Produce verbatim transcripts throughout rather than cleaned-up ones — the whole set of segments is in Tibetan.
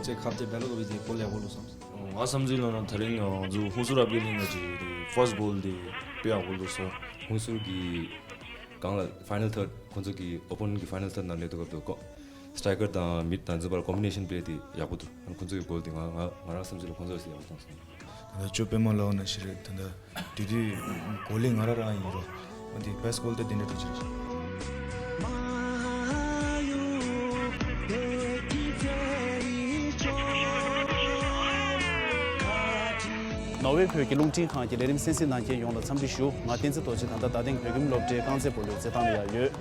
ཅེ་ཁབ་ཏེ་བེ་ལོ་ཀོ་བི་དེ་གོལ་ཡག་པོ་ལོ་བསམ། ང་བསམ་ཚུལ་ལ་ན་ད་རིང་ང་ཚོ་ཧུན་སུར་རབ་རྒྱས་གླིང་གི་ཅིག་ཕར་སི་གོལ་དེ་དཔེ་ཡག་པོ་ལོ་སོ། ཧུན་སུར་གི་གང་ལ་ཕའི་ནལ་ཐར་ཁོང་ཚོ་གི་ཨོ་པོ་ནེན་གི་ཕའི་ནལ་ཐར་ནང་སླེབས་དུས་སྐབས་དུ་ཀོ་སི་ཊ་རའི་ཀར་དང་མིཌ་དང་ཚོ་བར་ཀོམ་བི་ནེ་ཤན་པེ་ལེ་དེ་ཡག་པོ་འདུག་ཨ་ཁོང་ཚོ་གི་གོལ་དེ་ང་ང་ང་རང་བསམ་ཚུལ་ལ་ཁོང་ཚོ་ཡག་པོ་བཏང་སོང་། ད་ལྟ་ཅོ་པད་མ་ལགས་ན་ཤི་རེད་ད་ལྟ། དེ་དུས་གོ་ལེ་ང་རང་རང་ཡིན་རོ། འོ་དེ་བེ་སི་ཀོལ་དེ་དེ་འདྲ་འགྲོ་ཆེ་རེད། ནོར་ཝེ་བོད་ཀྱི་རླུང་འཕྲིན་ཁང་གི་ལས་རིམ་གསན་གཟིགས་གནང་མཁན་ཡོངས་ལ་འཚམས་འདྲི་ཞུ། ང་བསྟན་འཛིན་རྡོ་རྗེ་ད་ལྟ་རྡ་སྟེང་བོད་ཁྱིམ་སློབ་གྲྭའི་རྐང་རྩེད་སྤོ་ལོའི་རྩེད་ཐང་ལ་ཡང་ཡོད།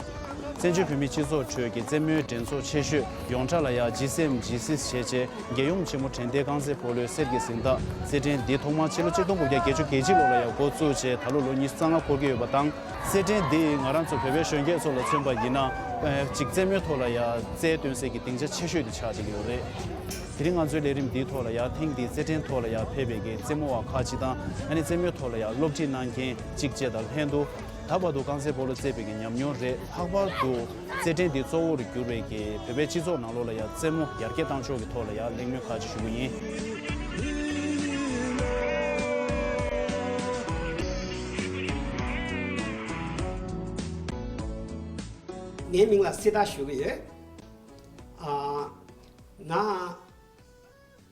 བཙན་བྱོལ་བོད་མིའི་སྤྱི་ཚོགས་ཁྲོད་ཀྱི་རྩེད་མོའི་འགྲན་ཚོགས་ཆེ་ཤོས་ཡོངས་གྲགས་ལ་ཡང་ཇི་སི་ཨེམ་ཇི་སི་ཨེས་ཞེས་བྱས། རྒྱལ་ཡོངས་ཆེན་མོ་དྲན་རྟེན་རྐང་རྩེད་སྤོ་ལོའི་གསེར་གྱི་གཟེངས་རྟགས་རྩེད་འགྲན་འདི་ཐོག་མར་ཕྱི་ལོ་ཆིག་སྟོང་དགུ་བརྒྱ་བརྒྱད་ཅུ་གྱ་གཅིག་ལོ་ལ་ཡང་འགོ་བཙུགས་བྱས་ད་ལོ་ལོ་ཉི་ཤུ་རྩ་ལྔ་འཁོར་གྱི་ཡོད་པ་དང་། རྩེད་འགྲན་འདི་ང་རང་ཚོ་བོད་པའི་གཞོན་སྐྱེས་ཚོ་ལ་མཚོན་པ་ཡིན་ན། ཨེ་གཅིག་རྩེད་མོའི་ཐོག་ལ་ཡང་རྩལ་སྟོན་སའི་གི་སྡིངས་ཆ་ཆེ་ཤོས་དེ་ཆགས་བསྡད་ཀྱི་ཡོད་རེད། དེ་རིང་ང་ཚོའི་ལས་རིམ་འདིའི་ཐོག་ལ་ཡང་ཐེངས་འདིའི་རྩེད་འགྲན་ཐོག་ལ་ཡང་ཕེབས་པའི་གི་རྩེད་མོ་བ་ཁག་ཅིག་དང་ཨ་ནི་རྩེད་མོའི་ཐོག་ལ་ཡང་སློབ་ཁྲིད་གནང་མཁན་གཅིག་བཅས་དང་ལྷན་དུ། ད་བར་དུ་རྐང་རྩེད་སྤོ་ལོ་རྩེད་པའི་གི་ཉམས་མྱོང་རེད། ལྷག་པར་དུ་རྩེད་འགྲན་འདི་གཙོ་བོར་གྱུར་བའི་གི་བོད་པའི་སྤྱི་ཚོགས་ནང་ལོགས་ལ་ཡང་རྩེད་མོ་ཡར་རྒྱས་བཏང་ཕྱོགས་ཀྱི་ཐོག་ལ་ཡང་གླེང་མོལ་ཁག་ཅིག་ཞུ་གི་ཡིན། ངའི་མིང་ལ་སྲི་ད་ཞུ་གི་ཡོད། ཨ། ང་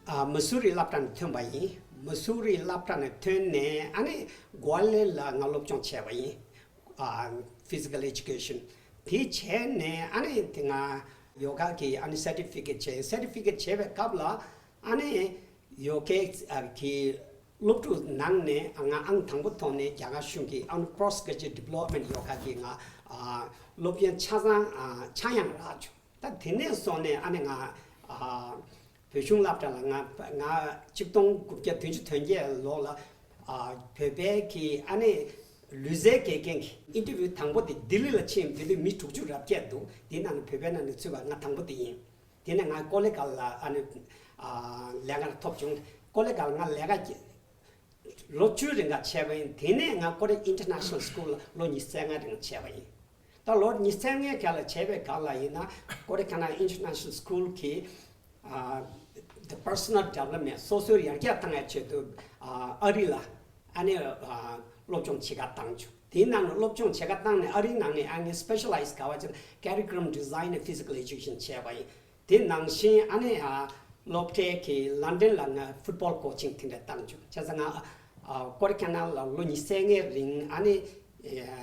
ཨ། མི་སུ་རི་སློབ་གྲྭ་ནས་ཐོན་པ་ཡིན། མི་སུ་རི་སློབ་གྲྭ་ནས་ཐོན་ནས་ཨ་ནི་གོ་ཝ་ལེར་ལ་ང་སློབ་སྦྱོང་བྱས་པ་ཡིན། ཨ། ཕི་ཛི་ཀལ་ཨེ་ཇུ་ཀེ་ཤན། དེ་བྱས་ནས་ཨ་ནི་དེ་ང་ཡོ་ག་གི་ཨ་ནི་སར་ཊི་ཕི་ཀེཊ་བྱས། སར་ཊི་ཕི་ཀེཊ་བྱས་པའི་སྐབས་ལ་ཨ་ནི་ཡོ་གའི་ཨ་གི་སློབ་ཕྲུག་ནང་ནས་ང་ཨང་དང་པོ་ཐོན་ནས་རྒྱ་གར་གཞུང་གི་ཨ་ནི་པོ་སི་ཊི་གྷ་རེ་ཇུ་ཨེཊ་ཌི་བི་ལོབ་མེན་ཊི་ཡོ་ག་གི་ང་ཨ་སློབ་ཡོན་ཆ་ཚང་ཨ་ཆག་ཡང་རག་བྱུང་། ད་དེ་ནས་བཟུང་ནས་ཨ་ནི་ང་ཨ་བོད་གཞུང་སློབ་གྲྭ་ལ་ང་ང་ཆིག་སྟོང་དགུ་བརྒྱ་བདུན་ཅུ་དོན་བརྒྱད་ལོ་ལ་ཨ་བོད་པའི་གི་ཨ་ནི་ལུས་རྩལ་དགེ་རྒན་གྱི་ཨིན་ཊར་བིའུ་དང་པོ་དེ་ལྡི་ལི་ལ་ཕྱིན། དེ་དུས་མི་དྲུག་ཅུ་རེ་བརྒྱད་འདུག་དེ་ནང་ནས་བོད་པའི་ནང་ནས་ཚུད་པ་ང་དང་པོ་དེ་ཡིན། དེ་ནས་ང་ཀོ་ལི་གྷལ་ལ་ཨ་ནི་ཨ་ལས་ཀ་ཐོབ་བྱུང་། ཀོ་ལི་གྷལ་ལ་ང་ལས་ཀ་བྱས། ལོ་བཅུའི་རིང་ག་བྱས་པ་ཡིན། དེ་ནས་ང་ཀོ་རི་ཨིན་ཊར་ནེ་ཤ་ནལ་སི་ཀུལ་ལ་ལོ་ཉི་ཤུ་རྩ་ལྔའི་རིང་བྱས་པ་ཡིན། ད་ལོ་ཉི་ཤུ་རྩ་ལྔའི་སྒང་ལ་བྱས་པའི་སྒང་ལ་ཡིན་ན་ཀོ་རི་ཁ་ན་ཨིན་ཊར་ནེ་ཤ་ནལ་སི་ཀུལ་གྱི་ཨ་the personal development སོ་སོའི་ཡར་རྒྱས་བཏང་ཡའི་ཆེད་དུ་ཨ་ཨ་རི་ལ་ཨ་ནི་ཨ་སློབ་སྦྱོང་བྱེད་ག་བཏང་བྱུང་། དེའི་ནང་ནས་སློབ་སྦྱོང་བྱེད་ག་བཏང་ནས་ཨ་རིའི་ནང་ནས་ཨ་ནི་སི་པེ་ཤ་ལའི་ཛི་ག་བ་ཅིག་ཀ་རི་ཀུ་ལམ་ཌི་ཛའིན་ནི་ཕི་ཛི་ཀལ་ཨེ་ཇུ་ཀེ་ཤན་བྱས་པ་ཡིན། དེ་ནང་བཞིན་ཨ་ནི་ཨ་སློབ་གྲྭའི་གི་ལན་ཌན་ལ་ང་ཕུཊ་བོལ་ཀོ་ཆིང་དེ་འདྲ་བཏང་བྱུང་། བྱས་ཙང་ང་ཨ་ཀོ་རི་ཁ་ན་ལ་ལོ་ཉི་ཤུ་རྩ་ལྔའི་རིང་ཨ་ནི་ཨ་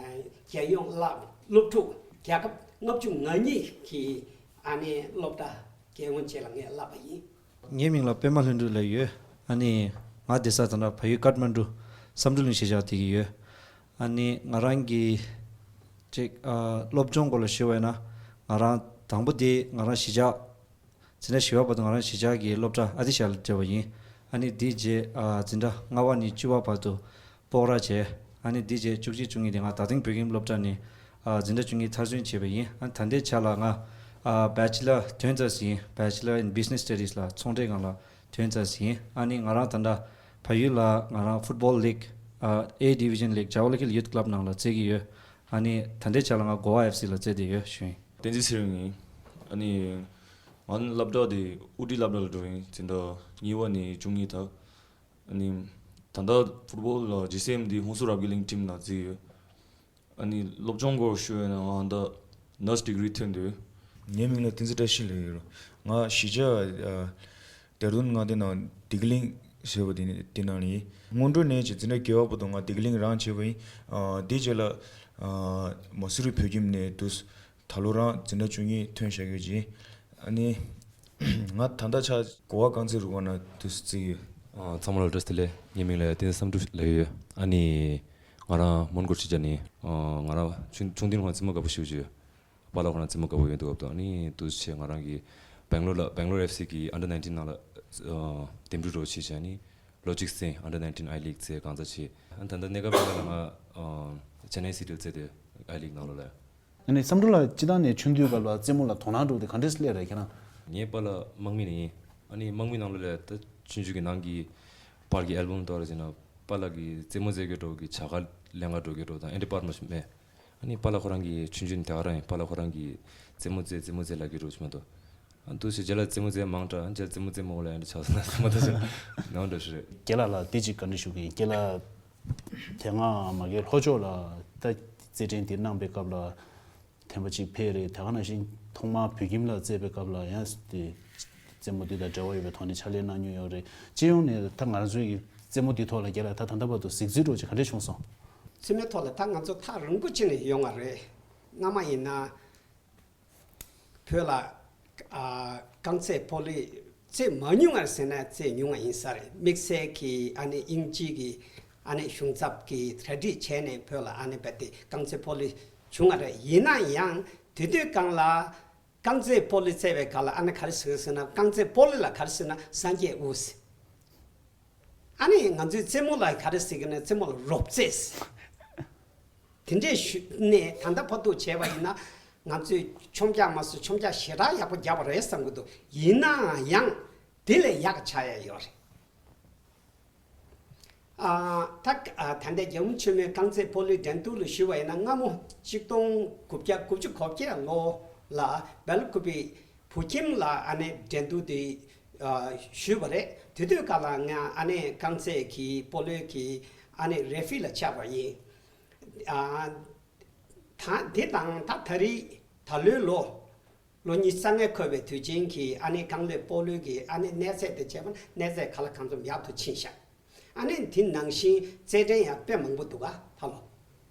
རྒྱལ་ཡོངས་སློབ་སློབ་ཕྲུག་རྒྱལ་ཁབ་ལྔ་བཅུ་ང་གཉིས་ཀྱི་ཨ་ནི་སློབ་གྲྭ་རྒྱལ་ཡོངས་བཅས་ལ་ངས་བསླབས་པ་ཡིན། ངའི་མིང་ལ་པད་མ་ལྷུན་གྲུབ་ལབ་ཡོད། ཨ་ནི་ང་བསྡད་ས་ད་ལྟ་བལ་ཡུལ་ཀཏ་མན་ཌུ་བསམ་གྲུབ་གླིང་གཞིས་ཆགས་བསྡད་ཀྱི་ཡོད། ཨ་ནི་ང་རང་གི་ཅིག་ཨ་སློབ་སྦྱོང་སྐོར་ལ་ཞུས་པ་ཡིན་ན་ང་རང་དང་པོ་དེ་ང་རང་གཞིས་ཆགས་འཛིན་གྲྭ་བཞི་པ་བར་དུ་ང་རང་གཞིས་ཆགས་ཀྱི་སློབ་གྲྭ་ཨ་ཏི་ཤ་ལ་བསྡད་པ་ཡིན། ཨ་ནི་དེའི་རྗེས་ཨ་འཛིན་གྲྭ་ལྔ་པ་ནས་བཅུ་པ་བར་དུ་སྤོག་ར་བྱས། ཨ་ནི་དེའི་རྗེས་བཅུ་གཅིག་བཅུ་གཉིས་དེ་ང་རྡ་སྟེང་བོད་ཁྱིམ་སློབ་གྲྭ་ནས་ཨ་འཛིན་གྲྭ་བཅུ་གཉིས་མཐར་སོན་བྱས་པ་ཡིན། ཨ་ནི་ད་ལྟའི་ཆ་ལ་ང་ཨ་བེ་ཅི་ལར་ཐོན་ཚར་ཟིན། Bachelor in Business Studies ལ་ཚོང་འབྲེལ་སྒང་ལ་ཐོན་ཚར་ཟིན། ཨ་ནི་ང་རང་ད་ལྟ་བལ་ཡུལ་ལ་ང་རང་ཕུཊ་བོལ་ལིག་ཨ་ཨེ་ཌི་བི་ཤན་ལིག་ཇ་ཝ་ལ་ཁིལ་ཡུཐ་ཀླབ་ནང་ལ་རྩེད་ཀྱི་ཡོད། ཨ་ནི་ད་ལྟའི་ཆ་ལ་ང་གོ་ཝ་ཨེཕ་སི་ལ་རྩེད་བསྡད་ཡོད་ཞུ་ཡིན། བསྟན་འཛིན་ཚེ་རིང་ཡིན། ཨ་ནི་ང་སློབ་གྲྭ་དེ་ཨུ་ཊི་སློབ་གྲྭ་ལ་འགྲོ་ཡིན། འཛིན་གྲྭ་གཉིས་པ་ནས་བཅུ་གཉིས་དག་ཨ་ནི་ད་ལྟ་ཕུཊ་བོལ་ལ་ཇི་སི་ཨེམ་དེ་ཧུན་སུར་རབ་རྒྱས་གླིང་ཊིམ་ལ་རྩེད་ཡོད། ཨ་ནི་སློབ་སྦྱོང་སྐོར་ཞུ་ཡོད་ན་ང་ད་ནར་སི་ཌི་གི་རི་ཐོན་འདུག་ངའི་མིང་ལ་བསྟན་འཛིན་བཀྲ་ཤིས་ལབ་ཡོད། ང་གཞིས་ཆགས་ཨ་ལྡེ་ར་ལྡུན་མངའ་སྡེ་ནང་བདེ་སྐྱིད་གླིང་ཟེར་བ་དེ་ནི་དེ་ནང་ལ་ཡིན། སྔོན་འགྲོ་ནས་ཀྱི་འཛིན་གྲྭ་བརྒྱད་པ་བར་དུ་ང་བདེ་སྐྱིད་གླིང་རང་བྱས་པ་ཡིན། ཨ་དེའི་རྗེས་ལ་ཨ་མ་སུ་རི་བོད་ཁྱིམ་ནས་འདུག་ད་ལོ་རང་འཛིན་གྲྭ་བཅུ་གཉིས་ཐོན་བཞག་ཡོད་ཅིང་། ཨ་ནི་ང་ད་ལྟ་ཆ་གོ་བ་རྐང་རྩེད་རུ་ཁག་ནང་དུ་རྩེ་ཡོད། ཨ་ཚང་མ་ལ་བཀྲ་ཤིས་བདེ་ལེགས། ངའི་མིང་ལ་བསྟན་འཛིན་བསམ་གྲུབ་ལབ་ཡོད། ཨ་ནི་ང་རང་མོན་གྷོ་གཞིས་ཆགས་ནས། ཨ་ང་རང་ཆུང་ཆུང་དུས་ནས་ཁོ་རང་རྩེད་མོ་དགའ་པོ་ཞེ་པོ་ཅིག་ཡོད། པཱ་ལགས་ཁོ་རང་རྩེད་མོ་དགའ་པོ་ཡོད་འདུག་སྐབས་དུ། ཨ་ནི་དུས་ཆེ་ང་རང་གིས་སྦེང་ལོར་ལ་སྦེང་ལོར་ཨེཕ་སི་གི་ཨན་ཌར་ནའིན་ཊིན་ནང་ལ་ཨ་འདེམས་སྒྲུག་རོགས་བྱས་བྱས། ཨ་ནི་ལོ་གཅིག་རྩེ། ཨན་ཌར་ནའིན་ཊིན་ཨའི་ལིག་རྩེ། གང་ཙམ་བྱས། ཨ་ནི་ད་ལྟ་གནས་སྐབས་ལ་ང་ཨ་ཅེན་ནའི་སི་ཊི་ལ་རྩེ་དེ་ཨའི་ལིག་ནང་ལོགས་ལ། ཨ་ནི་བསམ་གྲུབ་ལགས་སྤྱིར་བཏང་ནས་ཆུང་དུས་སྐབས་ལ་རྩེད་མོ་ལ་དོ་སྣང་འགྲོ་དེ་ག་འདྲས་སླེབས་རེད་ཁྱེད་རང་། ངའི་པཱ་ལགས་དམག་མི་ནས་ཡིན། ཨ་ནི་དམག་མི་ནང་ལོགས་ལ་ད་ཆུང་ཆུང་གི་ནང་གི་པར་གྱི་ཨལ་བམ་དོར་ཟིན་ན་པཱ་ལགས་ཀྱིས་རྩེད་མོ་རྩེ་གི་འགྲོ་གི་བྱ་དགའ་ལེན་ག་འགྲོ་གི་འགྲོ་དང་ཨེ་འདྲ་པར་མ་ཞིག་མེད། ཨ་ནི་པཱ་ལགས་ཁོ་རང་གིས་ཆུང་ཆུང་ནས་དེ་ག་རང་ཡིན། པཱ་ལགས་ཁོ་རང་གིས་རྩེད་མོ་རྩེ་རྩེད་མོ་རྩེ་ལབ་ཀྱི་འགྲོ་ཞིག་མ་གཏོགས། ཨ་འདུག་སེ་རྗེས་ལ་རྩེད་མོ་རྩེ་མང་དྲགས། རྗེས་ལ་རྩེད་མོ་རྩེ་མང་བ་ལ་ཡང་འདྲ་ཆགས་སོང་ན་མ་ད་ཆགས་ནང་འདྲ་ཞིག་རེད། རྒན་ལགས་ལ་དེ་གཅིག་བཀའ་འདྲི་ཞུ་གི་ཡིན། རྒན་ལགས་དེ་སྔ་མ་གི་ལྷོ་ཕྱོགས་ལ་ད་རྩེད་འགྲན་དེ་གནང་པའི་སྐབས་ལ་ཐེངས་པ་གཅིག་ཕེབས་རེད། དེ་ག་ནང་བཞིན་ཐོག་མར་བོད་ཁྱིམ་ལ་རྩེད་པའི་སྐབས་ལ་ཡང་དེ་རྩེད་མོ་འདི་དང་འབྲེལ་བ་ཡོད་པའི་ཐོག་ནས་ཕྱག་ལས་གནང་མྱོང་ཡོད་རེད། སྤྱི་ཡོངས་ནས་ད་ང་རང་ཚོའི་གི་རྩེད་མོ་འདི་ཐོག་ལ་རྒན་ལགས་ད་ད་ལྟ་བར་དུ་གཟིགས་ཚུལ་འདྲ་ཅིག་ག་འདྲས་བྱུང་སོང་། རྩེད་མོའི་ཐོག་ལ་ད་ང་ཚོ་ཐག་རིང་པོ་ཅིག་ནས་ཡོང་བ་རེད། སྔ་མ་ཡིན་ན། བོད་ལ་ཨ་རྐང་རྩེད་སྤོ་ལོ་རྩེད་མ་མྱོང་བ་ཟེར་ན་རྩེད་མྱོང་བ་ཡིན་ས་རེད། དམིགས་བསལ་གྱི་ཨ་ནི་དབྱིན་ཇི་གི་ཨ་ནི་གཞུང་ཚབ་ཀྱིས་གྲ་སྒྲིག་བྱས་ནས་བོད་ལ་ཨ་ནི་རྦད་དེ་རྐང་རྩེད་སྤོ་ལོ་བྱུང་བ་རེད། ཡིན་ན་ཡང་དེ་དུས་སྒང་ལ་རྐང་རྩེད་སྤོ་ལོ་རྩེ་བའི་སྒང་ལ་ཨ་ནི་ག་རེ་ཟེར་ཟེར་ན། རྐང་རྩེད་སྤོ་ལོ་ལ་ག་རེ་ཟེར་ན་སངས་རྒྱས་དབུ་ཟེར། ཨ་ནི་ང་ཚོའི་རྩེད་མོ་ལ་ག་རེ་ཟེར་གི་ན་རྩེད་མོ་ལ་རོབ་རྩེད་ཟེར། དེ་འདྲས་ཞུས་ནས་ད་ལྟ་བར་དུ་བྱས་པ་ཡིན་ན་ང་ཚོས་མཆོང་རྒྱག་མ་སུ་མཆོང་རྒྱག་ཞེ་དྲག་ཡག་པོ་བརྒྱབ་པ་རེད་བསམ་གི་འདུག་ཡིན་ན་ཡང་དེ་ལས་ཡག་ཆགས་ཡ་ཡོད་རེད། ཨ་ད་ཨ་ད་ལྟའི་རྒྱལ་བ་རིན་པོ་ཆེ་མོའི་རྐང་རྩེད་སྤོ་ལོའི་འགྲན་བསྡུར་ལ་ཞུས་པ་ཡིན་ན་སྔ་མོ་གཅིག་སྟོང་དགུ་བརྒྱ་དགུ་བཅུ་གོ་བརྒྱད་ལོ་ལ་སྦེལ་ཀོབ་བོད་ཁྱིམ་ལ་ཨ་ནི་འགྲན་བསྡུར་དེ་ཨ་ཞུས་པ་རེད། དེ་དུས་སྐབས་ལ་ང་ཨ་ནི་རྐང་རྩེད་ཀྱི་སྤོ་ལོའི་གི་ཨ་ནི་རེ་ཧྥི་ལ་ཆགས་པ་ཡིན། ཨ་ད་འདི་དང་ད་ད་རེས་ད་ལོའི་ལོ་ལོ་ཉི་ཤུ་རྩ་ལྔ་འཁོར་བའི་དུས་ཆེན་གྱི་ཨ་ནི་རྐང་རྩེད་སྤོ་ལོའི་གི་ཨ་ནི་གནས་ཚད་དེ་བྱས་པ་ན་གནས་ཚད་ག་ལ་གང་འཚམ་ཡག་ཏུ་ཕྱིན་ཤག་ཨ་ནི་དེ་ནང་བཞིན་རྩེད་འགྲན་ཡང་དཔེ་མང་པོ་འདུག་ག་ད་ལོ་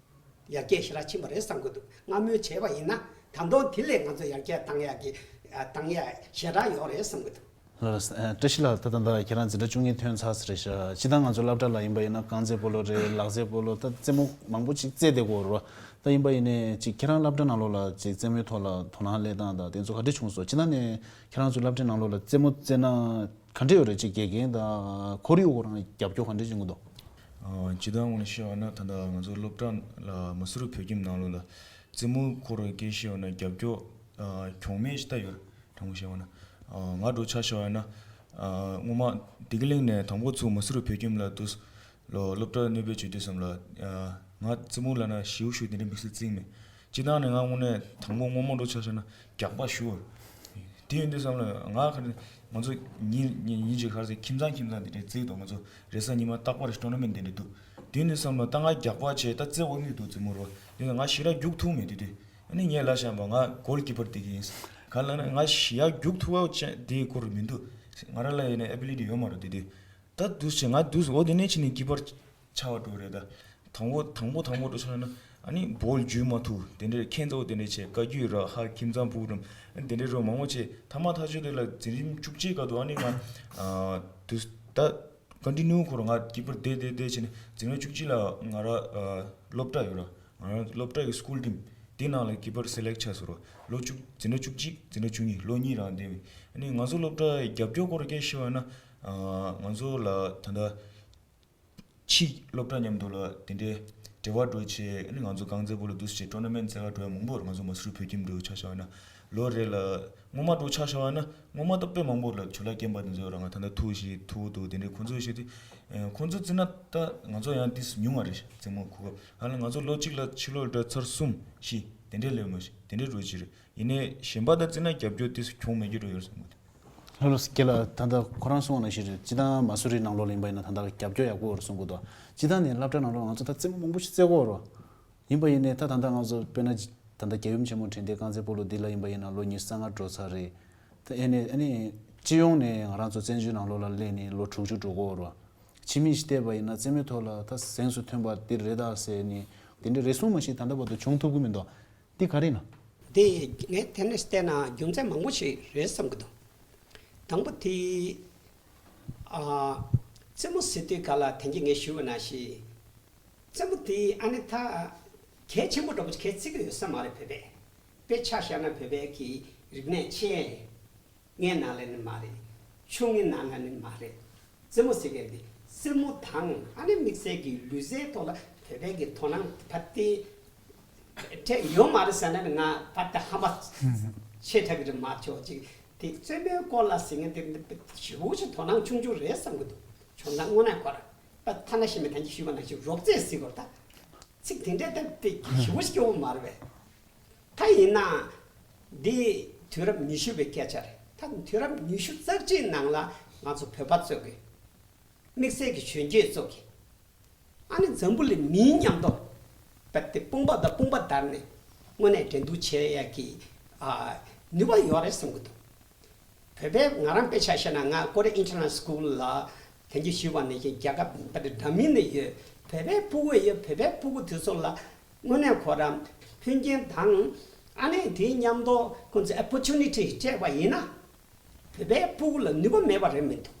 ཡར་རྒྱས་ཞེ་དྲག་ཕྱིན་པ་རེད་བསམ་གི་འདུག་སྔ་མོའི་བྱས་པ་ཡིན་ན་ད་དུང་དེ་ལས་ང་ཚོ་ཡར་རྒྱས་བཏང་ཡག་གི་ཨ་བཏང་ཡག་ཞེ་དྲག་ཡོད་རེད་བསམ་གི་འདུག་ལགས། ཨ་བཀྲ་ཤིས་ལགས། ད་ད་ལྟ་ཁྱེད་རང་འཛིན་གྲྭ་བཅུ་གཉིས་ཐོན་ཚར་ཟེར་རེད་ཤག་སྤྱིར་བཏང་ང་ཚོ་སློབ་གྲྭ་ལ་ཡིན་པ་ཡིན་ན་རྐང་རྩེད་སྤོ་ལོ་རེད། ལག་རྩེད་སྤོ་ལོ། ད་རྩེད་མོ་མང་པོ་ཅིག་རྩེད་བསྡད་ཀྱི་ཡོད་རེད་བ། ད་ཡིན་པ་ཡིན་ནའི་ཅིག་ཁྱེད་རང་སློབ་གྲྭ་ནང་ལོགས་ལ་ཅིག་རྩེད་མོའི་ཐོག་ལ་དོ་སྣང་སླེབས་སྟངས་དང་དེ་ཚོ་ག་འདྲ་བྱུང་སོང་། སྤྱིར་བཏང་ནས་ཁྱེད་རང་ཚོ་སློབ་གྲྭའི་ནང་ལོགས་ལ་རྩེད་མོ་རྩེད་ན་ག་འདྲ་ཡོད་རེད། ཅིག་དགེ་རྒན་དང་ཁོར་ཡུག་ཁོ་རང་རྒྱབ་སྐྱོར་ག་འདྲ་བྱེད་ཀྱི་འདུག་ཨ་སྤྱིར་བཏང་ངོས་ནས་བཤད་པ་ན་ད་ལྟ་ང་ཚོ་སློབ་གྲྭ་ལ་མ་སུ་རི་བོད་ཁྱིམ་ནང་ལོགས་ལ་རྩེད་མོའི་སྐོར་སྐད་བཤད་པ་ན་རྒྱབ་སྐྱོར་ཨ་གྱོང་མེད་ཅིག་ད་ཡོད་རེད། དྲང་པོ་བཤད་པ་ན། ཨ་ང་འདྲ་ཆ་བཞག་པ་ན། ཨ་སྔོན་མ་བདེ་སྐྱིད་གླིང་ནས་དང་པོ་ཚུར་མ་སུ་རི་བོད་ཁྱིམ་ལ་དུས་ལོ་སློབ་གྲྭ་གནས་སྤོས་བྱེད་དུས་ཙམ་ལ། ཨ་ང་རྩེད་མོ་ལབ་ན་ཞེ་པོ་ཞེ་པོ་དེ་འདྲའི་དམིགས་བསལ་བརྩི་གི་མེད། སྤྱིར་བཏང་ནས་ང་དངོས་གནས་དང་པོ་སྔོན་མ་འདྲ་ཆ་བཞག་ན་རྒྱགས་པ་ཞེ་པོ། དེ་ཡིན་དུས་ཙམ་ལ་ང་ག་རེ་ང་ཚོ་ཉིན་ཉིན་ཉིན་གཅིག་ག་རེ་ཟེར། ཁྱིམ་ཚང་ཁྱིམ་ཚང་དེ་འདྲའི་རྩེད་དོ། ང་ཚོ་རེས་གཟའ་ཉི་མ་རྟག་པར་ཊོར་ན་མེན་ཊི་དེ་འདྲ་འདུག་དེ་ཡིན་དུས་ཙམ་ལ་ད་ང་རྒྱགས་པ་བྱས་ད་རྩེད་དབང་གིས་འདུག་རྩེད་མོ་རོ། དེ་ང་ཞེ་དྲག་རྒྱུག་ཐུབ་མེད་དེ་དུས། ཨ་ནི་ངས་ལབ་བཞག་པ་ང་གོལ་ཀི་པར་བསྡད་ཀྱི་ཡིན། ག་ལབ་ན་ང་ཞེ་དྲག་རྒྱུག་ཐུབ་པ་ཅན་དེའི་སྐོར་མི་འདུག་ང་རང་ལ་ཡིན་ན་ཨེ་བི་ལི་ཊི་ཡོད་མ་རེད་དེ་དུས། ད་འདུག་སེ་ང་འདུག་སེ་འོ་དེ་ནས་ཕྱིན་ནས་ཀི་པར་ཆགས་པ་འགྲོ་རེད་ད། དང་པོ་དང་པོ་དང་པོ་འགྲོ་ཆགས་ན་ཨ་ནི་བོལ་འཇུས་མ་ཐུབ། དེ་འདྲའི་ཁྱེད་ཚོ་དེ་འདྲའི་བྱས་བཀའ་བརྒྱུད་ར་ཧ་ཁྱིམ་ཚང་ཕྲུ་གུ་རམ་དེ་འདྲའི་རོ་མང་པོ་བྱས། ཐ་མ་ཐག་ཆོད་དེ་ལ་འཛིན་རིམ་བཅུ་གཅིག་སྐབས་དུ་ཨ་ནི་ང་ཨ་དུས་ད་ཀོན་ཊི་ནིའུ་ཁོ་རང་ང་ཀི་པར་བསྡད་བསྡད་བསྡད་བྱས་ནས་འཛིན་རིམ་བཅུ་གཅིག་ལ་ང་ར་ཨ་སློབ་གྲྭ་ཡོད་ར། ང་རང་སློབ་གྲྭ་གི་སི་ཀུལ་ཊིམ་དེ་ནང་ལ་ཀི་པར་སེ་ལེག་ཆགས་སོང་ར། ལོ་བཅུ་འཛིན་གྲྭ་བཅུ་གཅིག་འཛིན་གྲྭ་བཅུ་གཉིས་ལོ་གཉིས་རང་བསྡད་པས། ཨ་ནི་ང་ཚོ་སློབ་གྲྭ་རྒྱབ་སྐྱོར་སྐོར་སྐད་བཤད་པ་ན་ཨ་ང་ཚོ་ལ་ད་ལྟ་ཕྱི་སློབ་གྲྭ་མཉམ་དུ་ལ་དེ་འདྲའི་འབྲེལ་བ་འགྲོ་བྱས། ཨ་ནི་ང་ཚོ་རྐང་རྩེད་སྤོ་ལོ་འདུག་སེ་བྱས་ཊོར་ན་མེན་ཊི་རྩེ་ག་འགྲོ་ཡ་མང་པོ་རེད། ང་ཚོ་མ་སུ་རི་བོད་ཁྱིམ་འདྲ་ཆ་བཞག་པ་ན་ལོ་རེ་ལ་སྔོན་མ་འདྲ་ཆ་བཞག་པ་ན་སྔོན་མ་ད་དཔེ་མང་པོ་ལ་ཇོ་ལགས་སྐྱེས་པ་དེ་ཚོ་རང་ང་ད་ལྟ་ཐུག་ཤི་ཐུག་འདུག་དེ་འདྲའི་ཁོང་ཚོ་ཤི་དེ་ཁོང་ཚོ་བརྩིས་ན་ད་ང་ཚོ་ཡང་ཏིས་ཉུང་བ་རེད། རྩེད་མོ་གོ་སྐབས་ཧ་ལམ་ང་ཚོ་ལོ་གཅིག་ལ་ཕྱི་ལོགས་ལ་ཚར་གསུམ་བཞི་དེ་འདྲའི་ལས་མ་ཤི་དེ་འདྲའི་འགྲོ་ཅི་རེད། ཡིན་ནའི་གཞན་པ་དང་བརྩིས་ན་རྒྱབ་སྐྱོར་ཏིས་གྱོང་མེད་རྒྱུ་འགྲོ་ཡོད་བསམ་གི་འདུག་ལྷོ་ལོ་སི་ཀེ་ལ་ད་ལྟ་ཁོ་རང་གསུངས་པ་ནང་བཞིན་རེད། སྤྱིར་བཏང་མ་སུ་རི་ནང་ལོགས་ལ་ཡིན་པ་ཡིན་ན་ད་ལྟ་རྒྱབ་སྐྱོར་ཡག་པོ་ཡོད་རེད་གསུང་གི་འདུག་སྤྱིར་བཏང་ནས་སློབ་གྲྭ་ནང་ལོགས་ང་ཚོ་ད་རྩེད་མོ་མང་པོ་ཞིག་རྩེ་གི་ཡོད་རེད། ཡིན་པ་ཡིན་ནའི་ད་ད་ལྟ་ང་ཚོ་དཔེར་ན་ད་ལྟ་རྒྱལ་ཡུམ་ཆེན་མོ་དྲན་རྟེན་རྐང་རྩེད་སྤོ་ལོ་འདི་ལ་ཡིན་པ་ཡིན་ན་ལོ་ཉི་ཤུ་རྩ་ལྔ་འགྲོ་ཚར་རེད། ད་ཨེ་ནས་ཨ་ནི་སྤྱི་ཡོངས་ནས་ང་རང་ཚོ་བཙན་བྱོལ་ནང་ལོགས་ལ་སླེབས་ནས་ལོ་དྲུག་ཅུ་འགྲོ་གི་ཡོད་རེད། ཕྱི་མིག་ཅིག་བལྟས་པ་ཡིན་ན་རྩེད་མོའི་ཐོག་ལ་ད་གཟེངས་སུ་ཐོན་པ་འདི་རེད་ད་ཟེར་ནས་དེ་འདྲའི་རེ་ཟུང་མ་ཞིག་ད་ལྟ་བར་དུ་བྱུང་ཐུབ་ཀྱི་མི་འདུག་འདི་ག་རེ་ཡིན་ན། དེ་ངས་དེ་ནས་བལྟས་ན་རྒྱུ་མཚན་མང་པོ་ཞིག་རེད་བསམ་གྱི་འདུག་དང་པོ་དེ། ཨ། རྩེད་མོ་ཟེར་དུས་ག་ལ་དེང་གི་ངས་ཞུས་པ་ནང་བཞིན། རྩེད་མོ་དེ་ཨ་ནི་ད་གལ་ཆེན་པོ་འདྲ་པོ་ཞིག་གལ་བརྩི་གི་ཡོད་ས་མ་རེད་བོད་པས། དཔེ་ཆ་བཞག་ན་བོད་པའི་གི་རིག་གནས་ཆེ་ངའི་ནང་ལ་ནི་མ་རེད། ཆུང་ངའི་ནང་ལ་ནི་མ་རེད། རྩེད་མོ་ཟེར་མཁན་དེ་རྩེད་མོ་དང་ཨ་ནི་དམིགས་བསལ་གྱི་ལུས་རྩལ་ཐོག་ལ་བོད་པའི་གི་དོ་སྣང་ཕ་དེ་འཕྲད་ཡོད་མ་རེད་ཟེར་ན་ནི་ང་ཕ་དེ་ཧམ་པ་ཆེ་དྲགས་ཀྱི་རེད་མ་ཆོག་ཅིག་དེ་རྩེད་མོའི་སྐོར་ལ་ཟེར་མཁན་དེ་ཞེ་པོ་ཅིག་དོ་སྣང་ཆུང་ཆུང་རེད་བསམ་གྱི་འདུག་བྱུང་ན་དངོས་གནས་ཁོ་ར་ཕ་ཐ་ན་ཤི་མེད་ཐན་གྱི་ཞུས་པ་ནང་བཞིན་རོབ་རྩེད་ཟེར་དགོས་རེད་ད། ཚིག་དེ་འདྲའི་ཐབས་དེ་ཞེ་པོ་ཞིག་སྐྱོ་བོ་མ་རེད་པས། ད་ཡིན་ན། འདི་དུས་རབས་ཉི་ཤུ་པའི་སྐད་ཆ་རེད། ད་དུས་རབས་ཉི་ཤུ་རྩ་གཅིག་ནང་ལ་ང་ཚོ་བོད་པ་ཚོ་གི་དམིགས་བསལ་གྱི་གཞོན་སྐྱེས་ཚོ་གི་ཨ་ནི་འཛམ་བུ་གླིང་མིའི་མཉམ་དུ་རྦད་དེ་དཔུང་པ་དང་དཔུང་པ་བརྡར་ནས་དངོས་གནས་འགྲན་བསྡུར་བྱེད་ཡག་གི་ཨ་ནུས་པ་ཡོད་རེད་བསམ་གྱི་འདུག་བོད་པའི་ང་རང་དཔེ་ཆ་བཞག་ན། ང་ཀོ་རི་ཨིན་ཊར་ནེ་ཤ་ནལ་སི་ཀུལ་ལ་དེང་གི་ཞུས་པ་ནང་བཞིན་རྒྱལ་ཁབ་བོད་པའི་འདྲ་མིན་ནས་ཡོད། བོད་པའི་ཕྲུ་གུ་ཡོད། བོད་པའི་ཕྲུ་གུ་དེ་ཚོ་ལ་དངོས་གནས་ཁོ་རང་མཐུན་རྐྱེན་དང་ཨ་ནི་དེའི་མཉམ་དུ་ཁོང་ཚོས་ཨོ་པོར་ཅུ་ནི་ཊི་སྤྲད་པ་ཡིན་ན། བོད་པའི་ཕྲུ་གུ་ལ་ནུས་པ་མེད་པ་རེད་མི་འདུག་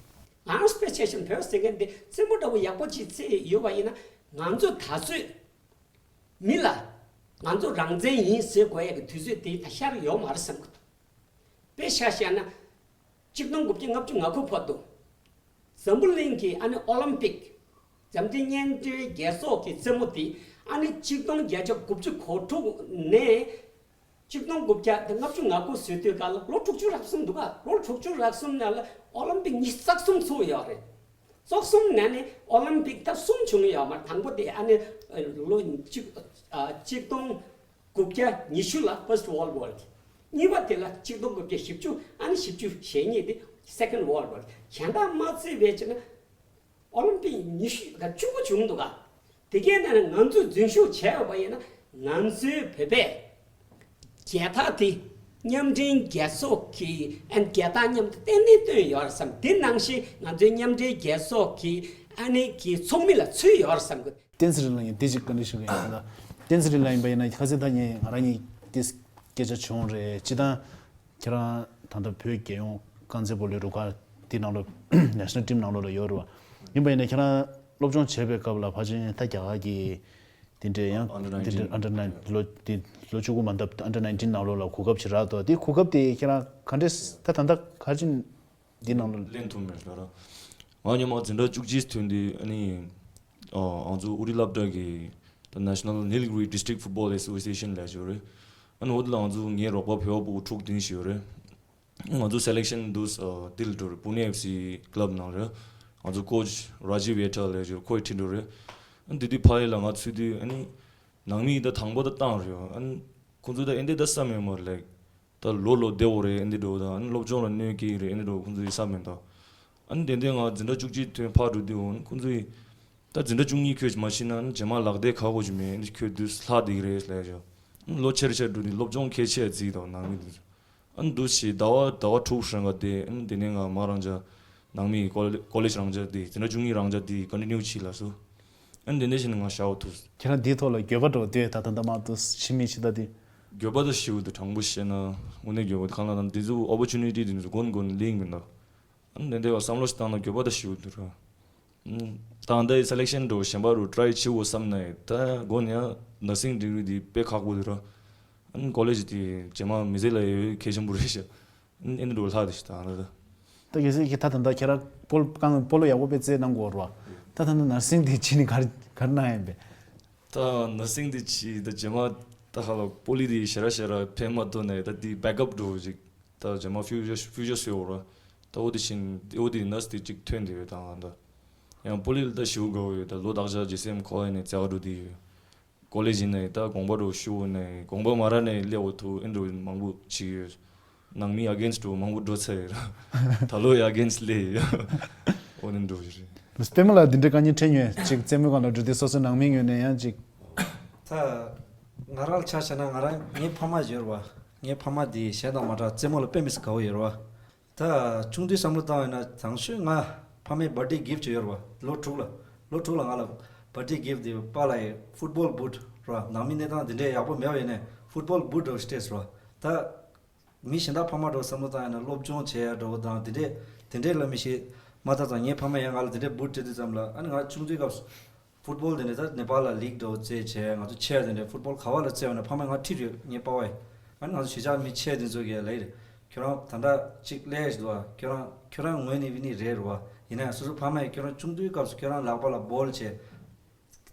ང་རང་དཔེ་ཆ་བཞག་ན་བོད་ཟེར་མཁན་དེ་རྩེད་མོ་འདྲ་བོ་ཡག་པོ་ཅིག་རྩེས་ཡོད་པ་ཡིན་ན། ང་ཚོ་ད་གཟོད་མི་ལ་ང་ཚོ་རང་བཙན་ཡིན་ཟེར་དགོས་ཡག་གི་དུས་ཚོད་དེ་ད་ཤར་ཡོད་མ་རེད་བསམ་གི་འདུག་དཔེ་ཆ་བཞག་ན། གཅིག་སྟོང་དགུ་བརྒྱ་ལྔ་བཅུ་ང་དགུ་བར་དུ་འཛམ་བུ་གླིང་གི་ཨ་ནི་ཨོ་ལིམ་པིག་འཛམ་གླིང་མཉམ་འབྲེལ་རྒྱལ་ཚོགས་ཀྱི་རྩེད་མོ་དེ་ཨ་ནི་གཅིག་སྟོང་བརྒྱད་བརྒྱ་དགུ་བཅུ་གོ་དྲུག་ནས་གཅིག་སྟོང་དགུ་བརྒྱ་ལྔ་བཅུ་ང་དགུ་བཟོས་དུས་སྐབས་ལ་ལོ་དྲུག་ཅུ་རག་སོང་འདུག་ག་ལོ་དྲུག་ཅུ་རག་སོང་ནང་ལ་ཨོ་ལིམ་པིག་ཉི་ཤུ་རྩ་གསུམ་ཚུགས་ཡོད་རེད། རྩ་གསུམ་ནང་ནས་ཨོ་ལིམ་པིག་ད་གསུམ་བྱུང་ཡོད་མ་རེད། དང་པོ་དེ་ཨ་ནི་ལོ་གཅིག་ཨ་གཅིག་སྟོང་དགུ་བརྒྱ་ཉི་ཤུ་ལ་First World War། གཉིས་པ་དེ་ལ་གཅིག་སྟོང་དགུ་བརྒྱ་བཞི་བཅུ། ཨ་ནི་བཞི་བཅུ་ཞེ་གཉིས་དེ་Second World War། གཞན་དག་མ་བརྩིས་པའི་ཆ་ནས་ཨོ་ལིམ་པིག་ཉི་ཤུ་ག་བཅུ་དགུ་བྱུང་འདུག་ག་དེ་གའི་ནང་ནས་ང་ཚོས་འཛུལ་ཞུགས་བྱས་པ་ཡིན་ན། ང་ཚོའི་བོད་པས་རྒྱལ་དར་དེ་མཉམ་འབྲེལ་རྒྱལ་ཚོགས་ཀྱི་ཨ་ནི་རྒྱལ་དར་མཉམ་དུ་ཏན་ཏན་བཏོན་ཡོད་རེད་བསམ། དེ་ནང་བཞིན་ང་ཚོའི་མཉམ་འབྲེལ་རྒྱལ་ཚོགས་ཀྱི་ཨ་ནི་གི་ཚོགས་མི་ལ་ཚུད་ཡོད་རེད་བསམ་གི། བསྟན་འཛིན་རིག་ལགས་ཡིན། དེ་གཅིག་བཀའ་འདྲི་ཞུ་གི་ཡིན་ད། བསྟན་འཛིན་རིག་ལགས་ཡིན་པ་ཡིན་ན། ཁ་སང་ད་ངས་ང་རང་གཉིས་དེ་སྐད་ཆ་བྱུང་རེད། སྤྱིར་བཏང་ཁྱེད་རང་ད་ལྟ་བོད་རྒྱལ་ཡོངས་རྐང་རྩེད་སྤོ་ལོའི་རུ་ཁག་དེ་ནང་ལོགས་ནེ་ཤ་ནལ་ཊིམ་ནང་ལོགས་ལ་ཡོད་རེད་བ། ཡིན་པ་ཡིན་ན་ཁྱེད་རང་སློབ་སྦྱོང་བྱེད་པའི་སྐབས་ལ་ཕལ་ཆེར་ད་རྒྱ་གར་གྱི་དེ་འདྲའི་ཡང་Under དེ་འདྲའི nineteen ཨན་ཌར་ནའིན་ཊིན་ལོ་དེ་ལོ་བཅུ་དགུ་མ་འདབ་ཨན་ཌར་ནའིན་ཊིན་ནང་ལོགས་ལ་གོ་སྐབས་ཅིག་རག་འདུག་དེ་གོ་སྐབས་དེ་ཁྱེད་རང་ག་འདྲས་ད་ད་ལྟ་ག་རེ་བྱས་འདི་ནང་ལ་ལེན་ཐུབ་མེད་ལ་ར། ང་སྔོན་མ་འཛིན་གྲྭ་བཅུ་གཅིག་ཐོན་དུས་ཨ་ནི་ཨ་ང་ཚོ་ཨུ་རི་སློབ་གྲྭ་གི་The National Nilgiri District Football Association ལབ་ཅིག་ཡོད་རེད། ཨ་ནི་འོ་དེ་ལ་ང་ཚོ་ངའི་རོགས་པ་བོད་པ་ཕྲུ་གུ་བདུན་ཞིག་ཡོད་རེད། ང་ཚོ་སེ་ལེག་ཤན་དུས་ཨ་དེ་ལ་འགྲོ་རེད། Pune F C club ནང་རེད། ང་ཚོ་ཀོ་ཆི་Rajiv Vethal ལབ་ཅིག་ཡོད་རེད། ཁོ་ཡི་ཁྲིད་འགྲོ་རེད། ཨ་ནི་དེ་དུས་ཕ་ཡུལ་ལ་ང་ཚུད་དུས་ཨ་ནི་ནང་མི་ད་དང་པོ་ད་བཏང་རེད། ཨ་ནི་ཁོ་ཚོ་ད་ཨེ་འདྲས་ད་བསམ་ཡོད་མ་རེད། ལེགས་ད་ལོ་ལོ་བདེ་བོ་རེད། ཨེ་འདྲས་འགྲོ་ད་ཨ་ནི་སློབ་སྦྱོང་ལ་གནོད་སྐྱེལ་གྱི་རེད། ཨེ་འདྲས་འགྲོ་ཁོ་ཚོ་ཡི་བསམ་མེད་ད། ཨ་ནི་དེ་འདྲས་ང་འཛིན་གྲྭ་བཅུ་གཅིག་ཐོན་ཕར་འགྲོ་དུས་འོང་ཁོ་ཚོ་ཡི་ད་འཛིན་གྲྭ་བཅུ་གཉིས་ཁྱོད་ཀྱིས་མ་ཤེས་ན་ཨ་ནི་རྗེས་མ་ལག་བདེ་ཁག་པོ་ཅིག་མེད། ཨ་ནི་ཁྱོད་དུས་ལྷག་བསྡད་ཀྱི་རེད་ལབ་ཡོད། ཨ་ནི་ལོ་ཆེར་ཆེར་འགྲོ་དུས་སློབ་སྦྱོང་གལ་ཆེ་བརྩི་ད་ནང་མི་དེ་ཚོ། ཨ་ནི་འདུག་སེ་ཟླ་བ་ཟླ་བ་དྲུག་རིང་ག་བསྡད། ཨ་ནི་དེ་ནས་ང་མ་རང་ཅག་ནང་མི་ཀོ་ལེ་ཀོ་ལེཇ་རང་ཅག་དེ་འཛིན་གྲྭ་བཅུ་གཉིས་རང་ཅག་དེ་ཀོན་ཊི་ནིའུ་བྱེད་ལབ་སོང་། ཨ་ནི་དེ་འདྲ་བྱས་ནས་ང་བཞག་པ་ཐུག་སོང་། ཁྱེད་རང་འདིའི་ཐོག་ལ་འགྱོད་པ་འདྲ་བོ་འདུག་ད་ད་ལྟ་མ་འདུག་ཕྱི་མི་ཕྱི་ད་དེ། འགྱོད་པ་ད་ཞེ་པོ་འདུག་དྲང་པོ་བཤད་ན་དངོས་གནས་འགྱོད་པ་འདུག་གང་ལ་ན་འདི་ཚོ་ཨོ་པོར་ཅུ་ནི་ཊི་དེ་ཚོ་དགོན་དགོན་ལེན་གི་འདུག་ཨ་ནི་དེ་འདྲ་བ་བསམ་བློ་ཞིག་བཏང་ན་འགྱོད་པ་ད་ཞེ་པོ་འདུག་ར། ད་ལྟ་ཡི་སེ་ལེག་ཤན་འདྲ་བོ་གཞན་པ་རུ་ཊི་རའི་བྱེད་དགོས་བསམ་ན་ཡི་ད་དགོན་ཡང་ནར་སིང་ཌི་གི་རི་འདི་དཔེ་ཁག་པོ་འདུག་ར། ཨ་ནི་ཀོ་ལེཇ་དེ་རྗེས་མ་མི་ཚེ་ལ་ཡོད་གལ་ཆེན་པོ་རེད་ཤག་ཨ་ནི་ཨེ་འདྲ་འགྲོ་ལྷག་དེ་ཞིག་དང་ལ་ད། ད་གལ་སྲིད་ཀྱི་ད་ད་ད་ཁྱེད་རང་སྤོ་རྐང་སྤོ་ལོ་ཡག་པོ་དཔེ་རྩེད་གནང་དགོས་ར། ད་ད་ད་ནར་སིང་དེ་བྱས་ནས་ག་རེ་ག་རེ་གནང་ཡིན་པས། ད་ནར་སིང་དེ་བྱས་ད་རྗེས་མ་ད་ཧ་ལ་སྤོ་ལོ་དེ་ཞེ་དྲག་ཞེ་དྲག་ཕན་མ་ཐོགས་ནས་ད་དེ་བེག་ཨབ་འགྲོ་ཅིག་ད་རྗེས་མ་ཕིའུ་ཅར་ཕིའུ་ཅར་སོས་འོ་ར། ད་འོ་དེ་བཞིན་འོ་དེ་ནར་སི་དེ་གཅིག་ཐོན་དེ་ཡོད་དང་ད། ཡང་སྤོ་ལོ་ལ་ད་ཞེ་པོ་དགའ་བོ་ཡོད། ད་ལོ་དག་ཅག་ཇི་སི་ཨེམ་ཁོ་ཡ་ནས་རྩེད་ག་འགྲོ་དེ་ཡོད། ཀོ་ལེཇ་ཡིན་ནའི་ད་དགོངས་པ་འགྲོ་ཞུ་ནའི་དགོངས་པ་མ་རག་ནའི་སླེབས་འོ་ཐུག་ཨེ་འགྲོ་མང་པོ་བྱེད་ཀྱི་ཡོད། ནང་མི་ཨ་གེན་སི་ཊི་འགྲོ་མང་པོ་འགྲོ་ཚར་ཡོད་ར། ད་ལོ་ཡ་ཨ་གེན་སི་ཊི་སླེབས་ཡོད། འོ་ནི་འགྲོ་གི་རེད། པད་མ་ལགས་འདི་འདྲའི་དཀའ་ངལ་འཕྲད་མྱོང་ཅིག་རྩེད་མོའི་སྒང་ལ་འགྲོ་དུས་སོ་སོའི་ནང་མི་ངོས་ནས་ཡང་ཅིག་ད་ང་རང་ལ་ཆ་བཞག་ན་ང་རང་ངའི་ཕ་མ་ཡོད་རེད་བ། ངའི་ཕ་མ་འདི་གཞན་དང་མ་འདྲ་རྩེད་མོ་ལ་དཔེ་མི་སྲིད་དགའ་བོ་ཡོད་རེད་བ། ད་ཆུང་དུས་བསམ་བློ་བཏང་བ་ཡིན་ན་དང་ཤོས་ང་ཕ་མའི་བར་ཐི་ཌེ་གིཕ་ཊི་ཅིག་ཡོད་རེད་བ། ལོ་དྲུག་ལ་ལོ་དྲུག་ལ་ང་ལ་བར་ཐི་ཌེ་གིཕ་ཊི་དེ་པཱ་ལགས་ཀྱི་ཕུཊ་བོལ་བུཊ་རེད་བ། ནང་མི་གནས་སྟངས་དེ་འདྲའི་ཡག་པོ་མེད་པ་ཡིན་ནའི་ཕུཊ་བོལ་བུཊ་འདྲ་བོ་སྤྲད་སོང་རེད་བ། ད་མི་གཞན་དག་ཕ་མ་འདྲ་བོ་བསམ་བློ་བཏང་ཡིན་ན་སློབ་སྦྱོང་བྱེད་ཡ་འདྲ་བོ་དང་དེ་འདྲས་དེ་འདྲས་ལ་མི་ཤེས་མ་ཐག་ཙང་ངའི་ཕ་མ་ཡང་ང་ལ་དེ་འདྲས་བུཊ་སྤྲད་དུས་ཙམ་ལ་ཨ་ནི་ང་ཆུང་དུས་སྐབས་སུ། ཕུཊ་བོལ་དེ་འདྲ་ད་ནེ་པཱལ་ལ་ལིག་འདྲ་བོ་རྩེད་བྱས་ང་ཚོ་ཆེ་བ་དེ་འདྲ་ཕུཊ་བོལ་ག་བ་ལ་རྩེད་འོང་ན་ཕ་མས་ང་ཁྲིད་ཡོད་ངའི་པ་ཕ་ཡིས། ཨ་ནི་ང་ཚོ་གཞིས་ཆགས་མི་ཆེ་དེ་ཚོ་གིས་ལབ་ཡོད། ཁྱོད་རང་ད་ལྟ་ཅིག་སླེབས་འདུག་བ། ཁྱོད་རང་ཁྱོད་རང་ངོས་ནས་བི་ནི་རེད་རུ་བ། ཡིན་ན་ཡང་སོ་སོ་ཕ་མ་ཡིས་ཁྱོད་རང་ཆུང་དུས་སྐབས་སུ་ཁྱོད་རང་ལག་པ་ལ་བོལ་བྱས།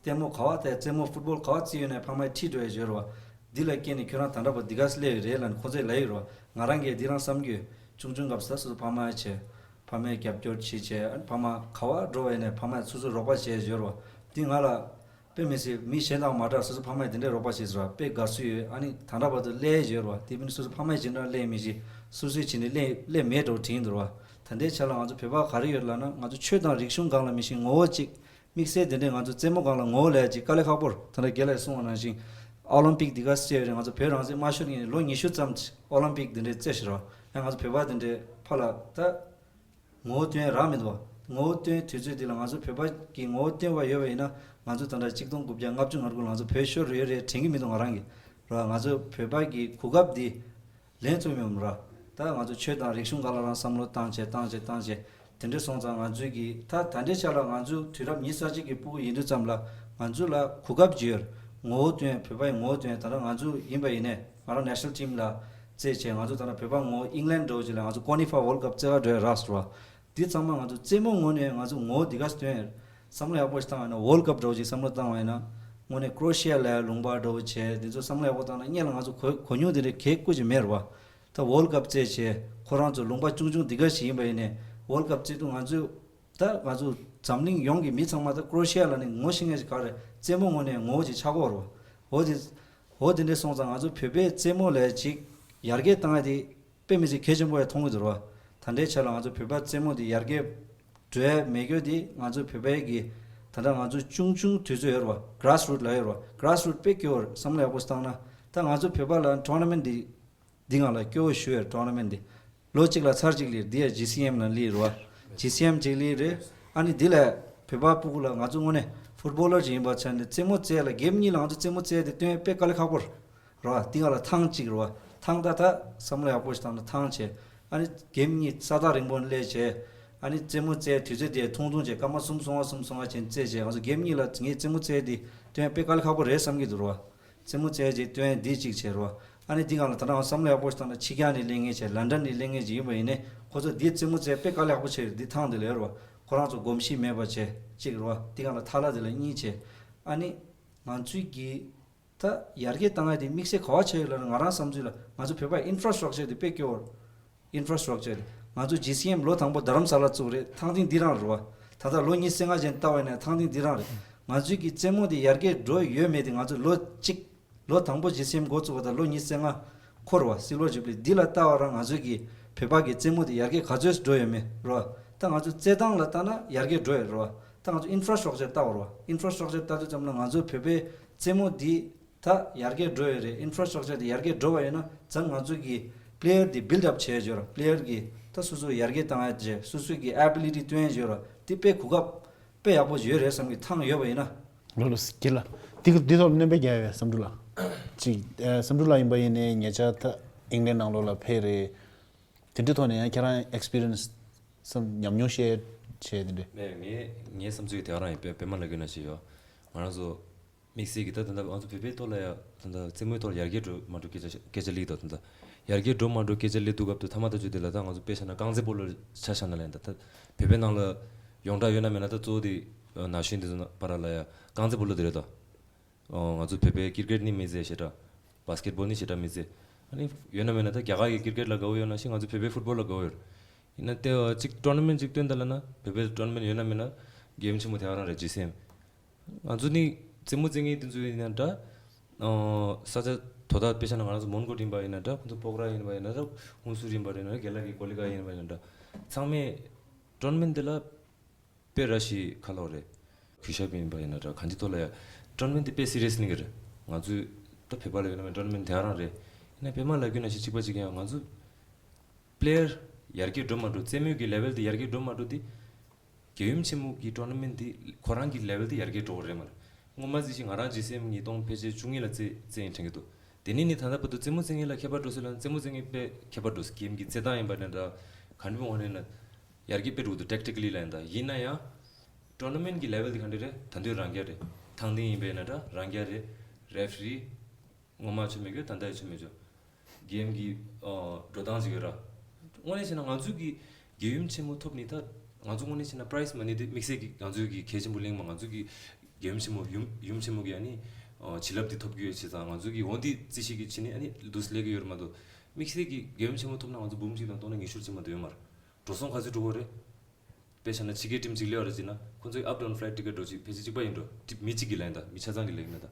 ལྟད་མོ་ག་བ་དེ་རྩེད་མོ་ཕུཊ་བོལ་ག་བ་རྩེ་ཡོད་ན་ཕ་མ་ཡིས་ཁྲིད་འགྲོ་ཡ་ཡོད་རུ་བ། འདི་ལ་སྐྱེས་ནས་ཁྱོད་རང་ད་ལྟ་བར་འདི་ག་སླེབས་ཡོད་རེད་ལབ་ནས་ཁོ་ཚོས་ལབ་ཡོད་རུ་བ། ང་རང་གིས་འདི་རང་བསམ་གྱི་ཡོད། ཆུང་ཆུང་སྐབས་སུ་ད་སོ་སོ་ཕ་མ་ཡིས་བྱས། ཕ་མས་རྒྱབ་སྐྱོར་བྱེད་བྱས་ཨ་ནི་ཕ་མ་ག་བ་འགྲོ་བ་ཡིན་ནའི་ཕ་མས་སོ་སོ་རོགས་པ་བྱས་ཡོད་རུ་བ། འདི་ང་ལ་ དཔེ་མི་སྲིད་མི་གཞན་དང་མ་འདྲ། སོ་སོ་ཕ་མས་དེ་འདྲའི་རོགས་པ་བྱས་ཟེར་བ་དཔེ་དགའ་བསུ་ཡོད། ཨ་ནི་ད་ལྟ་བར་དུ་སླེབས་ཡོད་རེད་བ། དེ་མིན་སོ་སོ་ཕ་མས་ཇི་འདྲ་སླེབས་མི་ཤེས། སོ་སོའི་བྱས་ནས་སླེབས་སླེབས་མེད་འགྲོ་དྲན་འདུག་རེད་བ། ད་ལྟའི་ཆ་ལ་ང་ཚོ་བོད་པ་ག་རེ་ཡོད་ལབ་ན། ང་ཚོ་ཆོས་དང་རིག་གཞུང་སྒང་ལ་མི་ཤེས། ངོ་བོ་གཅིག་དམིགས་བསལ་དེ་འདྲའི་ང་ཚོ་རྩེད་མོ་སྒང་ལ་ངོ་བོ་ལས་ཅིག་དཀའ་ལས་ཁག་པོ་རེད། ད་ལྟ་རྒན་ལགས་གསུངས་པ་ནང་བཞིན་ཨོ་ལིམ་པིག་འདི་ག་རྩེ་ཡོད་རེད། ང་ཚོ་བོད་རང་བཙན་མ་ཤོར་ངེས་ལོ་ཉི་ཤུ་ཙམ་ཨོ་ལིམ་པིག་འདི་འདྲའི་རྩེ་ཤེས་རེད་བ། ཡང་ང་ཚོ་བོད་པ་འདི་འདྲའི་ཕར་ལ་ད་ངོ་བོ་སྟོན་རག་མི་འདུག་བ། ངོ་བོ་སྟོན་དུས་ཚོད་འདི་ལ་ང་ཚོ་བོད་པ་གི་ངོ་བོ་སྟོན་པ་ཡོད་པ་ཡིན་ན། ང་ཚོ་ད་ལྟ་ཆིག་སྟོང་དགུ་བརྒྱ་ལྔ་བཅུ་ང་དགུ་ལ་ང་ཚོ་བོད་ཤོར་ཡོད་རེད་དྲན་གྱི་མི་འདུག་ང་རང་གིས་ར། ང་ཚོ་བོད་པ་གི་གོ་སྐབས་འདི་ལེན་ཐུབ་ཡོད་མ་རེད། ད་ང་ཚོ་ཆོས་དང་རིག་གཞུང་སྒང་ལ་རང་བསམ་བློ་བཏང་བྱས་བཏང་བྱས་བཏང་བྱས་དེ་འདྲ་སོང་ཙང་། ང་ཚོའི་གི་ད་ད་ལྟའི་ཆ་ལ་ང་ཚོ་དུས་རབས་ཉི་ཤུ་རྩ་གཅིག་གི་སྤུ་གུ་ཡིན་དུས་ཙམ་ལ་ང་ཚོ་ལ་གོ་སྐབས་ཅིག་ཡོད་རེད། ངོ་བོ་སྟོན། བོད་པ་ཡི་ངོ་བོ་སྟོན། ད་ལྟ་ང་ཚོ་ཡིན་པ་ཡིན་ནས་ང་རང་ནེ་ཤ་ནལ་ཊིམ་ལ་རྩེད་བྱས། ང་ཚོ་ད་ལྟ་བོད་པ་ངོ་བོ་ཨིང་ལན་འདྲ་བོ་ཅིག་ལ་ང་ཚོ་ཀོ་ནི་ཧྥ་ཝོལ་ཌི་ཀབ་རྩེ་ག་འགྲོ་ཡ་རག་སོང་བ། འདི་ཚང་མ་ང་ཚོ་རྩེད་མོ་ངོས་ནས་ང་ཚོ་ངོ་བོ་འདི་ག་སྟོན་ཡོད། བསམ་བློ་ཡག་པོ་ཞིག་བཏང་བ་ཡིན་ན། ཝོལ་ཌི་ཀབ་འདྲ་བོ་ཅིག་བསམ་བློ་བཏང་བ་ཡིན་ན། དངོས་གནས་ཀྲོ་ཤི་ཡ་ལ་ལུང་པ་འདྲ་བོ་བྱས། འདི་ཚོ་བསམ་བློ་ཡག་པོ་བཏང་ན། སྔོན་ལ་ང་ཚོ་གོ་གོ་མྱོང་དེ་འདྲའི་གལ་ཀུ་ཅིག་མེད་རེད་བ། ད་ཝོལ་ཌི་ཀབ་རྩེད་བྱས། ཁོ་རང་ཚོ་ལུང་པ་ཆུང་ཆུང་འདི་ག་ཞིག་ཡིན་པ་ཡིན་ནས་ཝོལ་ཌི་ཀབ་རྩེད་དུས་ང་ཚོས། ད་ང་ཚོ་འཛམ་གླིང་ཡོངས་ཀྱི་མི་ཚང་མ་ད་ཀྲོ་ཤི་ཡ་ལ་ནི་ངོ་ཤེས་མཁན་ཞིག་ག་རེ། རྩེད་མོ་ངོས་ནས་ངོ་བོ་ཅིག་ཆགས་ཀྱི་ཡོད་རེད་བ། འོ་དེ། འོ་དེ་འདྲ་སོང་ཙང་ང་ཚོ་བོད་པའི་རྩེད་མོ་ལ་ཅིག་ཡར་རྒྱས་བཏང་ཡ་དེ་དཔེ་མི་སྲིད་གལ་ཆེན་པོ་ཡང་མཐོང་གི་འདུག་རེད་བ། ད་ལྟའི་ཆ་ལ་ང་ཚོ་བོད་པ་རྩེད་མོ་དེ་ཡར་རྒྱས་འགྲོ་ཡ་མེད་རྒྱུ་དེ་ང་ཚོ་བོད་པའི་གི་ད་ལྟ་ང་ཚོ་ཆུང་ཆུང་དུས་ཚོད་ཡོད་རེད་བ། གྷ་ར་སི་རུ་ཊི་ལབ་ཡོད་རེད་བ། གྷ་ར་སི་རུ་ཊི་དཔེ་སྐྱོ་བོ་རེད། བསམ་བློ་ཡག་པོ་བཏང་ན། ད་ང་ཚོ་བོད་པ་ལ་ཊོར་ན་མེན་ཊི་འདི་འདི་སྒང་ལ་སྐྱོ་བོ་ཞུ་ཡ་རེད། ཊོར་ན་མེན་ཊི་འདི་ལོ་གཅིག་ལ་ཚར་གཅིག་སླེབས། འདི་ཡ་ཇི་སི་ཨེམ་ལ་སླེབས་རེད་བ། ཇི་སི་ཨེམ་གཅིག་སླེབས་རེད། ཨ་ནི་འདི་ལ་བོད་པ་སྤུ་གུ་ལ་ང་ཚོ་དངོས་གནས་ཕུཊ་བོ་ལར་ཅིག་ཡིན་པ་ཆ་ནས་རྩེད་མོ་རྩེ་ཡ་ལ་གེམ་གཉིས་ལ་ང་ཚོ་རྩེད་མོ་རྩེ་ཡ་དེ་སྟོན་ཡ་དཔེ་དཀའ་ལས་ཁག་པོ་རེད། རེད་བ། འདི་སྒང་ལ་ཐེངས་གཅིག་རེད་བ། ཐེངས་ད་ད་བསམ་བློ་ཡག་པོ་ཞིག་བཏང་ན་ཐེངས་བྱས། ཨ་ནི་གེམ་གཉིས་ས་ཐག་རིང་པོ་ནས་སླེབས་བྱས། ཨ་ནི་རྩེད་མོ་རྩེ་དུས་ཚོད་དེ་ཐུང་ཐུང་བྱས། སྐར་མ་གསུམ་སོང་བ་གསུམ་སོང་བ་བྱས་རྩེ་བྱས། ང་ཚོ་གེམ་གཉིས་ལ་ངས་རྩེད་མོ་རྩེ་དེ་སྟོན་དཔེ་དཀའ་ལས་ཁག་པོ་རེད་བསམ་གྱི་འདུག་རེད་བ། རྩེད་མོ་རྩེ་བྱས་སྟོན་འདི་གཅིག་བྱས་རེད་བ། ཨ་ནི་འདི་སྒང་ལ་ད་ནང་བསམ་བློ་ཡག་པོ་ཞིག་བཏང་ན་ཕྱི་རྒྱལ་ནས་སླེབས་མཁན་བྱས། ལན་ཌན་ནས་སླེབས་མཁན་བྱས་ཡིན་པ་ཡིན་ནའི་ཁོ་ཚོ་འདི་རྩེད་མོ་རྩེ་དཔེ་དཀའ་ལས་ཁག་པོ་བྱས་རེད། འདི་ཐེངས་འདི་ལ་ཡོད་རེད་བ། ཁོ་རང་ཚོ་གོམས་གཤིས་མེད་པ་བྱས་གཅིག་རེད་བ། འདི་སྒང་ལ་ཐ་ལ་དེ་ལ་གཉིས་བྱས། ཨ་ནི་ང་ཚོས་ཀྱི་ད་ཡར་རྒྱས་བཏང་ཡ་དེ་དམིགས་བསལ་ག་བ་ཆགས་ཡོད་ལབ་ན། ང་རང་བསམ་ཚུལ་ལ་ང་ཚོ་བོད་པ་ཨིན་ཕ་ར་སི་ཊག་ཅར་དེ་དཔེ་སྐྱོ་བོ་རེད། ཨིན་ཕ་ར་སི་ཊག་ཅར་དེ། ང་ཚོ་ཇི་སི་ཨེམ་ལོ་དང་པོ་རྡ་རམ་ས་ལ་བཙུགས་རེད། ཐེངས་ཐེངས་འདི་རང་རེད་བ། ད་ལྟ་ལོ་ཉི་ཤུ་རྩ་ལྔ་ཅན་ལྟ་བ་ཡིན་ན་ཐེངས་ཐེངས་འདི་རང་རེད། ང་ཚོའི་གི་རྩེད་མོ་དེ་ཡར་རྒྱས་འགྲོ་ཡོད་མེད་དེ་ང་ཚོ་ལོ་གཅིག་ལོ་དང་པོ་ཇི་སི་ཨེམ་འགོ་བཙུགས་པ་དང་ལོ་ཉི་ཤུ་རྩ་ལྔ་འཁོར་བ། སིལ་ཝར་ཇུ་བི་ལི་འདི་ལ་ལྟ་བ་རང་ང་ཚོའི་གི་བོད་པ་གི་རྩེད་མོ་དེ་ཡར་རྒྱས་ག་ཚོད་འགྲོ་ཡོད་མེད་རེད་བ། ད་ང་ཚོ་རྩེད་སྟངས་ལ་ལྟ་ན་ཡར་རྒྱས་འགྲོ་ཡོད་རེད་བ། ད་ང་ཚོ་ཨིན་ཕ་ར་སི་ཊག་ཅར་ལྟ་བ་རེད་བ། ཨིན་ཕ་ར་སི་ཊག་ཅར་ལྟ་དུས་ཙམ་ལ་ང་ཚོ་བོད་པའི་རྩེད་མོ་འདི་ད་ཡར་རྒྱས་འགྲོ་ཡོད་རེད། ཨིན་ཕ་ར་སི་ཊག་ཅར་དེ་ཡར་རྒྱས་འགྲོ་བ་ཡོད་ན་ཙང་ང་ཚོ་གི་པི་ལེ་ཡར་དེ་བིལ་ཌི་ཨབ་བྱས་ཡོད་རེད། པི་ལེ་ཡར་གི་ད་སོ་སོ་ཡར་རྒྱས་བཏང་ཡ་བྱས། སོ་སོ་གི་ཨེ་བི་ལི་ཊི་སྟོན་ཡ་ཡོད་རེད། དེ་དཔེ་གོ་སྐབས་དཔེ་ཡག་པོ་ཡོད་རེད་བསམ་གི། ཐེངས་ཡོད་པ་ཡིན་ན། ལོ་ལོ་སྐྱིད་ལ། དེ་གི་དེ་ཐོག་སྣོན་པ་རྒྱག་ཡོད་བསམ་འགྲུབ་ལགས། ཅིག་ཨ་བསམ་འགྲུབ་ལགས་ཡིན་པ་ཡིན་ནའི་ཉེ་ཆར་ད་ཨིང་ལན་ནང་ལོགས་ལ་ཕེབས་རེད། དེ་འདྲའི་ཐོག་ནས་ཡང་ཁྱེད་རང་ཨེག་སི་པི་རི་ཡན་སི་སམ་ཉམས་མྱོང་བཤད་བྱས་དེ་འདྲ། མེད། ངའི་ངའི་བསམ་ཚུལ་དེ་ག་རང་ཡིན། དཔེ་དཔེ་མ་ལབ་དགོས་ན་ཞིག་ཡོད། ང་རང་ཚོ་དམིགས་བསལ་གྱི་ད་ད་ལྟ་ང་ཚོ་བོད་པའི་ཐོག་ལ་ཡ་ད་ལྟ་རྩེད་མོའི་ཐོག་ལ་ཡར་རྒྱས་འགྲོ་མ་འགྲོ་སྐད་ཆ་སྐད་ཆ་སླེབས་དང་། ད་ལྟ་ཡར་རྒྱས་འགྲོ་མ་འགྲོ་སྐད་ཆ་སླེབས་དུས་སྐབས་དུ་ཐ་མ་ད་ཆུ་དེ་ལ་ད་ང་ཚོ་དཔེ་བཞག་ན་རྐང་རྩེད་སྤོ་ལོ་ཆ་བཞག་ན་ལ་ཡིན། ད་ད་བོད་པའི་ནང་ལ་ཡོངས་གྲགས་ཡོད་ན་མེད་ན་ད་གཙོ་བོ་དེ་ན་གཞོན་དེ་ཚོ་བར་ལ་ཡ་རྐང་རྩེད་སྤོ་ལོ་དེ་རེད་དོ། ང་ཚོ་བོད་པའི་ཀིར་ཀེཊ་ནི་མི་རྩེད་ཞེ་དྲག། བཱ་སི་ཀེཊ་བོལ་ནི་ཞེ་དྲག་མི་རྩེད། ཨ་ནི་ཡོད་ན་མེད་ན་ད་རྒྱ་གར་གྱི་ཀིར་ཀེཊ་ལ་དགའ་བོ་ཡོད་ན་ཞིག་ང་ཚོ་བོད་པའི་ཕུཊ་བོལ་ལ་དགའ་བོ་ཡོད། ཡིན་ན་དེ་གཅིག་ཊོར་ན་མེན་ཊ་ཅིག་སྟོན་ད་ལབ་ན་བོད་པའི་ཊོར་ན་མེན་ཊ་ཡོད་ན་མེད་ན་གེམ་ཆེན་མོ་དེ་ག་རང་རེད། ཇི་སི་ཨེམ། ང་ཚོ་ནི་རྩེད་མོ་རྩེད་མཁན་དེ་ཚོ་ཡིན་ན་འདྲ། ས་ཆ་དོ་བདག་དཔེ་ཆ་ན་ང་རང་ཚོ་མོན་གྷོ་འགྲིམ་པ་ཡིན་ན་འདྲ། ཁོང་ཚོ་སྤོག་ར་ཡིན་པ་ཡིན་ན་འདྲ། ཧུན་སུར་ཡིན་པ་ཡིན་ན་འདྲ། རྒན་ལགས་ཀྱི་གོ་ལི་ག་ཡིན་པ་ཡིན་ན་འདྲ། ཚང་མས་ཊོར་ན་མེན་ཊ་དེ་ལ་དཔེ་ར་ཞིག་ཁ་ལོ་རེད། གུས་ཞབས་ཡིན་པ་ཡིན་ན་འདྲ། གང་ཅི་ཐོག་ལ་ཡ་ཊོར་ན་མེན་ཊ་དེ་དཔེ་སི་རི་ཡས་ལེན་གི་རེད། ང་ཚོས་ད་བོད་པ་ལ་ཡོད་ན་མེད་ཊོར་ན་མེན་ཊ་དེ་ག་རང་རེད། ཡིན་ན་དཔེ་མ་ལབ་དགོས་ན་ཞིག་གཅིག་པ་གཅིག་ཡང་ང་ཚོ་པི་ལེ་ཡར་ཡར་རྒྱས་འགྲོ་མ་འགྲོ། རྩེད་མོའི་གི་ལེ་ཝལ་དེ་ཡར་རྒྱས་འགྲོ་མ་འགྲོ་དེ། རྒྱལ་ཡུམ་ཆེན་མོ་གི་ཊོར་ན་མེན་ཊ་དེ་ཁོ་རང་གི་ལེ་ཝལ་དེ་ཡར་རྒྱས་འགྲོ་གི་རེད་མ་རེད། སྔོན་མ་ཟིག་ཞིག་ང་རང་ཇི་སི་ཨེམ་ཉིས་སྟོང་ཕལ་ཆེར་བཅུ་གཉིས་ལ་རྩེད་རྩེད་ཡིན་དྲན་གི་འདུག། དེ་ནས་ནི་ད་ལྟ་བར་དུ་རྩེད་མོ་རྩེད་མཁན་ལ་ཁྱད་པར་འགྲོ་སྲིད་ལབ་ན་རྩེད་མོ་རྩེད་མཁན་དཔེ་ཁྱད་པར་འགྲོ་སྲིད། གེམ་གི་རྩེད་སྟངས་ཡིན་པ་ནས་འདྲ། ག་འདྲ་མོ་ངོ་ནས་ན་ཡར་རྒྱས་དཔེ་འགྲོ་གི་འདུག། ཊེག་ཊི་ཀ་ལི་ལ་ཡིན་ད། ཡིན་ན་ཡང་ཊོར་ན་མེན་ཊ་གི་ལེ་ཝལ་དེ་ག་འདྲ་རེད། ད་དུང་རང་རྐྱ་རེད། ཐེངས་འདི་ཡིན་པ་ཡིན་ན་འདྲ་རང་རྐྱ་རེད། རེ་ཕི་རི་ངོ་མ་ཆོ་མེད་གི། ད་ལྟ་ཡང་ཆོ་མེད་ཆོ། གེམ་གི་འགྲོ་སྟངས་ཅིག་ཡོད་ར། དངོས་གནས་བྱས་ན་ང་ཚོའི་གི་རྒྱལ་ཡུམ་ཆེན་མོ་ཐོབ་ནི་ད་ང་ཚོ་དངོས་གནས་བྱས་ན་པ་རའིཛ་མ་ནི་དེ་དམིགས་བསལ་གི་ང་ཚོའི་གི་གལ་ཆེན་པོ་གླེང་མ། ང་ཚོའི་གི་རྒྱལ་ཡུམ་ཆེན་མོ་ཡུམ་ཡུམ་ཆེན་མོ་གི་ཨ་ནི་བྱིན་རླབས་དེ་ཐོབ་གི་ཡོད་བྱས་ཙང་། ང་ཚོའི་གི་འོ་འདི་རྩིས་ཞིག་གི་ཕྱི་ནས་ཨ་ནི་འདུག་སེ་ལས་གི་ཡོད་ར་མ་གཏོགས། དམིགས་བསལ་གི་རྒྱལ་ཡུམ་ཆེན་མོ་ཐོབ་ན་ང་ཚོ་འབུམ་གཅིག་དང་སྟོང་ཕྲག་ཉི་ཤུ་རྩིས་མ་གཏོགས་ཡོད་མ་རེད། འགྲོ་སོང་ག་ཚོད་འགྲོ་གི་རེད། དཔེ་བཞག་ན་ཕྱི་རྒྱལ་ཊིམ་གཅིག་སླེབས་པ་རེད་ཟེར་ན་ཁོང་ཚོའི་up down flight ticket འགྲོ་ཆེད་ཕལ་ཆེར་གཅིག་པ་ཡིན་འགྲོ། ཊིམ་མི་གཅིག་གིས་ལེན་ད། མི་ཆ་ཚང་གིས་ལེན་ད།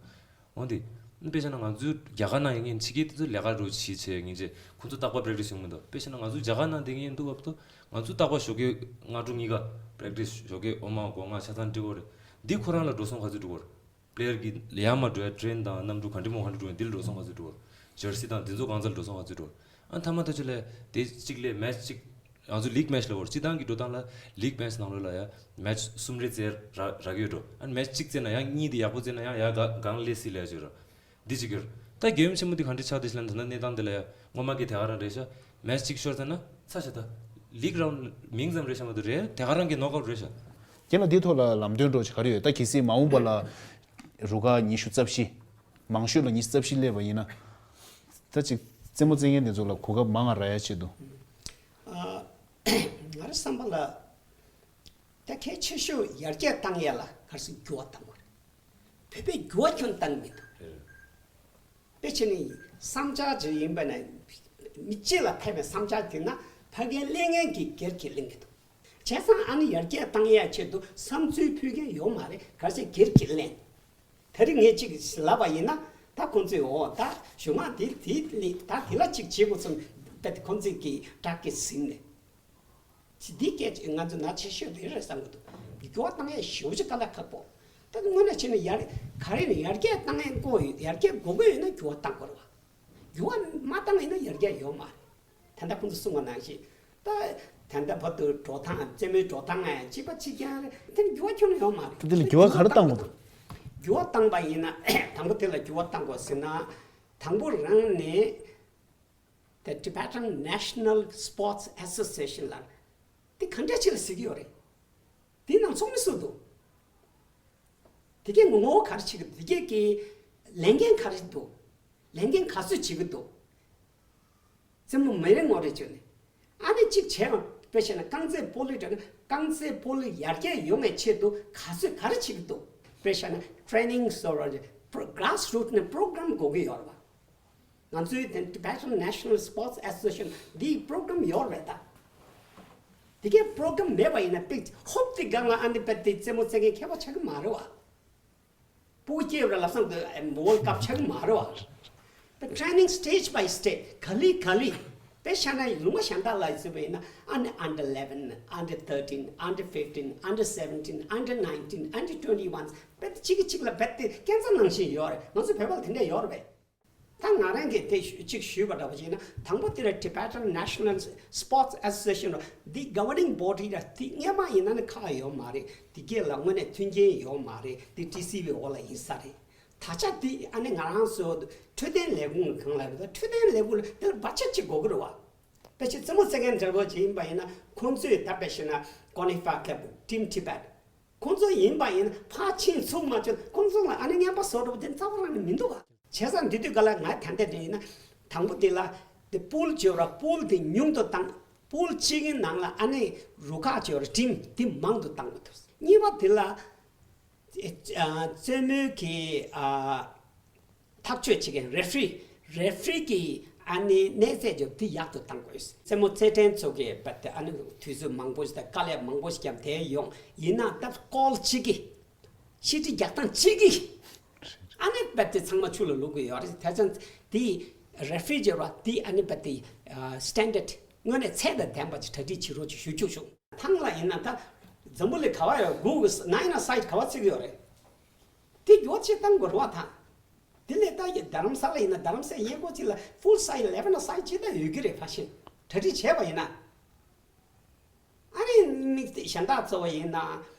འོན་ཏེ། དཔེ་བཞག་ན་ང་ཚོའི་རྒྱ་གར་ནང་ཡིན་མཁན་ཕྱི་རྒྱལ་དེ་ཚོ་ལས་ཀ་འགྲོ་བྱེད་ཆེད་ཡིན་ཆེད་ཁོང་ཚོ་རྟག་པར་practice བྱུང་མི་འདུག་དཔེ་བཞག་ན་ང་ཚོའི་རྒྱ་གར་ནང་བསྡད་མཁན་འདུག་བབ་ཏུ་ང་ཚོ་རྟག་པར་ཞོགས་ཀས་སྔ་དྲོ་གཉིས་ཀ་practice ཞོགས་ཀས་འོ་མ་འོ་ང་ཆ་ཚང་འགྲིག་གོ་རེད། འདི་ཁོ་རང་ལ་འགྲོ་སོང་ག་ཚོད་འགྲོ་གོ་རེད། པི་ལེ་ཡར་གི་ཡར་མར་འགྲོ་ཡ་ཊེན་དང་གནམ་གྲུ་ག་འདྲ་མོ་ག་འདྲ་འགྲོ་ཡ་འདི་ལ་འགྲོ་སོང་ག་ཚོད་འགྲོ་གོ་རེད། ཇར་སི་དང་འདི་ཚོ་གང་ཚ་ལ་འགྲོ་སོང་ག་ཚོད་འགྲོ་གོ་རེད། ཨ་མཐའ་མ་ད་ཆ་ལས་དེ་གཅིག་ལས་མེཆ་གཅིག་ང་ཚོ་ལིག་མེཆ་ལ་བོར་སྤྱི་བཏང་གི་འགྲོ་སྟངས་ལ་ལིག་མེཆ་ནང་ལོགས་ལ་ཡ་མེཆ་གསུམ་རེ་རྩེ་ར་རག་ཡོད་འགྲོ། ཨ་མེཆ་གཅིག་རྩེ་ན་ཡང་གཉིས་དེ་ཡག་པོ་རྩེ་ན་ཡང་ཡ་ག་གང་ལས་སྲིད་ལས་བྱོས་རོ། འདི་གཅིག་ཡོད། ད་རྒྱལ་ཡུམ་ཆེན་མོ་འདི་ག་འདྲ་ཆགས་འདི་ཞིག་ལ་འདི་ན་གནས་སྟངས་འདི་ལ་ཡ་སྔོན་མ་གི་དེ་ག་རང་རེད་ཤག་མེཆ་གཅིག་ཤོར་ཚར་ན་ཚར་ཤག་ད་ལིག་རའུན་མིང་ཙམ་རེད་ཤག་མ་གཏོགས་རེད་དེ་ག་རང་གི་ནོག་ཨའུཊ་རེད་ཤག་རྒན་ལགས་འདིའི་ཐོག་ལ་ལམ་སྟོན་འདྲ་ཅིག་ག་རེ་ཡོད། ད་གལ་སྲིད་མ་འོངས་པ་ལ་རུ་ཁག་ཉི་ཤུ་རྩ་བཞི། མང་ཤོས་ལ་ཉི་ཤུ་རྩ་བཞི་སླེབས་པ་ཡིན་ན། ད་ཅིག་རྩེད་མོ་རྩེ་མཁན་དེ་ཚོ་ལ་གོ་སྐབས་མང་ང་རག་ཡ་ཆེད་དུ། ཨ། ང་རའི་བསམ་པ་ལ། ད་གལ་ཆེ་ཤོས་ཡར་རྒྱས་བཏང་ཡ་ལ་ག་རེ་ཟེར་འགྱུར་བ་བཏང་དགོས་རེད། བོད་པས་འགྱུར་བ་ཁྱོན་བཏང་མི་འདུག་དཔེ་ཆ་ནི་བསམ་འཆར་ཅིག་ཡིན་པ་ན་མི་གཅིག་ལ་ཕན་པའི་བསམ་འཆར་བསྐྱོན་ན་ཕ་གིར་གླེང་མཁན་གྱིས་སྒེར་གྱིས་གླེང་གི་འདུག་བྱས་ཙང་ཨ་ནི་ཡར་རྒྱས་བཏང་ཡ་ཆེད་དུ་བསམ་ཚུལ་ཕུལ་མཁན་ཡོད་མ་རེད། ག་རེ་ཟེར་སྒེར་གྱིས་གླེང་། ད་རིང་ངས་གཅིག་ལབ་པ་ཡིན་ན་ད་ཁོང་ཚོས་འོ་ད་གཞུག་མ་དེ་དེ་ད་དེ་ལ་གཅིག་བྱེད་དགོས་བསམ་ད་ཁོང་ཚོས་ཀྱི་བྲག་གི་ཟིན་ནས། ཅི་འདི་སྐད་ཅིག་ང་ཚོ་ན་ཆེ་ཤོས་རེད་རེད་བསམ་གི་འདུག་འགྱུར་བ་བཏང་ཡས་ཞེ་པོ་ཅིག་དཀའ་ལས་ཁག་པོ། ད་དངོས་གནས་བྱས་ན་ཡར་ག་རེ་ནས་ཡར་རྒྱས་བཏང་ཡས་དགོས་ཡོད། ཡར་རྒྱས་དགོས་ཀྱི་ཡོད་ན་འགྱུར་བ་བཏང་དགོས་རེད་བ། འགྱུར་བ་མ་བཏང་ཡིན་ན་ཡར་རྒྱས་ཡོད་མ་རེད། ད་ལྟ་ཁོང་ཚོ་གསུངས་པ་ནང་བཞིན་ད་ད་ལྟ་བར་དུ་འགྲོ་སྟངས་རྩེད་མོའི་འགྲོ་སྟངས་ཡང་གཅིག་པ་གཅིག་རྐྱང་རེད། དེ་ནི་འགྱུར་བ་ཁྱོན་ནས་ཡོད་མ་རེད། ད་དེ་ལ་འགྱུར་བ་ག་རེ་བཏང་དགོས་འདུག་འགྱུར་བ་བཏང་པ་ཡིན་ན་དང་པོ་དེ་ལ་འགྱུར་བ་བཏང་དགོས་ཟེར་ན། དང་པོ་རང་ནས། The Tibetan National Sports Association ལ་དེ་ག་འདྲ་ཅིག་ལ་ཟེར་གྱི་ཡོད་རེད། དེ་ནང་ཚོགས་མི་སུ་འདུག་དེ་གའི་ངོ་བོ་ག་རེ་བྱེད་ཀྱི་འདུག་དེ་གའི་གི་ལས་འགན་ག་རེ་འདུག་ལས་འགན་ག་ཚོད་བྱེད་ཀྱི་འདུག་རྩེད་མོ་མི་རེ་ངོ་རེ་བྱོས་ནས་ཨ་ནི་གཅིག་བྱས་པ་དཔེ་བཤད་ན་རྐང་རྩེད་སྤོ་ལོའི་གྲས་ན་རྐང་རྩེད་སྤོ་ལོ་ཡར་རྒྱས་ཡོང་བའི་ཆེད་དུ་ག་ཚོད་ག་རེ་བྱེད་ཀྱི་འདུག་དཔེ་བཤད་ན་training སོགས་grassroot ནས་program དགོས་ཀྱི་ཡོད་རེད་བ། ང་ཚོའི་དེ་Tibetan National Sports Association འདིའི་program ཡོད་རེད་ད། དེ་གའི་program མེད་པ་ཡིན་ན་དཔེ་ཧོབ་དེ་སྒང་ལ་ཨ་ནི་དཔེ་དེ་རྩེད་མོ་རྩེ་མཁན་མཁས་པ་ཆགས་ཀྱི་མ་རེད་བ། སྤུ་གུ་སྐྱེས་པ་ལབ་སང་དུ་World Cup ཆགས་ཀྱི་མ་རེད་བ། But training stage by stage ག་ལེ་ག་ལེ། དཔེ་བཞག་ན་ལུང་པ་གཞན་དག་ལ་ཡིན་ཟེར་བ་ཡིན་ན་ཨ་ནི་under eleven, under thirteen, under fifteen, under seventeen, under nineteen, under twenty-one དཔེ་དེ་གཅིག་གིས་གཅིག་ལ་དཔེ་དེ་སྐྱོན་ཆ་ནང་བཞིན་ཡོད་རེད། ང་ཚོ་བོད་པ་ལ་དེ་འདྲ་ཡོད་རེད་པས། ད་ང་རང་གིས་དེ་ཞུ་གཅིག་ཞུས་པ་འདྲ་པོ་ཅིག་ཡིན་ན་དང་པོ་དེ་ལ་Tibetan National Sports Association འདི་governing body ལ་དེ་སྔོན་མ་ཡིན་ན་ནི་ཁག་ཡོད་མ་རེད། དེ་གས་ལ་དངོས་གནས་མཐུན་རྐྱེན་ཡོད་མ་རེད། དེ་ཊི་སི་ཝི་འོག་ལ་ཡིན་ས་རེད། ད་ཆ་དེ་ཨ་ནི་ང་རང་ཚོ་འཕྲོད་བསྟེན་ལས་ཁུངས་ལ་གང་ལ་རེད། ད་འཕྲོད་བསྟེན་ལས་ཁུངས་ལ་དེ་ལ་བར་ཆད་ཅིག་དགོས་ཀྱི་རེད་བ། ཕལ་ཆེར་རྩེད་མོ་རྩེ་མཁན་འདྲ་པོ་ཅིག་ཡིན་པ་ཡིན་ན་ཁོང་ཚོས་ད་དཔེ་བཤད་ན་Kongnifa Club Team Tibet ཁོང་ཚོ་ཡིན་པ་ཡིན་ན་ཕར་ཕྱིན་ཚུགས་མ་བྱུང་ཁོང་ཚོ་ལ་ཨ་ནི་རྔན་པ་བཟོ་འགྲོ་བ་དེ་རྩ་བ་རང་ནས་མི་འདུག་ག་བྱས་ཙང་འདི་དུས་ག་ལ་ང་ད་ལྟ་དེ་ཡིན་ན་དང་པོ་དེ་ལ་དེ་pool བྱོས་ར་pool དེ་ཉུང་དུ་བཏང་pool གཅིག་གི་ནང་ལ་ཨ་ནི་རུ་ཁག་བྱོས་ར་team དེ་མང་དུ་བཏང་དགོས་འདུག་གཉིས་པ་དེ་ལ་ཨ་རྩེད་མོའི་གི་ཨ། ཐག་གཅོད་བྱེད་མཁན་referee referee གི་ཨ་ནི་གནས་ཚད་ཅིག་དེ་ཡག་ཏུ་གཏང་དགོས། རྩེད་མོ་རྩེད་འགྲན་ཚོ་གི་བ་དེ་ཨ་ནི་དུས་ཚོད་མང་པོ་ཞིག་དང་དཀའ་ལས་མང་པོ་ཞིག་བརྒྱབ་དེ་ཡོང་ཡིན་ན་ད་call གཅིག་གིས་ཤེས་སྒྲིག་རྒྱག་སྟངས་གཅིག་གིས་ཨ་ནི་བ་དེ་ཚང་མ་ཆུ་ལ་བླུག་གི་ཡོད་རེད། དེ་ཙང་དེ་referee ཟེར་བ་དེ་ཨ་ནི་བ་དེ་standard དངོས་གནས་ཚད་དང་ལྡན་པ་ཅིག་གྲ་སྒྲིག་བྱེད་རོགས་ཅིག་ཞུ་རྒྱུ་བྱུང་། ཐང་ལ་ཡིན་ན་ད་འཛམ་བུ་གླིང་ག་བ་ཡོད་Google ན་ཡིན་ན་site ག་བ་བརྩི་གི་ཡོད་རེད། དེ་འགྱུར་བ་ཅིག་གཏང་དགོས་རེད་བ་ད། དེ་ལས་ད་ཡི་རྡ་རམ་ས་ལ་ཡིན་ན་རྡ་རམ་སའི་གཡས་སྐོར་ཅིག་ལ་full site eleven site ཅིག་ད་ཡོད་ཀྱི་རེད། ཕ་ཤིན་གྲ་སྒྲིག་བྱས་པ་ཡིན་ན། ཨ་ནི་དམིགས་བསལ་གཞན་དག་གཙོ་བོ་ཡིན་ན།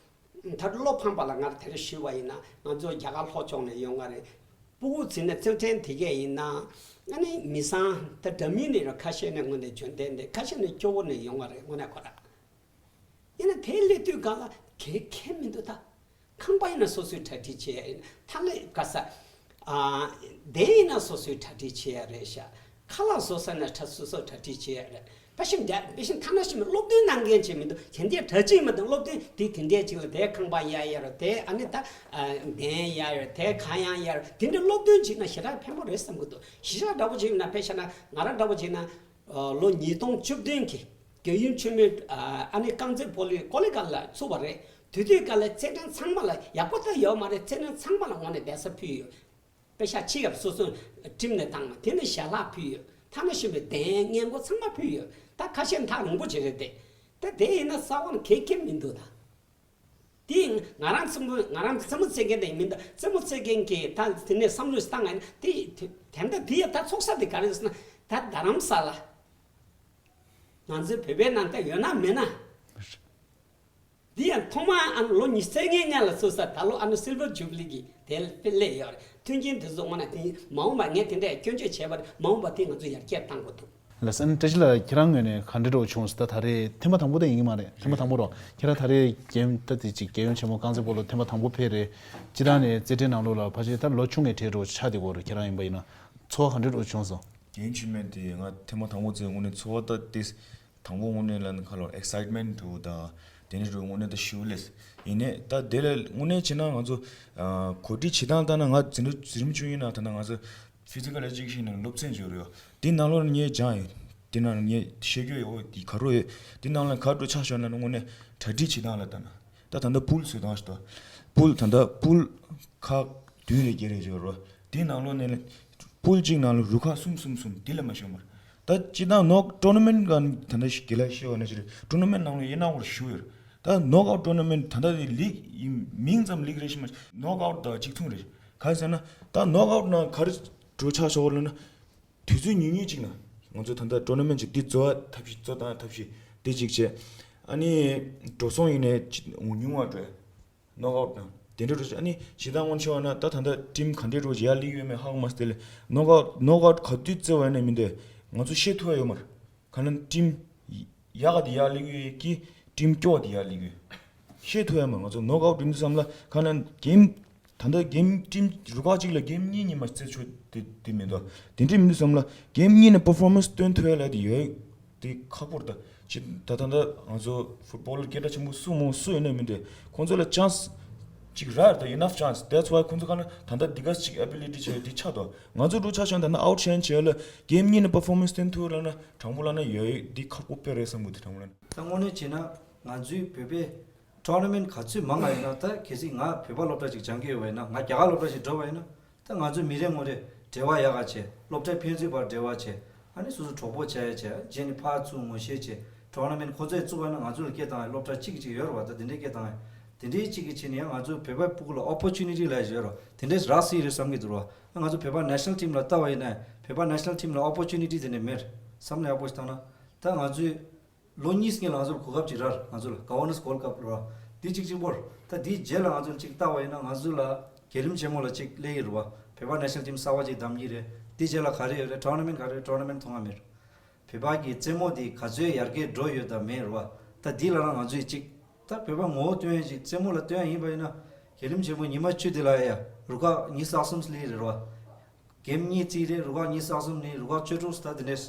ད་བློ་ཕངས་པ་ལ་ང་དེ་རིང་ཞུས་པ་ཡིན་ན་ང་ཚོ་རྒྱ་གར་ལྷོ་ཕྱོགས་ནས་ཡོང་བ་རེད། སྤུ་གུ་བྱས་ན་རྩེད་འགྲན་དེ་གས་ཡིན་ན། ཨ་ནི་མི་བཟང་ད་འདྲ་མིན་ནས་ར་ཁ་ཤས་ནས་དངོས་གནས་འཇོན་ཐང་ནས་ཁ་ཤས་ནས་སྐྱོ་བོ་ནས་ཡོང་བ་རེད་དངོས་གནས་ཁོ་ར། ཡིན་ན་དེའི་སླེབས་དུས་སྒང་ལ་གལ་ཁེལ་མི་འདུག་ད། ཁང་པ་ཡིན་ན་སོ་སོའི་གྲ་སྒྲིག་བྱེད་ཡ་ཡིན། ཐ་ལེ་ག་ས། ཨ། གདན་ཡིན་ན་སོ་སོའི་གྲ་སྒྲིག་བྱེད་ཡ་རེད་ཤག་ཁ་ལག་བཟོ་ས་ན་གྲ་སོ་སོ་གྲ་སྒྲིག་བྱེད་ཡ་རེད། དཔེ་ཞིག་འདྲ་དཔེ་ཞིག་ཐ་ན་ཞིག་མི་སློབ་སྟོན་གནང་མཁན་ཅིག་མི་འདུག་དེ་འདྲའི་གྲ་སྒྲིག་མི་འདུག་སློབ་སྟོན་དེ་དེ་འདྲའི་ཅིག་ལ་དེ་ཁང་པ་གཡར་ཡ་རེད། དེ་ཨ་ནི་ད། ཨ། གདན་གཡར་ཡ་རེད། དེ་ཁ་གཡར་ཡ་རེད། དེ་འདྲའི་སློབ་སྟོན་བྱས་ན་ཞེ་དྲག་ཕན་པོ་རེད་བསམ་གི་འདུག་གཞིས་ཆགས་འདྲ་པོ་བྱས་ན་དཔེ་བཞག་ན་ང་རང་འདྲ་པོ་བྱས་ན། ལོ་ཉིས་སྟོང་བཅུ་བདུན་གྱི་ རྒན་ཡོལ་ཆེན་མོའི་ཨ་ནི་རྐང་རྩེད་སྤོ་ལོའི་ཀོ་ལི་གྷལ་ལ་ཚུགས་པ་རེད། དེ་དུས་སྐབས་ལ་རྩེད་འགྲན་ཚང་མ་ལ་ཡག་པོ་ད་ཡོད་མ་རེད། རྩེད་འགྲན་ཚང་མ་ལ་དངོས་གནས་བསྡད་ས་ཕུལ་ཡོད། པེ་ཤག་ཆེ་ཡབ་སོ་སོའི་ཁྲིམས་ནས་བཏང་བ་དེ་ནི་ཞལ་ལག་ཕུལ་ཡོད། ཐ་ན་གཞོན་པའི་གདན་སྔས་མགོ་ཚང་མ་ཕུལ་ཡོད། ད་ཁ་ཤས་ཐག་རིང་པོ་ཅིག་རེད་དེ། ད་དེ་ཡིན་ན་ས་འོག་ནས་གས་ཁེབས་མི་འདུག་ད། དེ་ང་རང་རྩེད་མོ་ང་རང་རྩེད་མོ་རྩེད་མཁན་དེ་མིན་ད། རྩེད་མོ་རྩེད་མཁན་གྱིས་ད་དེ་ནས་བསམ་བློ་བཏང་ངས་དེ་དེ་ད་དེ་ཡ་ད་ཚོགས་ས་དེ་ག་རེ་ཟེར་ན་ད་རྡ་རམ་ས་ལ། ང་ཚོའི་བོད་པའི་ནང་ད་ཡོད་ན་མེད་ན། འདི་ཡང་ཐོག་མར་ཨ་ནི་ལོ་ཉི་ཤུ་རྩ་ལྔའི་སྔ་ལ་ཚུགས་ས་ད་ལོ་ཨ་ནི་སིལ་ཝར་ཇུབ་ལི་གི་དེ་སླེབས་ཡོད་རེད། མཐུན་རྐྱེན་དེ་ཚོ་དངོས་གནས་དེ་མ་འོངས་པ་ངས་དེ་འདྲའི་སྐྱོན་བརྗོད་བྱས་པ་རེད། མ་འོངས་པ་དེ་ང་ཚོ་ཡར་རྒྱས་གཏང་དགོས་འདུག་ལགས་སོ། ཨ་ནི་བཀྲ་ཤིས་ལགས་ཁྱེད་རང་ངོས་ནས་ག་འདྲ་འདྲ་བོ་བྱུང་སོང་། ད་ད་རེས་ཐེངས་མ་དང་པོ་ད་ཡིན་གྱི་མ་རེད། ཐེངས་མ་དང་པོ་རོ། ཁྱེད་རང་ད་རེས་རྒན་ད་དེ་ཅིག་རྒན་ཡོལ་ཆེན་མོ་རྐང་རྩེད་སྤོ་ལོ་ཐེངས་མ་དང་པོ་ཕེབས་རེད། སྤྱིར་བཏང་ནས་རྩེད་འགྲན་ནང་ལོགས་ལ་ཕལ་ཆེར་ད་ལོ་ཆུང་བའི་གྲས་འདྲ་བོ་ཆགས་བསྡད་ཀྱི་ཡོད་རེད། ཁྱེད་རང་ཡིན་པ་ཡིན་ན་ཚོར་བ་ག་འདྲ་འདྲ་བོ་བྱུང་སོང་། རྒན་ཡོལ་ཆེན་མོ་དེ་ང་ཐེངས་མ་དང་པོ་རྩེད་དངོས་གནས་ཚོར་བ་ད་དེ། དང་པོ་དངོས་གནས་ལ་ཁ་ལོ་ཨེག་སའིཊ་མེན་ཊི་འདྲ་བོ་དང་དེ་འདྲ་འདྲ་བོ་དངོས་གནས་ད་ཞེ་པོ་སླེབས། ཡིན་ནའི་ད་དེ་ལ་དངོས་གནས་བྱས་ན་ང་ཚོ་ཨ་གོ་སྒྲིག་བྱེད་སྟངས་ལྟར་ན་ང་འཛིན་གྲྭ་འཛིན་རིམ་བཅུ་གཉིས་ནང་ད་ལྟ་ང་ཚོ་ཕི་ཛི་ཀལ་ཨེ་ཇུ་ཀེ་ཤན་ནང་སློབ་ཚན་ཅིག་ཡོད་རེད། དེ་ནང་ལོགས་ངས་སྦྱངས་ཡོད། དེ་ནང་ངས་ཤེས་རྒྱུ་ཡོད། དེ་ག་རེ་ཡོད། དེ་ནང་ལ་ག་རེ་ཆགས་ཤག་ལབ་ན་དངོས་གནས་གྲ་སྒྲིག་བྱེད་སྟངས་ལ་ལྟ་ན། ད་ད་ལྟ་པུལ་བཟོས་སྟངས་ཤིག་ད། པུལ་ད་ལྟ་པུལ་ཁག་བདུན་རེ་བརྒྱད་རེ་ཅིག་ཡོད་རེད། དེ་ནང་ལོགས་ནས་པུལ་གཅིག་ནང་ལ་རུ་ཁག་གསུམ་གསུམ་གསུམ་དེ་ལས་མ་ཤོར་མ་རེད། ད་སྤྱིར་བཏང་ནོག་ཊོར་ན་མེན་ཊི་ག་ད་ལྟ་ཞིག་རྒན་ལགས་ཤེས་པ་ནང་བཞིན་རེད། ཊོར་ན་མེན་ཊི་ནང་ལ་ཡིན་ན་འོར་ཞུ་ཡོད་རེད། ད་ནོག་ཨའུཊ་ཊོར་ན་མེན་ཊི་ད་ལྟ་དེ་ལིག་ཡིན་མིང་ཙམ་ལིག་རེད་ཤི་མ་ནོག་ཨའུཊ་དང་གཅིག་མཚུངས་རེད། ག་རེ་ཟེར་ན་ད་ནོག་ཨའུཊ་ནང་ག་རེ་འགྲོ་ཆགས་ཤོར་ལབ་ན། དུས་ཚོད་ཉུང་ཉུང་ཅིག་ན་ང་ཚོ་ད་ལྟ་ཊོར་ན་མེན་ཊི་ཅིག་འདི་རྩོད་ཐབས་ཤེས་རྩོད་སྟངས་ཐབས་ཤེས་འདི་གཅིག་བྱས། ཨ་ནི་འགྲོ་སོང་ཡིན་ནའི་ཉུང་བ་སྤྲོད། ནོག་ཨའུཊ་ནང་དེ་འདྲ་འགྲོ་ཆོག་ཨ་ནི་ཇི་ལྟར་སྔོན་ཆད་བ་ན་ད་ད་ལྟ་ཊིམ་ག་འདྲའི་འགྲོ་ཡར་སླེབས་ཡོད་མེད་ཧ་གོ་མ་སོང་། དེ་ལས་ནོག་ཨའུཊ་ནོག་ཨའུཊ་ག་དུས་རྩེ་བ་ཡིན་ན་མི་འདོད་ང་ཚོ་ཤེས་ཐུབ་ཡ་ཡོད་མ་རེད། ག་ན་ཊིམ་ཡག་ག་དེ་ཡར་སླེབས་ཡོད་ཀྱི་ཊིམ་སྐྱོ་བ་དེ་ཡར་སླེབས་ཡོད། ཤེས་ཐུབ་ཡ་མ་རེད། ང་ཚོ་ནོག་ཨའུཊ་ཡིན་དུས་ཙམ་ལ་ག་ན་གེམ་ད་ལྟ་གེམ་ཊིམ་རུ་ཁག་གཅིག་ལ་གེམ་གཉིས་གཉིས་མ་རྩེ་ཆོག་དེ་དེ་མི་འདུག་དེ་འདྲས་མི་འདུག་བསམ་ལ་གེམ་གཉིས་ནས་པར་ཕོར་མན་སི་སྟོན་ཐུབ་ཡ་ལ་དེ་ཡོད་དེ་ཁག་པོ་རེད། ད་ཅི་ད་ད་ད་ང་ཚོ་ཕུཊ་བོལ་ལ་སྐད་གྲགས་ཆེན་པོ་སུ་མོ་སུ་ཡོད་ན་མི་འདུག་ཁོང་ཚོ་ལ་ཅན་སི་ཅིག་རག་ད་enough chance that's why ཁོང་ཚོ་ག་ན་ད་ད་འདི་ག་ཅིག་ཨེ་བི་ལི་ཊི་བྱས་དེ་ཆགས་འདུག་ང་ཚོ་འགྲོ་ཆ་ཤང་ད་ན་ཨའུཊ་ཤན་བྱས་ལ་གེམ་གཉིས་ནས་པར་ཕོར་མན་སི་སྟོན་ཐུབ་ལ་ན་དྲང་པོ་ལ་ན་ཡོད་དེ་ཁག་པོ་དཔེ་རེད་བསམ་གི་འདུག་དྲང་པོ་ལ་ན། ད་དངོས་གནས་བྱས་ན་ང་ཚོའི་བོད་པའི་ཊོར་ན་མེན་ཊི་ག་ཚོད་མང་ང་ཡིན་ན། ད་གལ་སྲིད་ང་བོད་པ་སློབ་གྲྭ་ཅིག་སྦྱང་གི་ཡོད་པ་ཡིན་ན། ང་རྒྱ་གར་སློབ་གྲྭ་ཞིག་འགྲོ་བ་ཡིན་ན། ད་ང་ཚོའི་མི་རེ་ངོ་རེ་འབྲེལ་བ་ཡག་ག་བྱས། སློབ་གྲྭའི་ཕན་ཚུན་བར་འབྲེལ་བ་བྱས། ཨ་ནི་སོ་སོ་གྲོགས་པོ་བྱས་བྱས་རྗེས་ནས་ཕར་ཚུར་ངོ་ཤེས་བྱས། ཊོར་ན་མེན་ཊི་ཁོ་ཚོས་བཙུགས་པ་ན་ང་ཚོ་ལ་སྐད་བཏང་བའི་སློབ་གྲྭ་གཅིག་གཅིག་ཡོད་རེད་བ། ད་དེ་འདྲའི་སྐད་བཏང་བའི་དེ་འདྲའི་གཅིག་གིས་བྱས་ནས་ཡང་ང་ཚོ་བོད་པའི་ཕྲུ་གུ་ལ་ཨོ་པོར་ཅུ་ནི་ཊི་ལབ་ཡག་ཅིག་ཡོད་རེད་བ། དེ་འདྲས་རག་སྲིད་རེད་བསམ་གི་འདུག་རེད་བ། ང་ཚོ་བོད་པ་ནེ་ཤ་ནལ་ཊིམ་ལ་ལྟ་བ་ཡིན་ན་བོད་པ་ནེ་ཤ་ནལ་ཊིམ་ལ་ཨོ་པོར་ཅུ་ནི་ཊི་དེ་འདྲས་མེད། བསམ་བློ་ཡག་པོ་ཞིག་བཏང་ན། ད་ང་ཚོས་ལོ་གཉིས་སྔོན་ལ་ང་ཚོར་གོ་སྐབས་ཅིག་རག་ང་ཚོ་ལ་ག་ཝར་ནར་སི་གོལ་ཌི་ཀབ་རེད་བ། འདི་གཅིག་གཅིག་པོ་རེད། ད་འདིའི་རྗེས་ལ་ང་ཚོར་ཅིག་ལྟ་བ་ཡིན་ན་ང་ཚོ་ལ་རྒྱལ་རིམ་ཆེན་མོ་ལ་ཅིག་སླེབས་ཀྱི་རེད་བ། བོད་པ་ནེ་ཤ་ནལ་ཊིམ་གསར་པ་ཅིག་བདམས་ཀྱི་རེད། འདིའི་རྗེས་ལ་ག་རེ་ཡོད་རེད། ཊོར་ན་མེན་ཊི་ག་རེ་ཡོད། ཊོར་ན་མེན་ཊི་མཐོང་ང་མེད། བོད་པ་གི་རྩེད་མོ་འདི་ག་ཚོད་ཡར་རྒྱས་འགྲོ་ཡོད་དམ་མེད་རེད་བ། ད་འདི་ལ་རང་ང་ཚོས་ཅིག་ད་བོད་པ་ངོ་བོ་སྟོན་ཡ་ཅིག་རྩེད་མོ་ལ་སྟོན་ཡ་ཡིན་པ་ཡིན་ན། རྒྱལ་རིམ་ཆེན་མོ་ཉི་མ་བཅུ་འདི་ལ་ཡ་རུ་ཁག་ཉི་ཤུ་རྩ་གསུམ་སླེབས་རེད་བ། གེམ་གཉིས་རྩེས་རེད། རུ་ཁག་ཉི་ཤུ་རྩ་གསུམ་ནས་རུ་ཁག་བཅུ་དྲུག་ད་དེ་འདྲས་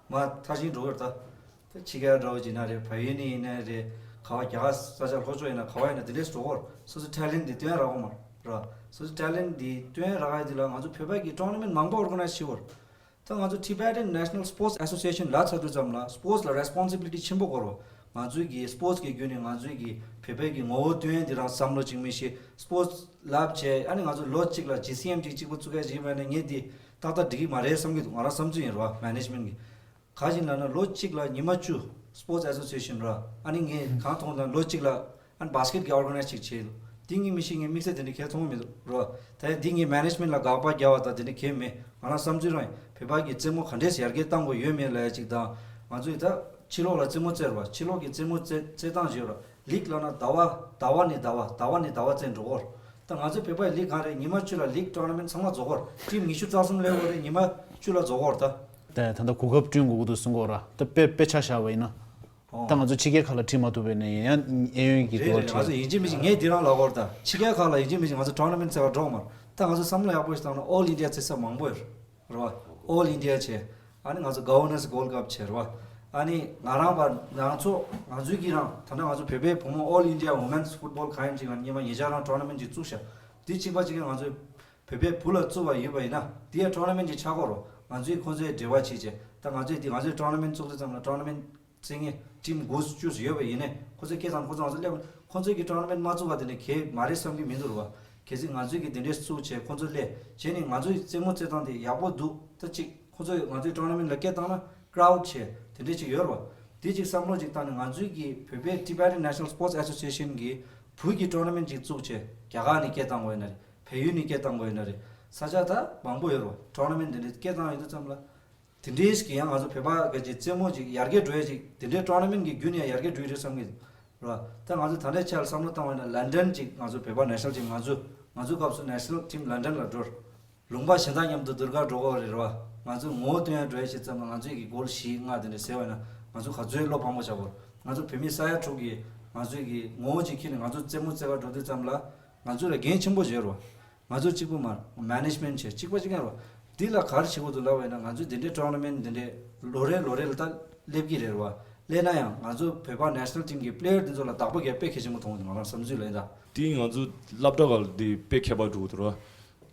མར་མཐར་ཕྱིན་འགྲོ་གི་རེད་ད། ད་ཕྱི་རྒྱལ་འདྲ་བོ་ཅིག་ཡིན་ན་རེད། བལ་ཡུལ་ནས་ཡིན་ན་རེད། ག་བ་རྒྱ་གར་ས་ཆ་ལྷོ་ཕྱོགས་ཡིན་ན་ག་བ་ཡིན་ན་དེ་འདྲས་འགྲོ་གི་རེད། སོ་སོའི་ཊེ་ལེན་ཊི་འདི་སྟོན་རག་གི་མ་རེད་བ། སོ་སོའི་ཊེ་ལེན་ཊི་འདི་སྟོན་རག་ཡ་འདི་ལ་ང་ཚོ་བོད་པ་གི་ཊོར་ན་མེན་ཊི་མང་པོ་ཨོར་ག་ནའི་ཛི་བྱེད་དགོས་རེད། ད་ང་ཚོ་Tibetan National Sports Association ལབ་ཚར་དུས་ཙམ་ལ་སི་པོར་ཊི་ལ་རེ་སི་པོན་སི་བི་ལི་ཊི་ཆེན་པོ་དགོས་རེད་བ། ང་ཚོའི་གི་སི་པོར་ཊི་གི་བརྒྱུད་ནས་ང་ཚོའི་གི་བོད་པའི་གི་ངོ་བོ་སྟོན་ཡ་འདི་རང་བསམ་བློ་ཅིག་མི་ཤེས། སི་པོར་ཊི་ལབ་བྱས་ཨ་ནི་ང་ཚོ་ལོ་གཅིག་ལ་ཇི་སི་ཨེམ་ཅིག་གཅིག་པོ་བཙུགས་ཡ་ཅིག་ཡིན་པ་ཡིན་ན་ངས་འདི་ཏག་ཏག་འགྲིག་གི་མ་རེད་བསམ་གི་འདུག་ང་རང་བསམ་ཚུལ་ཡིན་རེད་བ། མེ་ནེ་ཇི་མེན་ཊི་གི། ག་ཅིག་ལབ་ན་ལོ་གཅིག་ལ་ཉི་མ་བཅུ་སི་པོར་ཊི་ཨེ་སོ་སི་ཨེ་ཤན་ར། ཨ་ནི་ངས་གང་མཐོང་དང་ལོ་གཅིག་ལ་ཨ་ནི་བྷ་སི་ཀེ་ཊི་གི་ཨོར་ག་ནའི་ཛི་ཅིག་བྱས་འདུག་འདི་ངས་མི་ཤེས། ངས་དམིགས་བསལ་དེ་འདྲ་གས་མཐོང་མི་འདུག་ར། ད་འདི་ངས་མེ་ནེ་ཇི་མེན་ཊི་ལ་དགག་པ་རྒྱག་པ་དང་དེ་འདྲ་གས་མེད། ང་རང་བསམ་ཚུལ་རང་ཡིན། བོད་པ་གི་རྩེད་མོ་ག་འདྲས་ཡར་རྒྱས་གཏང་དགོས་ཡོད་མེད་ལབ་ཡ་ཅིག་དང་། ང་ཚོས་ད་ཕྱི་ལོགས་ལ་རྩེད་མོ་རྩེ་ར་བ། ཕྱི་ལོགས་ཀྱི་རྩེད་མོ་རྩེ་རྩེད་སྟངས་ཞིག་ཡོད་ར། ལིག་ལབ་ན་ཟླ་བ་ཟླ་བ་ནས་ཟླ་བ་ཟླ་བ་ནས་ཟླ་བ་བཙན་འགྲོ་གོ་ར། ད་ང་ཚོའི་བོད་པའི་ལིག་གང་རེད། ཉི་མ་བཅུ་ལ་ལིག་ཊོར་ན་མེན་ཊི་ཚང་མ་རྫོགས་གོ་ར། ཊིམ་ཉི་ཤུ་རྩ་གསུམ་སླེབས་གོ་རེད། ཉི་མ་བཅུ་ལ་རྫོགས་གོ་ར་ད། ད་ད་ལྟ་གོ་སྐབས་བསྐྲུན་དགོས་ཀྱི་འདུག་གསུང་གོ་ར། ད་དཔེ་དཔེ་ཆ་བཞག་པ་ཡིན་ན། ཨོ། ད་ང་ཚོ་ཕྱི་རྒྱལ་ཁག་ལ་ཁྲིད་མ་ཐུབ་པས་ནས་ཡང་གཡས་གཡོན་གྱི་རེད་དུ་རེད། ང་ཚོ་ཡིན་གཅིག་མིན་གཅིག་ངས་འདི་རང་ལབ་དགོས་རེད་ད། ཕྱི་རྒྱལ་ཁག་ལ་ཡིན་གཅིག་མིན་གཅིག་ང་ཚོ་ཊོར་ན་མེན་ཊི་རྩེ་བར་འགྲོ་མ་རེད། ད་ང་ཚོ་བསམ་བློ་ཡག་པོ་ཞིག་བཏང་ན་ཨོལ་ཨིན་ཌི་ཡ་རྩེད་ས་མང་པོ་ཡོད་རེད་བ། ཨོལ་ཨིན་ཌི་ཡ་བྱས། ཨ་ནི་ང་ཚོ་ག་ཝར་ནར་སི་གོལ་ཌི་ཀབ་བྱས་རེད་བ། ཨ་ནི་ང་རང་བ་ང་ཚོ་ང་ཚོའི་གི་རང་ད་ལྟ་ང་ཚོ་བོད་པའི་བུ་མོ་ཨོལ་ཨིན་ཌི་ཡ་ཝུ་མེན་སི་ཕུཊ་བོལ་གང་ཡིན་ཅིག་ལ་སྔོན་མ་ཉེ་ཆར་རང་ཊོར་ན་མེན་ཊི་ཅིག་བཙུགས་ཤག་འདི་གཅིག་པ་གཅིག་ང་ཚོའི་བོད་པའི་བུ་ལ་བཙུགས་པ་ཡོད་པ་ཡིན་ན་འདི་ཡ་ཊོར་ན་མེན་ཊི་ཅིག་ཆགས་ཀྱི་ཡོད་རེད། ང་ཚོས་ཁོང་ཚོའི་འབྲེལ་བ་བྱས་བྱས་ད་ང་ཚོས་འདི་ང་ཚོའི་ཊོར་ན་མེན་ཊི་བཙུགས་དུས་ཙམ་ལ་ཊོར་ན་མེན་ཊི་ རྩེད་མཁན་ཊིམ་དགུ་བཅུ་ཡོད་པ་ཡིན་ནའི་ཁོ་ཚོས་སྐད་བཏང་ཁོ་ཚོ་ང་ཚོ་སླེབས། ཁོ་ཚོས་ཀྱི་ཊོར་ན་མེན་ཊི་མ་བཙུགས་པ་དེ་ནི་གལ་མ་རེད་བསམ་གྱི་མི་འདུག་ར་བ། གལ་སྲིད་ང་ཚོས་ཀྱི་དེ་འདྲའི་བཙུགས་བྱས་ཁོ་ཚོ་སླེབས་བྱས་ནས་ང་ཚོའི་རྩེད་མོ་རྩེད་སྟངས་དེ་ཡག་པོ་འདུག་ད་ཅིག་ཁོ་ཚོས་ང་ཚོའི་ཊོར་ན་མེན་ཊི་ལ་སྐད་བཏང་ན་ཀྲའུ་ཌི་བྱས་དེ་འདྲའི་ཅིག་ཡོད་ར་བ། དེ་ཅིག་བསམ་བློ་ཅིག་བཏང་ནས་ང་ཚོའི་གི་བོད་པའི་Tibetan National Sports Association གི་བོད་ཀྱི་ཊོར་ན་མེན་ཊི་ཅིག་བཙུགས་བྱས་རྒྱ་གར་ནས་སྐད་བཏང་དགོས་ཡིན་ན་རེད། བལ་ཡུལ་ནས་སྐད་བཏང་དགོས་ཡིན་ན་རེད། ས་ཆ་ད་མང་པོ་ཡོད་ར་བ། ཊོར་ན་མེན་ཊི་དེ་འདྲའི་སྐད་བཏང་ཡོང་དུས་ཙམ་ལ། དེ་འདྲའི་ཞིག་ཡང་ང་ཚོ་བོད་པ་གི་ཅིག་རྩེད་མོ་ཅིག་ཡར་རྒྱས་འགྲོ་ཡ་ཅིག་དེ་འདྲའི་ཊོར་ན་མེན་ཊི་གི་བརྒྱུད་ནས་ཡང་ཡར་རྒྱས་འགྲོ་ཡི་རེད་བསམ་གི་རེད་བ། ད་ང་ཚོ་ད་ལྟའི་ཆ་ལ་བསམ་བློ་བཏང་བ་ཡིན་ན་ལན་ཌན་ཅིག་ང་ཚོ་བོད་པ་ནེ་ཤ་ནལ་ཊིམ་ང་ཚོ་སྐབས་སུ་ནེ་ཤ་ནལ་ཊིམ་ལན་ཌན་ལ་འགྲོ། ལུང་པ་གཞན་དག་མཉམ་དུ་ཟློས་གར་འགྲོ་གི་རེད་བ། ང་ཚོས་ངོ་བོ་སྟོན་ཡ་འགྲོ་ཡ་ཞིག་བརྩམས་ན་ང་ཚོས་ཀྱི་གོལ་བཞི་ལྔ་དེ་འདྲ་ཟེར་བ་ཡིན་ན་ང་ཚོ་ག་ཚོད་བློ་ཕམ་པོ་བྱ་དགོས། ང་ཚོ་བོད་མི་ས་ཡ་དྲུག་གིས་ང་ཚོས་ཀྱི་ངོ་བོ་ཅིག་འཁྱེར་ནས་ང་ཚོ་རྩེད་མོ་རྩེད་ག་འགྲོ་དུས་ཙམ་ལ་ང་ཚོ་ལ་འགན་ཆེན་པོ་ཅིག་ཡོད་རེད་བ། ང་ཚོ་གཅིག་པུ་མ་རེད། མེ་ནེ་ཇི་མེན་ཊི་བྱས་གཅིག་པ་གཅིག་རྐྱང་རེད་བ། འདི་ལ་ག་རེ་བྱེད་དགོས་འདུག་ལབ་པ་ཡིན་ན་ང་ཚོས་འདི་འདྲའི་ཊོར་ན་མེན་ཊི་འདི་འདྲའི་ལོ་རེ་ལོ་རེ་ལ་ད་སླེབས་ཀྱི་རེད་བ། སླེབས་ན་ཡང་ང་ཚོ་བོད་པ་ནེ་ཤ་ནལ་ཊིམ་གྱི་པི་ལེ་ཡར་འདི་ཚོ་ལ་བདག་པོ་རྒྱག་དཔེ་གལ་ཆེན་པོ་མཐོང་གི་འདུག་ང་རང་བསམ་ཚུལ་ལ་ཡིན་ད། དེ་ང་ཚོ་སློབ་གྲྭ་སྒང་ལ་དེ་དཔེ་ཁྱད་པར་འགྲོ་གི་འདུག་ར།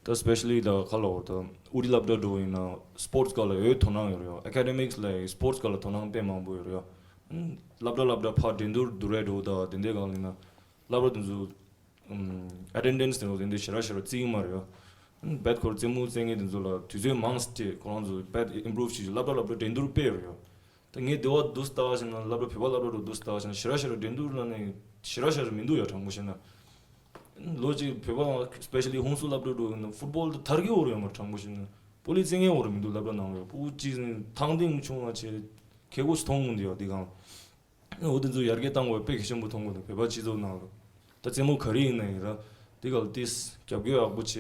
ད་སི་པེ་ཤ་ལི་ད་ག་ལ་འོ་ད་ཨུ་རི་སློབ་གྲྭ་འགྲོ་ཡིན་ན་སི་པོར་ཊི་སི་སྒང་ལ་འོ་དོ་སྣང་ཡོད་རེད་ཡ། ཨེ་ཀ་ཌེ་མིག་སི་ལ་སི་པོར་ཊི་སི་སྒང་ལ་དོ་སྣང་དཔེ་མང་པོ་ཡོད་རེད་ཡ། སློབ་གྲྭ་སློབ་གྲྭ་ཕར་འགྲན་བསྡུར་བསྡུར་རེད་འགྲོ་ད་དེ་འདྲའི་སྒང་ལ་ཡིན་ན་སློབ་གྲྭ་དེ་ཚོ་ཨ་ཊེན་ཌེན་སི་དེ་ཚོ་དེ་འདྲའི་ཞེ་དྲག་ཞེ་དྲག་བརྩི་གི་མ་རེད་ཡ། རྦད་ཁོ་ར་རྩེད་མོ་རྩེད་མཁན་དེ་ཚོ་ལ་དུས་ཚོད་མང་སྟེ་ཁོ་རང་ཚོ་རྦད་ཨིམ་པུ་རུབ་བྱེད་ཀྱི་སློབ་གྲྭ་སློབ་གྲྭ་འགྲན་བསྡུར་སྤེལ་ཡོད་རེད་ཡ། ད་ངས་དེ་བ་འདུག་སེ་ལྟ་བ་བྱས་ན་སློབ་གྲྭ་བོད་པ་སློབ་གྲྭ་འདུག་སེ་ལྟ་བ་བྱས་ན་ཞེ་དྲག་ཞེ་དྲག་འགྲན་བསྡུར་ལ་ནི་ཞེ་དྲག་ཞེ་དྲག་མི་འདུག་ཡ། དྲང་པོ་བཤད་ན་ལོ་གཅིག་བོད་པ་སི་པེ་ཤ་ལི་ཧུན་སུར་སློབ་གྲྭ་འགྲོ་ཡིན་ན་ཕུཊ་བོལ་དེ་དར་གི་ཡོད་རེད་ཡ་མ། དྲང་པོ་བཤད་ན་བོ་ལི་རྩེད་མཁན་ཡོད་རེད་མི་འདུག་སློབ་གྲྭ་ནང་ལ། ཕྲུ་གུ་གཅིག་ཐང་སྟེང་ཆུང་བ་བྱས་ཁེ་གོ་ཞིག་མཐོང་གི་མི་འདུག་ཡ། དེ་གང་འོ་དེ་ཚོ་ཡར་རྒྱས་བཏང་དགོས་དཔེ་གལ་ཆེན་པོ་མཐོང་གི་འདུག་བོད་པ་སྤྱི་ཚོགས་ནང་ལ། ད་རྩེད་མོ་ག་རེ་ཡིན་ན་ཡིན་ར་དེ་ག་ལ་ཏིས་རྒྱབ་སྐྱོར་ཡག་པོ་བྱས་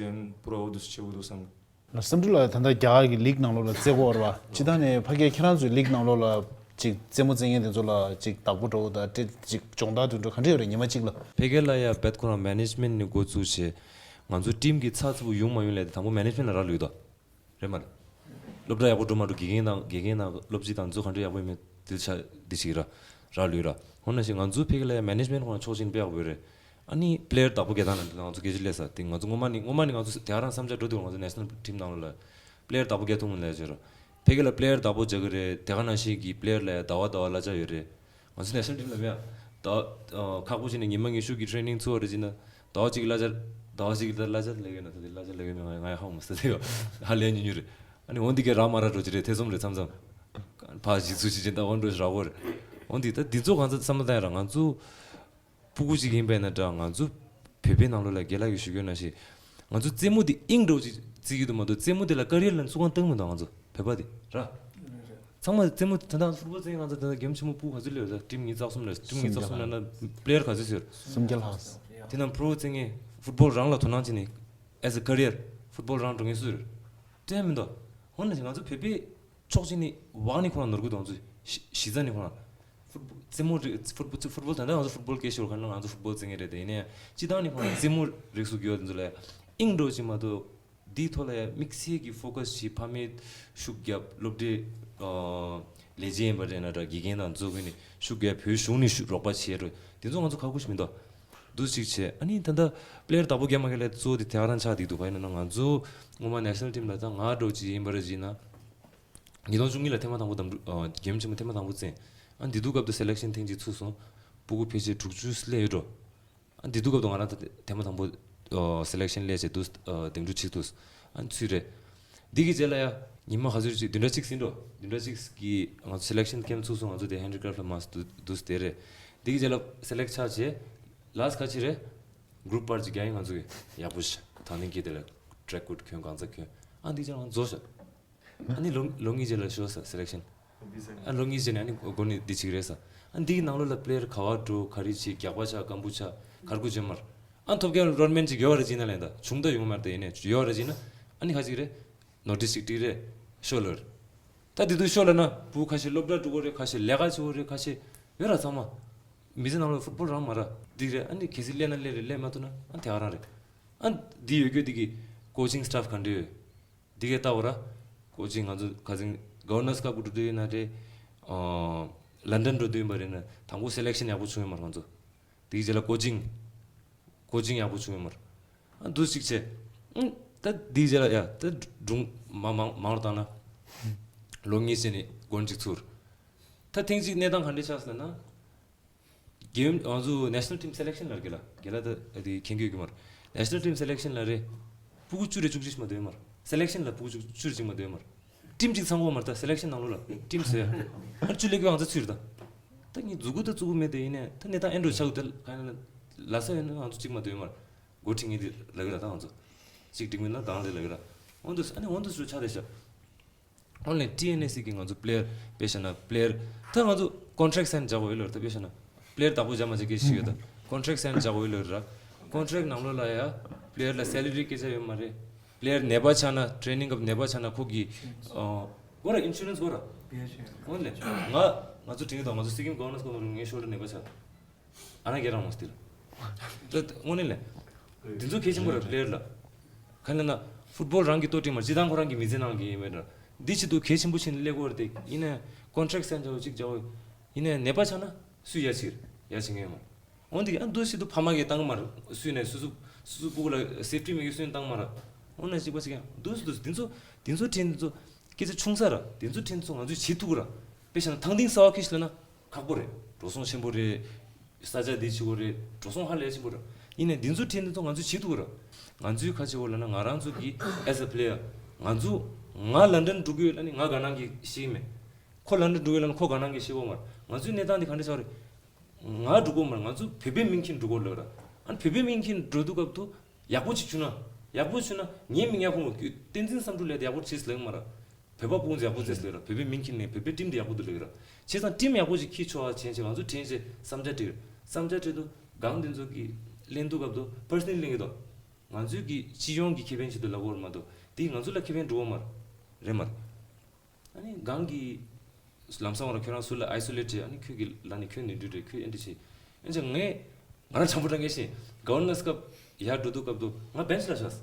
ཕུ་ར་འོ་དེ་ཚོ་བྱེད་དགོས་འདུག་བསམ་གི། བསམ་འགྲུབ་ལགས་ད་ལྟ་རྒྱ་གར་གྱི་ལིག་ནང་ལོགས་ལ་རྩེ་གོ་བར་བ་ཅི་ད་ནས་ཕ་གིའི་ཁྱེད་རང་ཚོའི་ལིག་ནང་ལོགས་ལ་ཅིག་རྩེད་མོ་རྩེད་མཁན་དེ་ཚོ་ལ་ཅིག་བདག་པོ་འགྲོ་དང་ཅིག་སྦྱོང་བརྡར་དུ་འགྲོ་ག་འདྲ་ཡོད་རེད་ཉི་མ་གཅིག་ལ། ཕ་གི་ལ་ཡ་རྦད་ཁོ་རང་མེ་ནེ་ཇི་མེན་ཊི་ནས་འགོ་བཙུགས་བྱས་ང་ཚོ་ཊིམ་གྱི་ཚགས་ཚུད་པོ་ཡོང་མ་ཡོང་ལས་དེ་དང་པོ་མེ་ནེ་ཇི་མེན་ཊི་ལ་རག་ལུས་ད། རེད་མ་རེད། སློབ་གྲྭ་ཡག་པོ་འགྲོ་མ་འགྲོ་དགེ་རྒན་དང་དགེ་རྒན་དང་སློབ་སྤྱི་དང་ཚོ་ག་འདྲ་ཡག་པོ་ཡིན་མིན་དེ་ཆ་འདི་ཞིག་ར་རག་ལུས་ར། འོ་ན་ཞིག་ང་ཚོ་ཕ་གི་ལ་ཡ་མེ་ནེ་ཇི་མེན་ཊི་ཁོ་རང་ཕྱོགས་གཅིག་ནས་དཔེ་ཡག་པོ་ཡོད་རེད། ཨ་ནི་པི་ལེ་ཡར་བདག་པོ་རྒྱག་སྟངས་ལ་ང་ཚོ་སྐད་ཆ་སླེབས་ས་དེ་ང་ཚོ་སྔོན་མ་ནས་སྔོན་མ་ནས་ང་ཚོ་དེ་ག་རང་བསམ་འཆར་འགྲོ་དུས་ང་ཚོ་ནེ་ཤ་ནལ་ཊིམ་ནང་ལོགས་ལ་པི་ལེ་ཡར་བདག་པོ་རྒྱག་ཐུབ་མིན་ལབ་ཀྱི་ར། ཕ་གི་ལ་པི་ལེ་ཡར་བདག་པོ་རྒྱག་གི་རེད། དེ་ག་ནང་བཞིན་གྱི་པི་ལེ་ཡར་ལ་ཡ་ཟླ་བ་ཟླ་བ་གླ་ཆ་ཡོད་རེད། ང་ཚོ་ནེ་ཤ་ནལ་ཊིམ་ལ་མེད་ཨ། ད་ཁག་པོ་བྱས་ནས་ཉི་མ་ཉི་ཤུ་གི་ཊི་རེ་ནིང་ཚུགས་པ་རེད་བྱས་ན་ཟླ་བ་གཅིག་གི་གླ་ཆ་ཟླ་བ་གཅིག་གི་གླ་ཆ་ལས་ཀྱི་ན་ད་དེ་གླ་ཆ་ལས་ཀྱི་མེད་ང་ང་ཡ་ཧ་གོ་མ་སོང་དེ་ཧ་ལས་ཉུང་ཉུང་རེད། ཨ་ནི་འོན་ཏེ་གི་རག་མ་རག་འགྲོ་གི་རེད་ཐེ་ཚོམ་རེད་མཚམས་མཚམས། ཕ་ཞིག་ཚུགས་ཤིག་ཅིག་ད་འོན་འགྲོ་ཞིག་རག་གོ་རེད། འོན་ཏེ་ད་འདི་ཚོ་གང་ཚ་བསམ་བློ་བཏང་ཡ་ར་ང་ཚོ། སྤུ་གུ་གཅིག་ཡིན་པས་ན་འདྲ་ང་ཚོ་བོད་པའི་ནང་ལོགས་ལ་རྒན་ལགས་ཀྱིས་ཞུ་རྒྱུ་ན་ཞིག་ང་ཚོ་རྩེད་མོ་འདི་དབྱིངས་འགྲོ་ཅིག་བརྩི་གི་འདུག་མ་གཏོགས་རྩེད་མོ་འདི་ལ་ཀ་རི་ཡར་ལ་ཚུགས་ཁང་བཏང་མི་འདུག་ང་ཚོ་བོད་པ་འདི་ར། ཚང་མ་རྩེད་མོ་ད་ལྟ་ཕུཊ་བོལ་རྩེད་ང་ཚོ་ད་ལྟ་གེམ་ཆེན་མོ་སྤུ་གུ་ག་ཚོད་སླེབས་ཡོད་ད་ཊིམ་ཉིས་རྩ་གསུམ་ལ་ཊིམ་ཉིས་རྩ་གསུམ་ལ་ན་པི་ལེ་ཡར་ག་ཚོད་ཡོད། སུམ་བརྒྱ་ལྷག་དེ་ནང་ཕུཊ་བོལ་རྩེད་མཁན་ཕུཊ་བོལ་རང་ལ་དོ་སྣང་བྱེད་ནི་as a career ཕུཊ་བོལ་རང་འགྲོ་མཁན་སུ་ཡོད། བྲལ་མི་འདུག་འོ་ན་ང་ཚོ་བོད་པའི་ཕྱོགས་གཅིག་ནས་བག་ནི་ཁོ་རང་ནོར་གི་འདུག་ང་ཚོ་གཞི་གཞི་རྩ་ནས་ཁོ་རང་ཕུཊ་བོལ་རྩེད་མོ་རེད་ཕུཊ་བོལ་ཕུཊ་བོལ་ད་ལྟ་ང་ཚོ་ཕུཊ་བོལ་སྐད་ཤོར་ག་ན་ང་ཚོ་ཕུཊ་བོལ་རྩེད་མཁན་རེད་དེ་ཡིན་ནའི་སྤྱི་བཏང་ནས་ཁོ་རང་རྩེད་མོ་རིགས་སུ་གྱུར་བ་དེ་ཚོ་ལ་དབྱིངས་འགྲོ་ཅིག་མ་གཏོགས་འདིའི་ཐོག་ལ་ཡང་དམིགས་བསལ་གྱི་ཕོ་ཀ་སི་ཞིག་ཕ་མས་ཤུགས་བརྒྱབ་སློབ་གྲྭའི་ལས་བྱེད་ཡིན་པ་རེད་ན་འདྲ་དགེ་རྒན་དང་གཙོ་བོ་ནས་ཤུགས་བརྒྱབ་བོད་གཞུང་ནས་ཤུགས་རོགས་པ་བྱས་རོགས་དེ་ཚོ་ང་ཚོ་ཁག་པོ་ཞིག་མི་འདུག་འདུག་ཅིག་བྱས་ཨ་ནི་ད་ལྟ་པི་ལེ་ཡར་བདག་པོ་རྒྱག་མ་རྒྱག་ལས་གཙོ་བོ་དེ་དེ་ག་རང་ཆགས་བསྡད་འདུག་ག་ཡིན་ན་ང་ཚོ་སྔོན་མ་ནེ་ཤ་ནལ་ཊིམ་ལ་ད་ང་འདྲ་བོ་ཅིག་ཡིན་པ་རེད་བྱས་ན། ཉིས་སྟོང་བཅུ་གཉིས་ལ་ཐེངས་མ་དང་པོ་འདེམས་སྒྲུག་ཨ་རྒྱལ་ཡུམ་ཆེན་མོ་ཐེངས་མ་དང་པོ་བཙན། ཨ་འདི་དུས་སྐབས་དུ་སེ་ལེག་ཤན་ཐེངས་གཅིག་ཚུགས་སོང་། སྤུ་གུ་ཕལ་ཆེར་དྲུག་ཅུ་སླེབས་ཡོད་འགྲོ། ཨ་འདི་དུས་སྐབས་དུ་ང་རང་ད་ཐེངས་མ་དང་པོ་ཨ་སེ་ལེག་ཤན་སླེབས་བྱས་དུས་ཨ་འདེམས་སྒྲུག་བྱེད་དུས། ཨ་ཚུད་རེད། འདི་གི་རྗེས་ལ་ཡ་ཉི་མ་ག་ཚོད་ཅིག་བདུན་ཕྲག་གཅིག་ཟིན་འགྲོ། བདུན་ཕྲག་གཅིག་གི་ང་ཚོ་སེ་ལེག་ཤན་ཀེམ་ཚུགས་སོང་ང་ཚོ་དེ་ཧན་ཌི་ཀྲེབ་ལ་མ་སུ་དུས་དེ་རེད། འདི་གི་རྗེས་ལ་སེ་ལེག་ཆགས་བྱས། ལཱ་སི་ཊི་ག་ཅི་རེད། གུ་རུབ་པར་ཅིག་རྒྱག་ཡིན་ང་ཚོ་གི་ཡག་པོ་ཞིག་དང་ལེན་གྱིས་དེ་ལ་ཊྲེག་ཀོཌ་གྱོན་གང་ཚ་གྱོན། ཨ་འདི་ཅག་ང་རྫོགས་ཤག་ཨ་ནི་ལོ་ལོ་གཉིས་རྗེས་ལ་ཤོར་ས་སེ་ལེག་ཤན། ཨ་ལོ་གཉིས་རྗེས་ནས་ཨ་ནི་སྒོ་ནས་འདི་གཅིག་རེད་ས། ཨ་འདིའི་ནང་ལོགས་ལ་པི་ལེ་ཡར་ག་བ་འགྲོ་ག་རེ་བྱེད་རྒྱག་པ་ཆགས་སྐམ་པོ་ཆགས་གར་ཁུ་ཇེ་མར། ཨ་ཐོབ་རྒྱལ་རོལ་མན་ཅིག་ཡོད་རེད་ཅིག་ན་ལན་ད་བྱུང་ད་ཡོང་མར་ད་ཡིན་ནས་ཡོད་རེད་ཅིག་ན། ཨ་ནི་ཁ་ཅིག་རེད། ནོ་ཊིས་ཅིག་སྤྲད་རེད། ཤོར་ལོར། ད་འདི་དུས་ཤོར་ལ་ན་བུ་ཁ་ཤས་སློབ་གྲྭ་འགྲོ་གི་རེད་ཁ་ཤས་ལས་ཀ་བྱེད་གི་རེད་ཁ་ཤས་ཡོད་ར་ཚང་མ། མི་ཚེ་ནང་ལ་ཕུཊ་བོལ་རང་མ་ར་འདི་རེད་ཨ་ནི་གལ་སྲིད་སླེབས་ན་སླེབས་རེད་སླེབས་མ་ཐུབ་ན་ཨ་དེ་ག་རང་རེད། ཨ་འདི་ཡོད་རྒྱུ་འདི་གི་ཀོ་ཅིང་སི་ཊཕ་ག་འདྲ་ཡོད། འདི་གའི་ལྟ་བ་ར། ཀོ་ཅིང་ང་ཚོ་ཁ་སང་ག་ཝར་ནར་སི་ཀབ་གི་འགྲོ་དུས་ཡིན་ན་རེད། ཨ་ལན་ཌན་འགྲོ་དུས་ཡིན་པ་རེད་ན་དང་པོ་སེ་ལེག་ཤན་ཡག་པོ་བྱུང་ཡོད་མ་རེད་ང་ཚོ། འདི་གི་རྗེས་ལ་ཀོ་ཅིང་། ཀོ་ཅིང་ཡག་པོ་བྱུང་ཡོད་མ་རེད། ཨ་འདུག་ཅིག་བྱས། ཨང་། ད་འདི་རྗེས་ལ་ཡ་ད་སྒྲུང་མ་མང་མང་རུ་བཏང་ན། ལོ་གཉིས་ཕྱིན་ནས་སྒོར་གཅིག་ཚུར། ད་ཐེངས་གཅིག་གནས་སྟངས་ག་འདྲ་ཆགས་སོང་ལབ་ན། རྒྱལ་ཡུམ་ང་ཚོ་national team selection ལ་རྒྱལ་ལ་རྒྱལ་ལ་ད་དེ་མཁྱེན་གྱི་ཡོད་ཀྱི་མ་རེད། national team selection ལ་རེད། སྤུ་གུ་བཅུ་རེ་བཅུ་གཅིག་མ་གཏོགས་ཡོད་མ་རེད། selection ལ་སྤུ་གུ་བཅུ་བཅུ་རེ་གཅིག་མ་གཏོགས་ཡོད་མ་རེད། team གཅིག་ཚང་གོ་མ་རེད། ད་selection ནང་ལོགས་ལ་team བཟོས་ཡ། ཨ་བཅུ་ལས་ཀྱི་ང་ཚོ་ཚུད་རེད་ད། ད་ངས་འཛུགས་གུ་ད་བཙུགས་གུ་མེད་དེ་ཡིན་ནས་ད་གནས་སྟངས་ཨེ་འགྲོ་ཆགས་གི་ད་ག་ན་ལ་ས་ཡོད་ན་ང་ཚོ་གཅིག་མ་གཏོགས་ཡོད་མ་རེད། འགོ་ཁྲིད་ངེས་དེ་ལ་གི་ར་ད་ང་ཚོ་གཅིག་འགྲིག་མིན་ན་དང་རེ་ལ་གི་ར། འོན་ཏུ་ཨ་ནི་འོན་ཏུ་སུ་ཆགས་རེད་ཤག་འོན་ལས་ཊི་ཨེན་ཨེ་སི་གི་ང་ཚོ་པི་ལེ་ཡར་དཔེ་བཞག་ན་པི་ལེ་ཡར་ད་ང་ཚོ་ཀོན་ཊེག་སའིན་བྱ་དགོས་ཡོད་ལོ། ད་དཔེ་བཞག་ན་པི་ལེ་ཡར་བདག་པོ་བྱ་མ་བྱ་སྐད་ཆ་ཡོད་ད། ཀོན་ཊེག་སའིན་བྱ་དགོས་ཡོད་ལོ་ར། ཀོན་ཊེག་ནང་ལོགས་ལ་ཡ་པི་ལེ་ཡར་ལ་སེ་ལ་རི་སྐད་ཆ་ཡོད་མ་རེད། པི་ལེ་ཡར་ནད་པ་ཆགས་ན་ཊེ་རེ་ནིང་སྐབས་ནད་པ་ཆགས་ན་ཁོ་གི་ཨ་གོ་ར་ཨིན་ཤུ་རན་སི་གོ་ར། འོན་ལས་ང་ང་ཚོ་དྲན་གི་འདུག་ང་ཚོ་སི་ཀིམ་གོ་ཝར་ནར་སི་གོ་ནར་ངའི་ཤོལ་ཌར་ནད་པ་ཆགས། ཨ་ན་རྒྱ་རང་མོ་སྟིར། ད་དངོས་གནས་ལས། འདི་ཚོ་གལ་ཆེན་པོ་རེད་པི་ལེ་ཡར་ལ། ག་ནས་ན། ཕུཊ་བོལ་རང་གི་ལྟོ་ཊི་མ་སྤྱི་བཏང་ཁོ་རང་གི་མི་ཚེ་ནང་གི་ཡིན་མེད་ར། འདི་ཆེད་དུ་གལ་ཆེན་པོ་ཕྱིན་ནས་སླེབས་དགོས་རེད་དེ་ཡིན་ནའི་ཀོན་ཊེག་སའིན་བྱ་བ་གཅིག་བྱ་བ། ཡིན་ནའི་ནད་པ་ཆགས་ན་སུས་ཡ་བྱེད་ཡ་བྱེད་མཁན་ཡོད་མ། འོན་ཏེ་ཨ་འདུ་ཤེས་དུ་ཕ་མ་གིས་བཏང་མ་ར་སུས་ནས་སུ་སུ་སུ་སུ་སྤུ་གུ་ལ་སེབ་ཊི་མེད་གི་སུས་བཏང་མ་ར། འོ་ན་གཅིག་པ་གཅིག་ཡང་འདུ་ཤེས་འདུ་ཤེས་འདི་ཚོ་འདི་ཚོ་ཕྲན་འདི་ཚོ་སྐད་ཆ་ཆུང་ས་ར་འདི་ཚོ་ཕྲན་ཚོ་ང་ཚོས་བྱེད་ཐུབ་གི་ར། དཔེ་བཞག་ན་ཐང་ཐིང་གསར་བ་ཁེ་ཤི་ལ་ན་ཁག་པོ་རེད། འགྲོ་སོང་ཆེན་པོ་རེད། ས་ཆ་འདི་ཆེ་བོ་རེད། འགྲོ་སོང་ཧ་ལས་ཆེན་པོ་རེད། ཡིན་ནའི་འདི་ཚོ་ཕྲན་འདི་ཚོ་ང་ཚོས་བྱེད་ཐུབ་གི་ར། ང་ཚོའི་ཁ་ཆེ་བོ་ལ་ན་ང་རང་ཚོ་གི་as a player ང་ཚོ་ང་ལན་ཌན་འགྲོ་གི་ཡོད་ལ་ནི་ང་དགའ་སྣང་གི་ཤེས་ཀྱི་མེད། ཁོ་ལན་ཌན་འགྲོ་གི་ཡོད་ལ་ནི་ཁོ་དགའ་སྣང་གི་ཤེས་གོ་མ་ར། ང་ཚོའི་གནས་སྟངས་འདི་ག་འདྲ་ཆགས་རེད། ང་འགྲོ་གོ་མ་ར། ང་ཚོ་བོད་པའི་མིང་ཁྱེར་འགྲོ་གོ་ལ་ར། ཨ་ནི་བོད་པའི་མིང་ཁྱེར་འགྲོ་དུས་སྐབས་དུ་ཡག་པོ་ཅིག་བྱུང་ན་ཡག་པོ་བྱུང་ན་ངའི་མིང་ཡག་པོ་མ་བསྐྱོད་བསྟན་འཛིན་བསམ་གྲུབ་ལས་ཡག་པོ་བྱེད་ལེགས་མ་ར། བོད་པ་སྤུན་ཡག་པོ་བྱེད་ལེགས་ར། བོད་པའི་མིང་ཁྱེར་ནས་བོད་པའི་ཊིམ་དེ་ཡག་པོ་དུ་ལེགས་ར། བྱས་ཙང་ཊིམ་ཡག་པོ་ཅིག་ཁྱེར་ཆོག་ཨ་བྱས་བྱས་ང་ཚོ་དྲན་བྱས་བསམ་འཆར་བྲིས་བསམ་འཆར་བྲིས་དུ་གང་དེ་ཚོ་གི་གླེང་དུས་སྐབས་དུ་པར་སོ་ནལ་གླེང་གི་དོ། ང་ཚོའི་གི་སྤྱི་ཡོངས་ཀྱི་ཁེ་ཕན་ཆེད་དུ་ལབ་དགོས་ར་མ་གཏོགས་དེ་ང་ཚོ་ལ་ཁེ་ཕན་འགྲོ་བ་མ་རེད་མ་རེད། ཨ་ནི་གང་གི་ལམ་སང་བར་ཁྱོད་རང་ཟུར་ལ་ཨའི་སོ་ལེ་ཊི་བྱས། ཨ་ནི་ཁྱོད་ཀྱི་ལ་ནི་ཁྱོད་ནི་འདྲུད་རེད། ཁྱོད་ཨེ་འདྲ་བྱས། ཨེ་ཅག་ངས་ང་རང་འཇམ་པོ་འདྲ་ངས་ཤེས། ག་ཝར་ནར་སི་སྐབས་ཡར་འགྲོ་དུས་སྐབས་དུ་ང་བེན་ཆི་ལ་བཞག་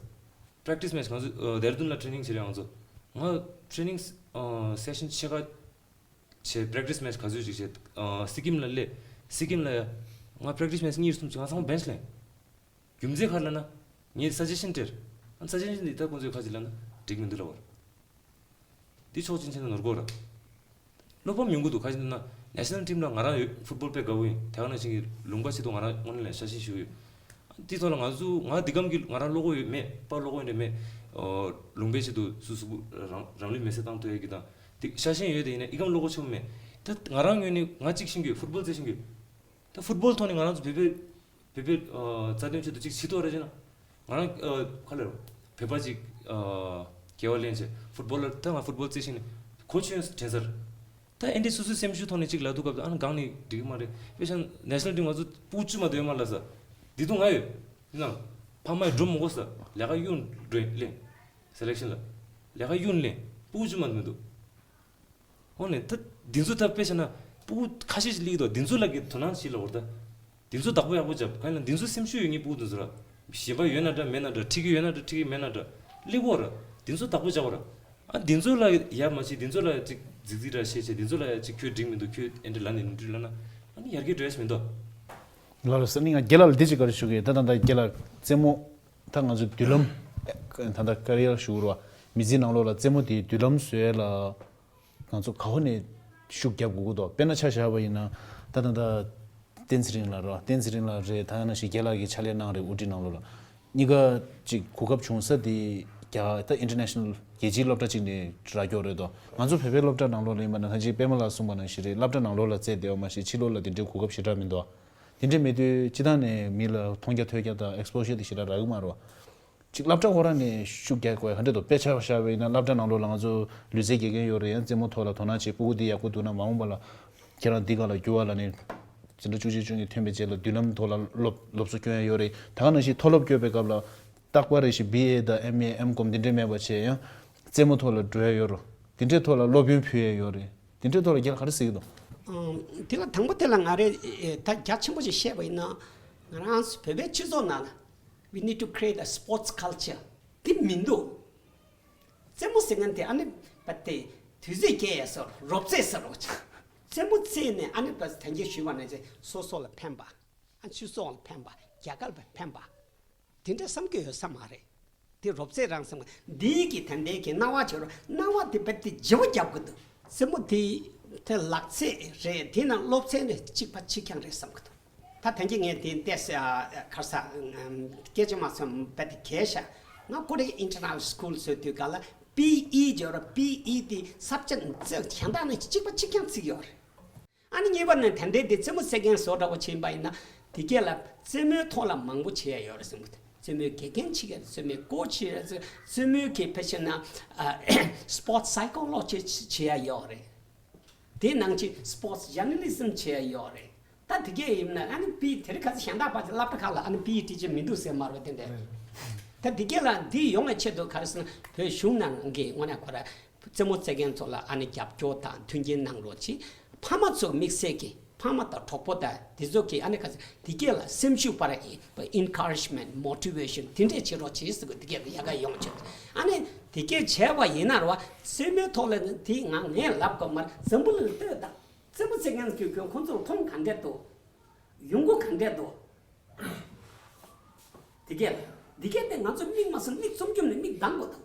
པྲེག་ཊི་སི་མེ་ཆི་ང་ཚོ་ཨ་དེ་ར་དུན་ལ་ཊི་རེ་ནིང་བྱེད་རེད། ང་ཚོ་ང་ཊི་རེ་ནིང་ཨ་སེ་ཤན་ཕྱེད་ཀ་བྱས། པྲེག་ཊི་སི་མེ་ཆི་ག་ཚོད་ཅིག་བྱས། ཨ་སི་ཀིམ་ལ་སླེབས། སི་ཀིམ་ལ་ཡ་ང་པྲེག་ཊི་སི་མེ་ཆི་གཉིས་གསུམ་བྱས། ང་ཚང་མ་བེན་ཆི་ལ་ཡིན། རྒྱུ་མཚན་ག་རེ་ལབ་ན། ངས་སཱ་ཇེ་ཤན་སྤྲད། ཨ་སཱ་ཇེ་ཤན་འདི་ད་ཁོང་ཚོས་ཁ་ཅིག་ལབ་ན་འགྲིག་མི་འདུག་ལབ་པ་རེད། འདི་ཕྱོགས་ཅིག་ཕྱིན་ན་ནོར་གོ་ར། བློ་ཕམ་ཡོང་གི་འདུག་ཁ་ཅིག་ན་ནེ་ཤ་ནལ་ཊིམ་ལ་ང་རང་ཡོད། ཕུཊ་བོལ་དཔེ་དགའ་བོ་ཡིན། དེ་ག་ནང་བཞིན་གྱི་ལུང་པ་ཆེད་དུ་ང་རང་དངོས་གནས་ལ་ཤ་ཞེན་ཞུ་གི་ཡོད། འདི་ཐོག་ལ་ང་ཚོ་ང་འདི་གམ་གྱི་ང་རང་བློ་ཁོག་ཡོད་མེད། པ་བློ་ཁོག་ཡོད་འདྲ་མེད། ཨོ་ལུང་པའི་ཆེད་དུ་སུ་སུ་རང་རང་ལུས་མེར་སྲེག་བཏང་ཐུབ་ཡས་ཀྱི་དང་། འདི་ཤ་ཞེན་ཡོད་དེ་ཡིན་ན་ཨི་གམ་བློ་ཁོག་ཆེན་པོ་མེད། ད་ང་རང་ངོས་ནས་ང་གཅིག་ཤེས་ཀྱི་ཡོད། ཕུཊ་བོལ་རྩེ་ཤེས་ཀྱི་ཡོད། ད་ཕུཊ་བོལ་ཐོག་ནས་ང་རང་ཚོ་བོད་པའི་བོད་པའི་ཨ་རྩ་དོན་ཆེད་དུ་ཅིག་བྱེད་ཐུབ་རེད་ཅེ་ན། ང་རང་ཨ་ག་ལེར་བོད་པ་ཅིག་ཨ་སྐྱེ་བ་ལེན་བྱས་ཕུཊ་བོ་ལར། ད་ང་ཕུཊ་བོལ་རྩེ་ཤིང་ནས་གོ་ཆོད་དྲན་ས་རེད། ད་ཨེ་འདྲའི་སོ་སོའི་སེམས་ཤུགས་ཐོག་ནས་ཅིག་ལབ་དུས་སྐབས་དུ་ཨ་ནི་གང་ནས་འགྲིག་གི་མ་རེད། དཔེ་བཞག་ན་ནེ་ཤ་ནལ་ཊིམ་ང་ཚོ་སྤུ་གུ་བཅུ་མ་གཏོགས་ཡོད་མ་རེད་ལབ་ས། འདི་དུས་ང་ཡོད། ཡིན་ནའང་ཕ་མ་ཡི་འགྲོ་མི་དགོས་ས། ལས་ཀ་གཡུག་འགྲོ་ལེན། སེ་ལེག་ཤན་ལ་ལས་ཀ་གཡུག་ལེན། སྤུ་གུ་བཅུ་མ་མི་འདུག་འོ་ནས་ད་འདི་ཚོ་ད་དཔེ་བྱས་ན་སྤུ་གུ་ཁ་ཤས་ཤིག་སླེབས་ཀྱི་འདུག་འདི་ཚོ་ལ་གི་དོ་སྣང་བྱེད་ལ་འོར་ད། འདི་ཚོ་བདག་པོ་ཡག་པོ་བྱ། གང་ཡིན་ན་འདི་ཚོ་སེམས་ཤུགས་ཡོད་ངེས་སྤུ་གུ་འདི་ཚོ་ར། གཞན་པ་ཡོད་ན་འདྲ་མེད་ན་འདྲ། ཁྲིད་ཀྱི་ཡོད་ན་འདྲ་ཁྲིད་ཀྱི་མེད་ན་འདྲ། སླེབས་གོ་ར། འདི་ཚོ་བདག་པོ་བྱ་བ་ར། ཨ་འདི་ཚོ་ལ་ཡ་མ་བྱེད། འདི་ཚོ་ལ་ཡ་ཅིག་རྫིག་རྫིག་འདྲ་བཤད་བྱས། འདི་ཚོ་ལ་ཡ་ཅིག་ཁྱོད་འགྲིག་མི་འདུག་ཁྱོད་ཨེ་འདྲ་ལ་ནི་འདྲ་ལ་ན། ཨ་ནི་ཡར་རྒྱས་འགྲོ་ཡ་ཞིག་མི་འདུག་ལགས་ལགས་སོ། ནི་ང་རྒན་ལགས་ལ་འདི་ཅིག་བཀའ་འདྲི་ཞུ་གི་ཡོད། ད་ད་ད་རྒན་ལགས་རྩེད་མོ་ད་ང་ཚོའི་མདུན་ལམ་ད་ད་ཀ་རི་ཡར་ཞུ་རུ་བ་མི་ཚེའི་ནང་ལོགས་ལ་རྩེད་མོ་དེའི་མདུན་ལམ་བཟོ་ཡ་ལ། ང་ཚོ་ག་བ་ནས་ཤུགས་རྒྱབ་དགོས་ཀྱི་འདུག་དཔེར་ན་ཆ་བཞག་པ་ཡིན་ན་ད་ད་ད་བསྟན་ཚེ་རིང་ལགས་རེད་བ། བསྟན་ཚེ་རིང་ལགས་རེད། ད་ནང་བཞིན་རྒན་ལགས་ཀྱིས་ཕྱག་ལས་གནང་རེད། དབུ་ཁྲིད་ནང་ལོགས་ལ་གཉིས་ཀ་ཅིག་གོ་སྐབས་བྱུང་ས་དེ་རྒྱ་ད་ཨིན་ཊར་ནེ་ཤ་ནལ་རྒྱལ་སྤྱིའི་སློབ་གྲྭ་ཅིག་ནས་རག་ཀྱོག་རེད་དོ། ང་ཚོ་བོད་པའི་སློབ་གྲྭ་ནང་ལོགས་ལ་ཡིན་པ་ན་ད་ཅིག་པད་མ་ལགས་གསུངས་པ་ནང་བཞིན་རེད། སློབ་གྲྭ་ནང་ལོགས་ལ་རྩེད་བསྡད་པ་མ་གཞི་ཕྱི་ལོགས་ལ་དེ་འདྲའི་གོ་སྐབས་ཞེ་དྲག་མི་འདུག་དེ་འདྲ་མེད་དུས་སྤྱི་བཏང་ནས་མི་ལ་མཐོང་རྒྱ་ཐོས་རྒྱ་དང་ཨེག་སི་པོ་ཤར་དེ་ཞེ་དྲག་རག་གི་མ་རེད་བ། ཅིག་སློབ་གྲྭ་ཁོ་རང་ནས་ཤུགས་རྒྱག་དགོས་ག་འདྲ་འདུག་དཔེ་ཆ་བཞག་པ་ཡིན་ན་སློབ་གྲྭ་ནང་ལོགས་ལ་ང་ཚོ་ལུས་རྩལ་དགེ་རྒན་ཡོད་རེད། ཡང་རྩེད་མོ་ཐོག་ལ་དོ་སྣང་བྱེད། སྤུ་གུ་འདི་ཡག་པོ་འདུག་ན་མ་འོངས་པ་ལ་ཁྱེད་རང་འདི་སྒང་ལ་འགྱུར་བ་ལ་ནི་འཛིན་གྲྭ་བཅུ་གཅིག་བཅུ་གཉིས་ཐོན་པའི་རྗེས་ལ་མདུན་ལམ་ཐོག་ལ་སློབ་སློབ་གསོ་སྐྱོན་ཡ་ཡོད་རེད། ད་ག་ནང་བཞིན་མཐོ་སློབ་སྐྱོད་པའི་སྐབས་ལ་རྟག་པར་རེ་ཞིག་བི་ཨེ་དང་ཨེམ་ཨེ་ཨེམ་ཀོམ་འདི་འདྲའི་མེད་པ་བྱས། ཡང་རྩེད་མོ་ཐོག་ལ་འགྲོ་ཡ་ཡོད་རེད། འདི་འདྲའི་ཐོག་ལ་སློབ་ཡོན་ཕུལ་ཡ་ཡོད་རེད། འདི་འདྲའི་ཐོག་ལ་རྒན་ག་རེ་ཟེར་གྱི་འདུག་ཨང་། དེ་ལ་དང་པོ་དེ་ལ་ང་རེ་ཨེ་ད་རྒྱ་ཆེན་པོ་ཞིག་བཤད་པ་ཡིན་ན། ང་རང་བོད་པའི་སྤྱི་ཚོགས་ནང་ལ། We need to create a sports culture. དེ་མི་འདུག་རྩེད་མོ་ཟེར་མཁན་དེ་ཨ་ནི་བ་དེ་དུས་ཚོད་སྐྱེལ་ཡས་སོ་རོབ་རྩེད་ཟེར་རོ། རྩེད་མོ་རྩེས་ནས་ཨ་ནི་བ་དན་རྒྱས་ཞུས་པ་ནང་བཞིན་སོ་སོ་ལ་ཕན་པ། ཨ་སྤྱི་ཚོགས་ལ་ཕན་པ། རྒྱ་གར་ལ་ཕན་པ། དེ་འདྲ་བསམ་གྱི་ཡོད་ས་མ་རེད། དེ་རོབ་རྩེད་རང་བསམ་གྱི་འདིའི་གི་ད་ལྟའི་གི་སྣང་བ་བྱེད་རོགས། སྣང་བ་དེ་བ་དེ་བརྗེ་བོ་རྒྱབ་གི་འདུག་རྩེད་མོ་དེ་ དེ་ལག་རྩལ་རེད། དེ་ནང་སློབ་ཚན་རེད། གཅིག་པ་གཅིག་རྐྱང་རེད་བསམ་གི་འདུག་ད་ཐེངས་ཀྱི་ངས་དེ་ཏོག་ཙམ་ཨ་ཁར་ས་སྐད་ཆ་མ་གསུངས་པ་དེ་གལ་ཤ། ང་ཀོ་རི་ཡ་ཨིན་ཊར་ནེ་ཤ་ནལ་སི་ཀུལ་བཟོ་དུས་ག་ལ་པི་ཨི་སྦྱོར། པི་ཨི་དེ་སབ་ཇེག་ཊི་གཞན་དག་ནང་གཅིག་པ་གཅིག་རྐྱང་བརྩི་གི་ཡོད་རེད། ཨ་ནི་གཉིས་པ་ནི་ད་ལྟའི་དེ་རྩེད་མོ་རྩེད་མཁན་བཟོ་འདྲ་པོ་ཕྱིན་པ་ཡིན་ན། དེ་གས་ལ་རྩེད་མོའི་ཐོག་ལ་མང་པོ་བྱེད་ཡ་ཡོད་རེད་བསམ་གི་འདུག་རྩེད་མོའི་དགེ་རྒན་བྱེད་ཡ་རེད། རྩེད་མོའི་ཀོ་ཆི་བྱེད་ཡ་རེད། རྩེད་མོའི་གི་ཕལ་ཆེར་ན་ཨ་སི་པོར་ཊི་སའི་ཀོ་ལོ་ཇི་བྱེད་ཡ་ཡོད་རེད། དེ་ནང་གི་སི་པོར་ཊི་ཇར་ནལ་ལི་ཛིམ་བྱེད་ཡ་ཡོད་རེད། ད་དེ་གས་ཡིན་ན་ཨ་ནི་པི་དེ་རིང་ཁ་སང་གཞན་དག་པ་ཅིག་སློབ་གྲྭ་ཁག་ལ་ཨ་ནི་པི་ཨི་ཊི་ཅར་མི་འདུག་ཟེར་མ་རེད་པ། དེ་འདྲ། ད་དེ་གས་ལ་འདི་ཡོང་བའི་ཆེད་དུ་ག་རེ་ཟེར་ན། བོད་གཞུང་ནང་གི་དངོས་གནས་ཁོ་ར་རྩེད་མོ་རྩེད་མཁན་ཚོ་ལ་ཨ་ནི་རྒྱབ་སྐྱོར་དང་མཐུན་རྐྱེན་གནང་རོགས་གྱིས། ཕ་མ་ཚོ་དམིགས་བསལ་གྱིས་ཕ་མ་དང་གྲོགས་པོ་དང་དེ་ཚོ་གིས་ཨ་ནི་ག་ཚོད་དེ་གས་ལ་སེམས་ཤུགས་སྤར་ཡ་ཡིན་པ། ཨིན་ཁ་རེཇ་མེན་ཊི། མོ་ཊི་ཝེ་ཤན། དེ་འདྲས་བྱེད་རོགས་གྱིས་ཟེར་གི། དེ་གས་ལ་ཡ་ག་ཡོང་ཆེད་དུ་ཨ་ནི་དེ་གས་བྱས་པ་ཡིན་ན་རེད་པ། རྩེད་མོའི་ཐོག་ལ་དེ་ང་ངས་ལབ་དགོས་མ་རེད། འཛམ་བུ་གླིང་ལ་ལྟོས་དང་། རྩེད་མོ་རྩེད་མཁན་གྱི་ཁོང་ཚོར་མཐོང་ག་འདྲས་འདུག་ཡོང་སྒོ་ག་འདྲས་འདུག་དེ་གས་དེ་གས་དེ་ང་ཚོ་མིག་མ་སོང་། མིག་བཙུམ་རྒྱུ་ནས་མིག་གདངས་དགོས་འདུག་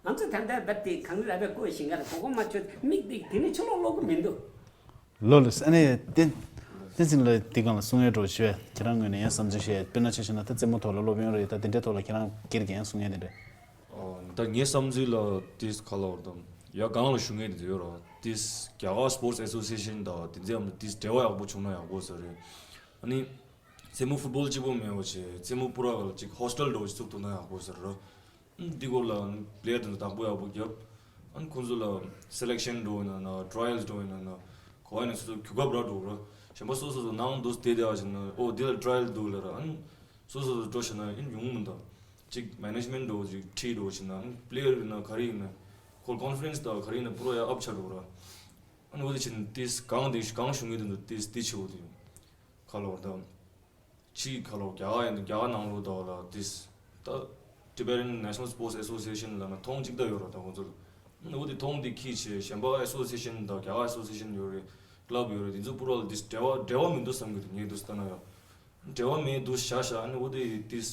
ང་ཚོ་ད་ལྟ་བར་དེ་གངས་རི་ར་བས་བསྐོར་བཞིན་ག་ལ་གོ་གོ་མ་ཆོད་མིག་དེ་དེ་ནས་ཕྱི་ལོགས་ཀློག་གི་མི་འདུག་ལོ་ལོ། ཨ་ནི་བསྟན་བསྟན་འཛིན་ལགས་དེ་སྒང་ལ་གསུང་ཡས་འགྲོ་ཞུ། ཁྱེད་རང་ངོས་ནས་ཡང་བསམ་ཚུལ་བཤད། དཔེར་ན་ཆ་བཞག་ན་ད་རྩེད་མོ་ཐོག་ལ་སློབ་ཡོན་རེད། ད་དེ་འདྲའི་ཐོག་ལ་ཁྱེད་རང་སྒེར་གྱི་ཡང་གསུང་ཡས་དེ་འདྲ། ཨོ། ད་ངའི་བསམ་ཚུལ་ལ་ཏིས་ག་ལབ་དགོས་རེད་དམ། ཡ་གང་ལ་ཞུ་ངེས་དེ་ཡོད་ར། ཏིས་རྒྱ་གར་སི་པོར་ཊི་སི་ཨེ་སོ་སི་ཨེ་ཤན་དང་དེ་ཚོའི་མཉམ་དུ་ཏིས་འབྲེལ་བ་ཡག་པོ་བྱུང་ན་ཡག་པོ་ཟེར་རེད། ཨ་ནི་རྩེད་མོ་ཕུཊ་བོལ་གཅིག་པོ་མེད་པ་བྱས། རྩེད་མོ་པུ་ར་ག་ལ་གཅིག་ཧོ་སི་ཊལ་འདྲ་བོ་ཞིག་བཙུགས་ཐུབ་ན་ཡག་པོ་ཟེར་ར། ཨ་ནི་འདི་སྐོར་ལ་ཨ་ནི་པི་ལེ་ཡར་དེ་ཚོ་བདག་པོ་ཡག་པོ་རྒྱབ། ཨ་ནི་ཁོང་ཚོ་ལ་སེ་ལེག་ཤན་འདྲ་བོ་ཡིན་ན་ན། ཊ་རའི་ཡལ་སི་འདྲ་བོ་ཡིན་ན་ན། ག་པར་ཡིན་ན་སོ་སོ་གོ་སྐབས་རག་འགྲོ་ར། གཞན་པ་སོ་སོ་སོ་ནང་དུ་བསྡད་བསྡད་པ་ཞིག་ན། ཨོ་འདི་ལ་ཊ་རའི་ཡལ་འདུག་ལབ་ར། ཨ་ནི་སོ་སོ་སོ་འགྲོ་བྱས་ན་ཨིན་ཡོང་མི་འདུག་ཅིག་མེ་ནེ་ཇི་མེན་ཊི་འདྲ་བོ་ཅིག་ཁྲིད་འགྲོ་བྱས་ན། ཨིན་པི་ལེ་ཡར་ཡིན་ན་ག་རེ་ཡིན་ན་ཁོ་ལ་ཀོན་ཕི་ཌེན་སི་དང་ག་རེ་ཡིན་ན་པུ་ར་ཡ་ཨབ་ཆགས་འགྲོ་ར། ཨ་ནི་འོ་དེ་བྱས་ན་ཏིས་གང་དེ་གང་ཞུ་ངེས་དེ་འདུག་ཏིས་དེ་ཆེ་བོ་དེ་ཡོང་། ག་ལབ་དགོས་རེད་དམ། ཕྱི་ག་ལབ། རྒྱ་གར་ཡིན་དུས་རྒྱ་གར་ནང་ལོགས་དག་ལ་ཏིས་ད་ཊི་བེ་ཊན་ནེ་ཤ་ནལ་སི་པོར་ཊི་སི་ཨེ་སོ་སི་ཨེ་ཤན་ལབ་ན་མཐོང་གཅིག་ད་ཡོད་ར། ད་ཁོང་ཚོ་ལ་འོ་དེ་མཐོང་དེ་ཁྱི་བྱས། གཞན་པ་ཨེ་སོ་སི་ཨེ་ཤན་དང་རྒྱ་གར་ཨེ་སོ་སི་ཨེ་ཤན་ཡོད་རེད། ཀླབ་ཡོད་རེད། དེ་ཚོ་པུ་ར་ལ་ཏིས་འབྲེལ་བ་འབྲེལ་བ་མི་འདུག་བསམ་གི་འདུག་ངས་འདུག་ལྟ་ན་ཡ། འབྲེལ་བ་མེད་འདུག་བཞག་བཞག་ཨ་ནི་འོ་དེ་ཏིས་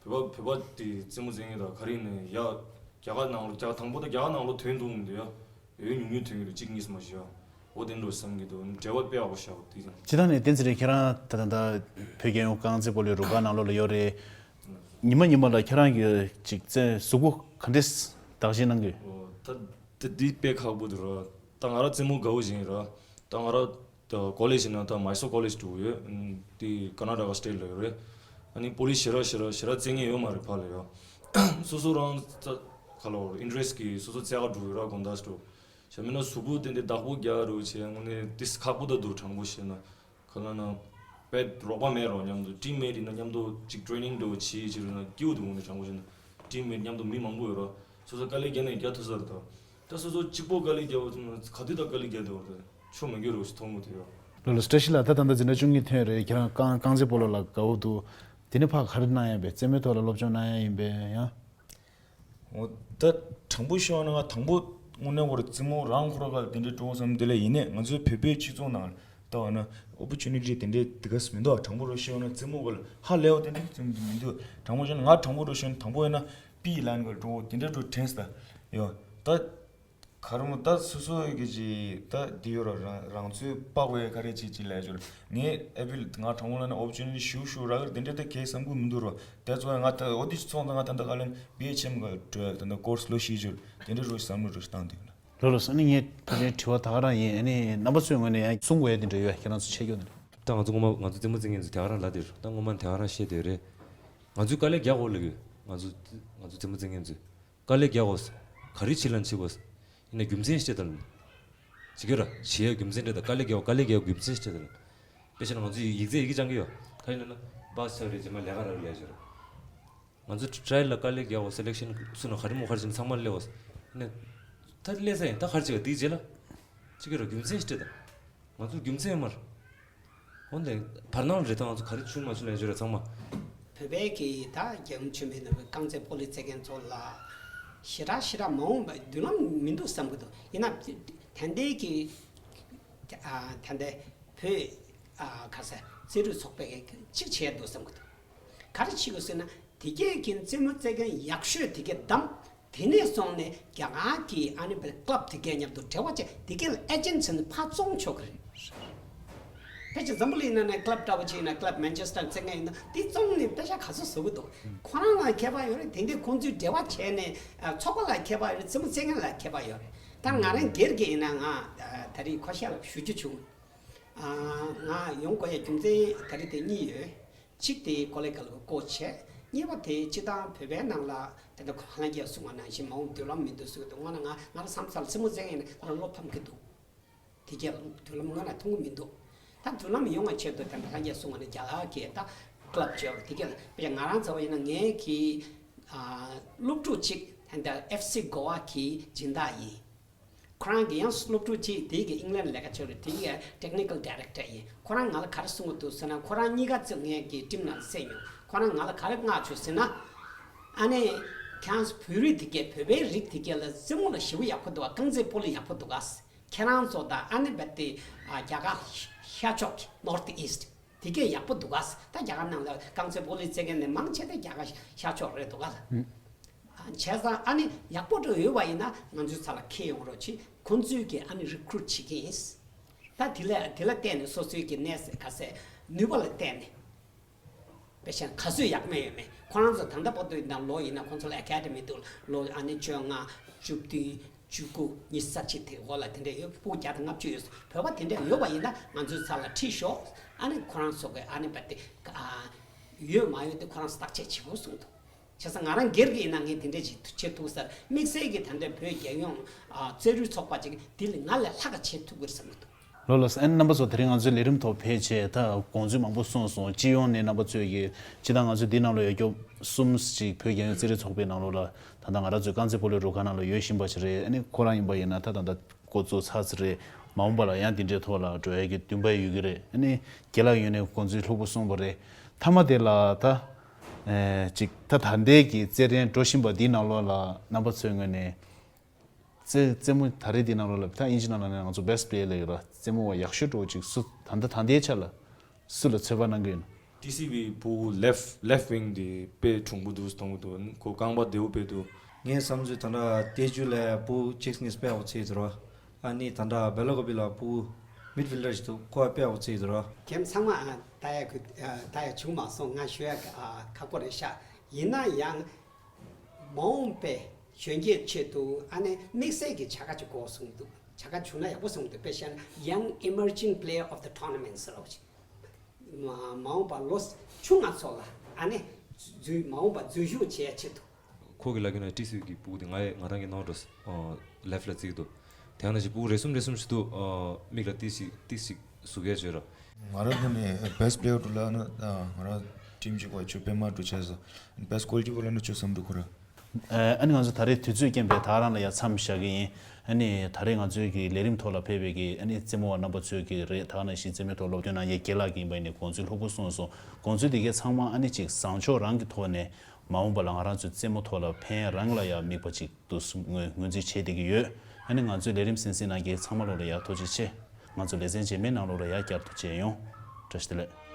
བོད་པ་བོད་པ་དེ་རྩེད་མོ་རྩེ་མཁན་དང་ག་རེ་ཡིན་ན་ཡ། རྒྱ་གར་ནང་ལོགས་རྒྱ་དང་པོ་ད་རྒྱ་གར་ནང་ལོགས་ཐོན་འདུག་མི་འདུག་ཡ། ཡོད་ཉུང་ཉུང་ཐོན་གྱི་འདུག་གཅིག་གཉིས་མ་གཞི་ཡ། འོ་དེ་འདྲ་བསམ་གྱི་འདུག་འབྲེལ་བ་དཔེ་ཡག་པོ་བཞག་པ་དེ་ཡིན། སྤྱིར་བཏང་ནས་བསྟན་འཛིན་རེད། ཁྱེད་རང་ད་ད་ད་བོད་རྒྱལ་ཡོངས་རྐང་རྩེད་སྤོ་ལོའི་རུ་ཁག་ནང་ལོགས་ལ་ཡོད་རེད། ཉི་མ་ཉི་མ་ལ་ཁྱེད་རང་གི་ཅིག་རྩེད་གཟུགས་པོ་ག་འདྲས་བདག་གཞན་གནང་གི། ཨོ་ད་ད་འདི་དཔེ་ཁག་པོ་འདུག་ར། ད་ང་རང་རྩེད་མོ་དགའ་བོ་ཞིག་ཡིན་ར། ད་ང་རང་ད་ཀོ་ལེཇ་ཡིན་ན་ད་མའི་སོར་ཀོ་ལེཇ་འགྲོ་གི་ཡོད། འདི་ཀར་ན་ཊ་ཀ་སི་ཊེཊ་ལ་ཡོད་རེད། ཨ་ནི་སྤོ་ལོ་ཞེ་དྲག་ཞེ་དྲག་ཞེ་དྲག་རྩེད་མཁན་ཡོད་མ་རེད་ཕར་ལ་ཡ། སོ་སོ་རང་ད་ག་ལབ་དགོས་རེད། ཨིན་ཊ་རེ་སི་ཊི་གིས་སོ་སོ་རྩེད་ག་འགྲོ་གི་ཡོད་ར། དགོང་དག་ཅིག་འགྲོ། བྱས་མིན་ན་གཟུགས་པོ་ཏན་ཏན་བདག་པོ་རྒྱག་རོགས་བྱས། དངོས་གནས་ཏིས་ཁག་པོ་ད་འདུག་དྲང་པོ་བཤད་ན། ག་ལབ་ན་དཔེ་རོགས་པ་མེད་རོགས། མཉམ་དུ་ཊིམ་མེཊ་ཡིན་ན་མཉམ་དུ་ཅིག་ཊེ་རེ་ནིང་འདྲ་བོ་བྱེད་བྱེད་རོགས་ན་སྐྱིད་པོ་འདུག་དངོས་གནས་དྲང་པོ་བཤད་ན། ཊིམ་མེཊ་མཉམ་དུ་མི་མང་པོ་ཡོད་ར། སོ་སོ་དཀའ་ལས་རྒྱག་ནས་རྒྱག་ཐུབ་ས་རེད་ད། ད་སོ་སོ་གཅིག་པོ་དཀའ་ལས་རྒྱག་པ་ཚོ་ན་ག་དུས་ད་དཀའ་ལས་རྒྱག་བསྡད་པ་རེད། ཆོ་མ་རྒྱུག་རོགས་ཞེས་མཐོང་གི་འདུག་ཡ། ལོ་ལོ། བཀྲ་ཤིས་ལགས། ད་ད་ལྟ་འཛིན་གྲྭ་བཅུ་གཉིས་ཐོན་རེད། ཁྱེད་རང་རྐང་རྐང་རྩེད་སྤོ་ལོ་ལ་དགའ་བོ་འདུག་དེ་ནས་ཕར་ག་རེ་གནང་ཡ་ཡིན་པས། རྩེད་མོའི་ཐོག་ལ་སློབ་སྦྱོང་གནང་ཡ་ཡིན་པས་ཡང་། འོ་ད་དྲང་པོ་ཤོད་ན་ང་དང་པོ་དངོས་གནས་ཁོ་ར་རྩེད་མོ་རང་ཁོ་ར་ག་དེ་འདྲའི་སྤྲོ་བསམ་དེ་ལས་ཡིན་ནས། ང་ཚོའི་བོད་པའི་སྤྱི་ཚོགས་ནང་ལ་ད་འོ་ན་ཨོ་པོར་ཅུ་ནི་ཊི་དེ་འདྲའི་དེ་ག་སུ་མི་འདུག་དྲང་པོ་རོ་ཤོད་ན་རྩེད་མོ་ག་ལ་ཧ་ལས་པ་དེ་འདྲའི་རྩེད་མོ་མི་འདུག་དྲང་པོ་ཤོད་ན་ང་དྲང་པོ་རོ་ཤོད་ན་དང་པོ་ཡིན་ན་པི་ལན་ག་འགྲོ་དེ་འདྲའི་འགྲོ་དྲན་སོང་ད། ཡོ་ད། ག་རེ་མོ་ད་སོ་སོ་གི་ཅིག་ད་འདི་ཡོད་ར། རང་རང་ཚོའི་དཔག་པའི་ག་རེ་ཅིག་ཅིག་ལས་ཞོར་ངས་ཨེ་པི་ལ་ང་དྲང་མོ་ལ་ནི་ཨོ་པོར་ཅུ་ནི་ཊི་ཞུ་ཞུ་རག་གི་དེ་འདྲ་ད་གས་བསམ་གི་མི་འདུག་ར། དེ་ཚོ་ང་ད་འོ་དེ་ཚོང་ད་ང་ད་ད་ག་ལན་བི་ཨེཆ་ཨེམ་ག་འགྲོ་ད་ད་ཀོར་སི་ལོ་ཤི་ཞོར་དེ་འདྲ་རོ་བསམ་བློ་རོ་ཞིག་བཏང་དུས་ལ། ལོ་ལོ། སང་ཉིན་ངས་ཕལ་ཆེར་དྲི་བ་ད་ག་རང་ཡིན། ཨ་ནི་རྣམ་པ་ཚོའི་ངོས་ནས་ཡང་གསུང་དགོས་ཡ་དེ་འདྲ་ཡོད། ཁྱེད་རང་ཚོ་ཆད་སྐྱོ་ནི་རེད། ད་ང་ཚོ་ངོ་མ་ང་ཚོ་རྩེད་མོ་རྩེད་མཁན་ཚོ་དེ་ག་རང་ལབ་དེ་རེད། ད་ངོ་མ་དེ་ག་རང་བཤད་དེ་རེད། ང་ཚོ་ང་ཚོ་རྩེད་མོ་རྩེད་མཁན་ཚོས། དཀའ་ལས་རྒྱག་དགོས། ག་རེ་བྱེད་ལ་བྱེད་དགོས། ཡིན་ན་རྒྱུ་མཚན་ཞིག་སྤྲད་དང་། བྱེད་ཀྱི་ར། བྱེད་ཡ་རྒྱུ་མཚན་སྤྲད་དང་། དཀའ་ལས་རྒྱག་དཀའ་ལས་རྒྱག་རྒྱུ་མཚན་ཞིག་སྤྲད་དང་། དཔེ་བཞག་ན་ང་ཚོས་ཡིག་ཚད་ཡི་གེ་སྦྱང་གི་ཡོད། ག་རེ་ཡིན་ན་པཱས་ཆགས་རེད། རྗེས་མ་ལས་ཀ་རག་ལས་བྱེད་ར། ང་ཚོ་ཊ་རའི་ཡལ་ལ་དཀའ་ལས་རྒྱག་དགོས། སེ་ལེག་ཤན་སུ་ན་ག་རེ་མོ་ག་རེ་བྱེད་ན་ཚང་མ་སླེབས་དགོས། ཡིན་ན། ད་སླེབས་ས་ཡིན། ད་ག་རེ་བྱེད་ག་དེའི་རྗེས་ལ། བྱེད་ཀྱི་ར། རྒྱུ་མཚན་ཞིག་སྤྲད་དང་། ང་ཚོ་རྒྱུ་མཚན་ཡོད་མ་རེད། འོན་ཏེ་བར་སྣང་རེད། ད་ང་ཚོ་ག་རེ་བྱུང་མ་བྱུང་ལབ་ཡ་ཅིག་ཡོད་རེད་ཚང་མ། བོད་པའི་གི་ད་རྒྱལ་ཡུམ་ཆེན་མོའི་ནང་གི་རྐང་རྩེད་སྤོ་ལོ་རྩེད་མཁན་ཚོ་ལ་ཞེ་དྲག་ཞེ་དྲག་མ་འོངས་པའི་མདུན་ལམ་མི་འདུག་བསམ་གི་འདུག་ཡིན་ན་ད་ལྟའི་གི་ཨ་ད་ལྟའི་བོད་ཨ་ག་ས་རྩེད་རིགས་ཚོགས་པས་གཅིག་བྱས་འདུག་བསམ་གི་འདུག་ག་རེ་བྱེད་དགོས་ཟེར་ན་དེ་གས་ཀྱི་རྩེད་མོ་རྩེད་མཁན་ཡག་ཤོས་དེ་གས་བདམས། དེ་ནས་སོང་ནས་རྒྱ་གར་གྱི་ཨ་ནི་པའི་ཀླབ་དེ་གའི་མཉམ་དུ་འབྲེལ་བ་བྱས་དེ་གའི་ཨེ་ཇེན་ཊི་བྱས་ནས་ཕར་བཙོང་ཆོག་གི་རེད། ཕལ་ཆེར་འཛམ་བུ་གླིང་ནང་ནས་ཀླབ་འདྲ་བོ་ཅིག་ཡིན་ན་ཀླབ་མན་ཆེ་སི་ཊར་བཙལ་མཁན་ཡིན་ན་དེ་བཙོང་ནས་པེ་ཤ་ག་ཚོད་བཟོ་གི་འདུག་ཁོ་རང་ལ་ཁྱད་པར་ཡོད་རེད། དེ་འདྲའི་ཁོང་ཚོའི་འབྲེལ་བ་བྱས་ནས་ཨ་ཚོགས་པ་ལ་ཁྱད་པར་ཡོད་རེད། རྩེད་མོ་རྩེ་མཁན་ལ་ཁྱད་པར་ཡོད་རེད། ད་ང་རང་སྒེར་གྱི་ཡིན་ན་ང་ཨ་ད་རེས་ཁ་ཤས་ལ་ཞུ་རྒྱུ་བྱུང་། ཨ་ང་ཡོང་དགོས་ཡ་རྒྱུ་མཚན་ད་རེས་དེ་གཉིས་ཡོད། གཅིག་དེ་ཀོ་ལེ་གལ་གྱི་སྐོར་བྱས། གཉིས་པ་དེ་སྤྱི་བཏང་བོད་པའི་ནང་ལ་དེ་འདྲ་ཁོ་ལྷན་རྒྱས་གསུང་བ་ནང་བཞིན་མ་འོངས་མདུན་ལམ་མི་འདུག་ཟེར་གི་འདུག་སྔོན་ན་ང་ང་རང་བསམ་ཚར་ལ་རྩེད་མོ་རྩེ་མཁན་ཡིན་ན་ང་རང་བློ་ཕམ་གི་འདུག་དེ་གས་མདུན་ལམ་སྔོན་ལ་མཐོང་གི་མི་འདུག་ད་མདུན་ལམ་ཡོང་བའི་ཆེད་དུ་དེ་འདྲ་ལྷན་རྒྱས་གསུང་བ་ནི་རྒྱ་གར་གྱི་ད་ཀླབ་བྱས་པ་དེ་གས་ལ་དཔེར་ན་ང་རང་ཚོ་ཡིན་ན་ངའི་གི་ཨ་སློབ་ཕྲུག་ཅིག་ད་ལྟ་ཨེཕ་སི་གོ་ཝ་གི་སྦྱིན་བདག་ཡིན། ཁོ་རང་གི་ཡང་སློབ་ཕྲུག་ཅིག་དེ་གི་ཨིང་ལན་ལས་ཀ་བྱེད་རེད། དེ་གི་ཊེག་ནི་ཀལ་ཌི་རེག་ཊར་ཡིན། ཁོ་རང་ང་ལ་ག་རེ་གསུང་གི་འདུག་ཟེར་ན་ཁོ་རང་གཉིས་ཀ་ཚོ་ངའི་གི་ཊིམ་ནང་བསད་མྱོང་། ཁོ་རང་ང་ལ་ག་རེ་མངགས་བྱུང་ཟེར་ན། ཨ་ནི་ཁྱེད་རང་ཚོ་བོད་རིགས་དེ་གས་བོད་པའི་རིགས་དེ་གས་ལ་རྩེད་མོ་ལ་ཞེ་པོ་ཡག་པོ་འདུག་ག་རྐང་རྩེད་སྤོ་ལོ་ཡག་པོ་འདུག་ག་ཁྱེད་རང་ཚོ་དང་ཨ་ནི་བ་དེ་ཨ་རྒྱ་གར་ཤར་ཕྱོགས་ཀྱི་ནོར་ཐི་ཨིསྟ་དེ་གས་ཡག་པོ་འདུག་ག་ད་རྒྱ་གར་ནང་ལ་རྐང་རྩེད་སྤོ་ལོ་རྩེད་མཁན་ནི་མང་ཆེ་དེ་རྒྱ་གར་ཤར་ཕྱོགས་རེད་འདུག་ག་ཨ་བྱས་ཙང་ཨ་ནི་ཡག་པོ་འདྲ་ཡོད་པ་ཡིན་ན་ང་ཚོའི་ས་ལ་འཁྱེར་ཡོང་རོགས་གྱིས། ཁོང་ཚོས་ཀྱི་ཨ་ནི་རི་ཀུ་རུཊ་བྱེད་ཀྱི་ཡིན། ད་དེ་ལ་དེ་ལ་བརྟེན་ནས་སོ་སོའི་གི་གནས་ཚད་ག་ཚད་ནུས་པ་ལ་བརྟེན་ནས། དཔེ་བཞག་ན་ག་ཚོད་ཡག་མེད་ཡོད་མེད་ཁོ་རང་ཚོ་ད་ལྟ་བར་དུ་ཡིན་ན་ལོ་ཡིན་ན་ཁོང་ཚོ་ལ་ཨེ་ཀ་ཌེ་མི་འདུག་ལོ་ཨ་ནི་བཅོ་ལྔ་བཅུ་བདུན་བཅུ་དགུ་ཉི་ཤུ་རྩ་གཅིག་དེ་འོག་ལ་དེ་འདྲ་ཡོད། སྤུ་གུ་བརྒྱ་དང་ལྔ་བཅུ་ཡོད། བོད་པ་དེ་འདྲ་ཡོད་པ་ཡིན་ན་ང་ཚོའི་ས་ལ་ཁྲིད་ཤོག་ཨ་ནི་ཁོ་རང་ཚོ་གི་ཨ་ནི་བ་དེ་ཡོད་མ་ཡོད་དེ་ཁོ་རང་ཚོ་བརྟག་དཔྱད་བྱེད་དགོས་གསུངས་འདུག་བྱས་ཙང་ང་རང་སྒེར་གྱི་ཡིན་ན་ངས་དེ་འདྲས་ཅིག་བྱེད་ཐུབ་ས་རེད། དམིགས་བསལ་གྱི་ད་ལྟའི་བོད་རྒྱལ་ཡོངས་ཨ་རྩེད་རུས་ཚོགས་པ་ཅིག་འདི་ལས་ང་ལས་ལྷག་ག་བྱེད་ཐུབ་ཀྱི་རེད་བསམ་གྱི་འདུག་ལགས་ལགས་སོ། ཨ་ནི་རྣམ་པ་ཚོ་དེ་རིང་ང་ཚོའི་ལས་རིམ་ཐོག་ཕེབས་བྱས་ད་དགོངས་ཚུལ་མང་པོ་གསུངས་སོང་། སྤྱི་ཡོངས་ནས་རྣམ་པ་ཚོས་ཀྱི་སྤྱི་བཏང་ང་ཚོའི་འདི་ནང་ལ་ཡོད་སྐྱོབ་གསུམ་ཞིག་བོད་རྒྱལ་ཡོངས་རྩེད་རིགས་ཚོགས་པའི་ནང་ལོགས་ལ་ད་ལྟ་ང་རང་ཚོའི་རྐང་རྩེད་སྤོ་ལོའི་རུ་ཁག་ནང་ལ་ཡོད་བཞིན་པ་ཞིག་རེད། ཨ་ནི་ཁོ་རང་ཡིན་པ་ཡིན་ན་ད་ད་ལྟ་འགོ་བཙུགས་ཚར་ཚར་རེད། མ་འོངས་པ་ལ་ཡང་འདི་འདྲའི་ཐོག་ལ་འགྲོ་ཡ་གི་འདུན་པ་ཡོད་ཀྱི་རེད། ཨ་ནི་རྒན་ལགས་ཡོད་ནས་དགོངས་ཚུལ་ལྷུག་པོ་གསུངས་པ་རེད། མཐའ་མ་དེ་ལ་ད་ཨེ་ཅིག་ད་ད་ལྟའི་གི་རྩེད་འགྲན་འགྲོ་བཞིན་པ་འདིའི་ནང་ལོགས་ལ་རྣམ་པ་ཚོའི་ངོས་ནས་རྩེད་རྩེད་མོ་ད་རེས་འདི་ནང་ལོགས་ལ་ད་ཨིན་ཇི་ནང་ལ་ནས་ང་ཚོ་best player ལབ་ཡོད་ར། རྩེད་མོ་བ་ཡག་ཤོས་འདྲ་བོ་ཅིག་སུ་ད་ལྟ་ད་ལྟའི་ཆ་ལ་སུ་ལ་ཚོད་དཔག་གནང་གི་ཡོད་ན། ཊི་སི་ཝི་བུ་left left wing དེ་དཔེ་གྲུང་པོ་འདུག་མཐོང་གི་འདུག་ཁོ་རྐང་པ་བདེ་པོ་དཔེ་འདུག་ངའི་བསམ་ཚུལ་ད་ལྟ་ཏེ་ཇུ་ལ་བུ་ཅིག་ངས་དཔེ་ཡག་པོ་རྩེས་འདུག་ར། ཨ་ནི་ད་ལྟ་བེ་ལ་ཀོ་བི་ལ་བུ་མིཌ་ཕིལ་ཌར་ཞིག་འདུག་ཁོ་དཔེ་ཡག་པོ་རྩེས་འདུག་ར། ཁྱེད་ཚང་མ་ཨ་ལྟ་ཡ་གི་ཨ་ལྟ་ཡ་བྱུང་མ་སོང་། ང་ཞུ་ཡ་གི་ཨ་ཁག་པོ་རེད་ཤག་ཡིན་ན་ཡང་མ་འོངས་པའི་གཞོན་སྐྱེས་ཆེད་དུ་ཨ་ནི་དམིགས་བསལ་གྱི་བྱ་དགའ་ཅིག་དགོས་གསུངས་འདུག་བྱ་དགའ་བྱུང་ན་ཡག་པོ་གསུངས་འདུག་དཔེ་བཤད་ན་Young Emerging Player of the Tournament ཟེར་བ་ཅིག་མ་མ་འོངས་པ་ལོ་ཆུང་ང་ཚོ་ལ་ཨ་ནི་འཛུལ་མ་འོངས་པ་འཛུལ་ཞུགས་བྱེད་ཡ་ཆེད་དུ། ཁོ་གི་ལ་གི་ན་ཏི་སི་གི་སྤུ་གུ་དེ་ང་ཡི་ང་རང་གི་ནང་འགྲོ་ལེབ་ལ་བརྩིགས་འདུག་དེ་ཡང་ན་ཞིག་སྤུ་གུ་རེ་གསུམ་རེ་གསུམ་ཞིག་འདུག་མིག་ལ་ཏི་སི་ཏི་སི་ཟུག་ཡ་བྱོས་ར། ང་རང་ཐོག་ནས་best player དུ་ལ་ན་ང་རང་ཊིམ་གཅིག་པ་ཆུ་པད་མ་དུ་བྱས་སོ། best goalkeeper ལ་ན་ཆུ་བསམ་འགྲུབ་ཁོ་ར། ཨ་ནི་ང་ཚོ་ད་རེས་དུས་ཚོད་རྐྱེན་པས་ད་རང་ལ་ཡ་མཚམས་བཞག་གི་ཡིན། ཨ་ནི་ད་རེས་ང་ཚོའི་གི་ལས་རིམ་ཐོག་ལ་ཕེབས་པའི་གི་ཨ་ནི་རྩེད་མོ་བ་རྣམ་པ་ཚོས་གི་རེད། ད་ག་ནང་བཞིན་རྩེད་མོའི་ཐོག་སློབ་སྟོན་གནང་མཁན་རྒན་ལགས་ཀྱི་ཡིན་པ་ཡིན་ནའི་དགོངས་ཚུལ་ལྷུག་པོ་གསུངས་སོང་། དགོངས་ཚུལ་དེ་གའི་ཚང་མ་ཨ་ནི་ཅིག་བཟང་ཕྱོགས་རང་གི་ཐོག་ནས་མ་འོངས་པ་ལ་ང་རང་ཚོའི་རྩེད་མོ་ཐོག་ལ་ཕན་རང་ལ་ཡ་དམིགས་པ་ཅིག་ཏུ་ངོས་ངོས་འཛིན་བྱེད་བསྡད་ཀྱི་ཡོད། ཨ་ནི་ང་ཚོའི་ལས་རིམ་གསན་གཟིགས་གནང་མཁན་ཚང་མ་ལོ་ལ་ཡ་ཐུགས་རྗེ་ཆེ། ང་ཚོ་ལེ་ཚན་རྗེས་མའི་ནང་ལོ་ལ་ཡ་བསྐྱར་དུ་མཇལ་ཡོང་། བཀྲ་ཤིས་བདེ་ལེགས།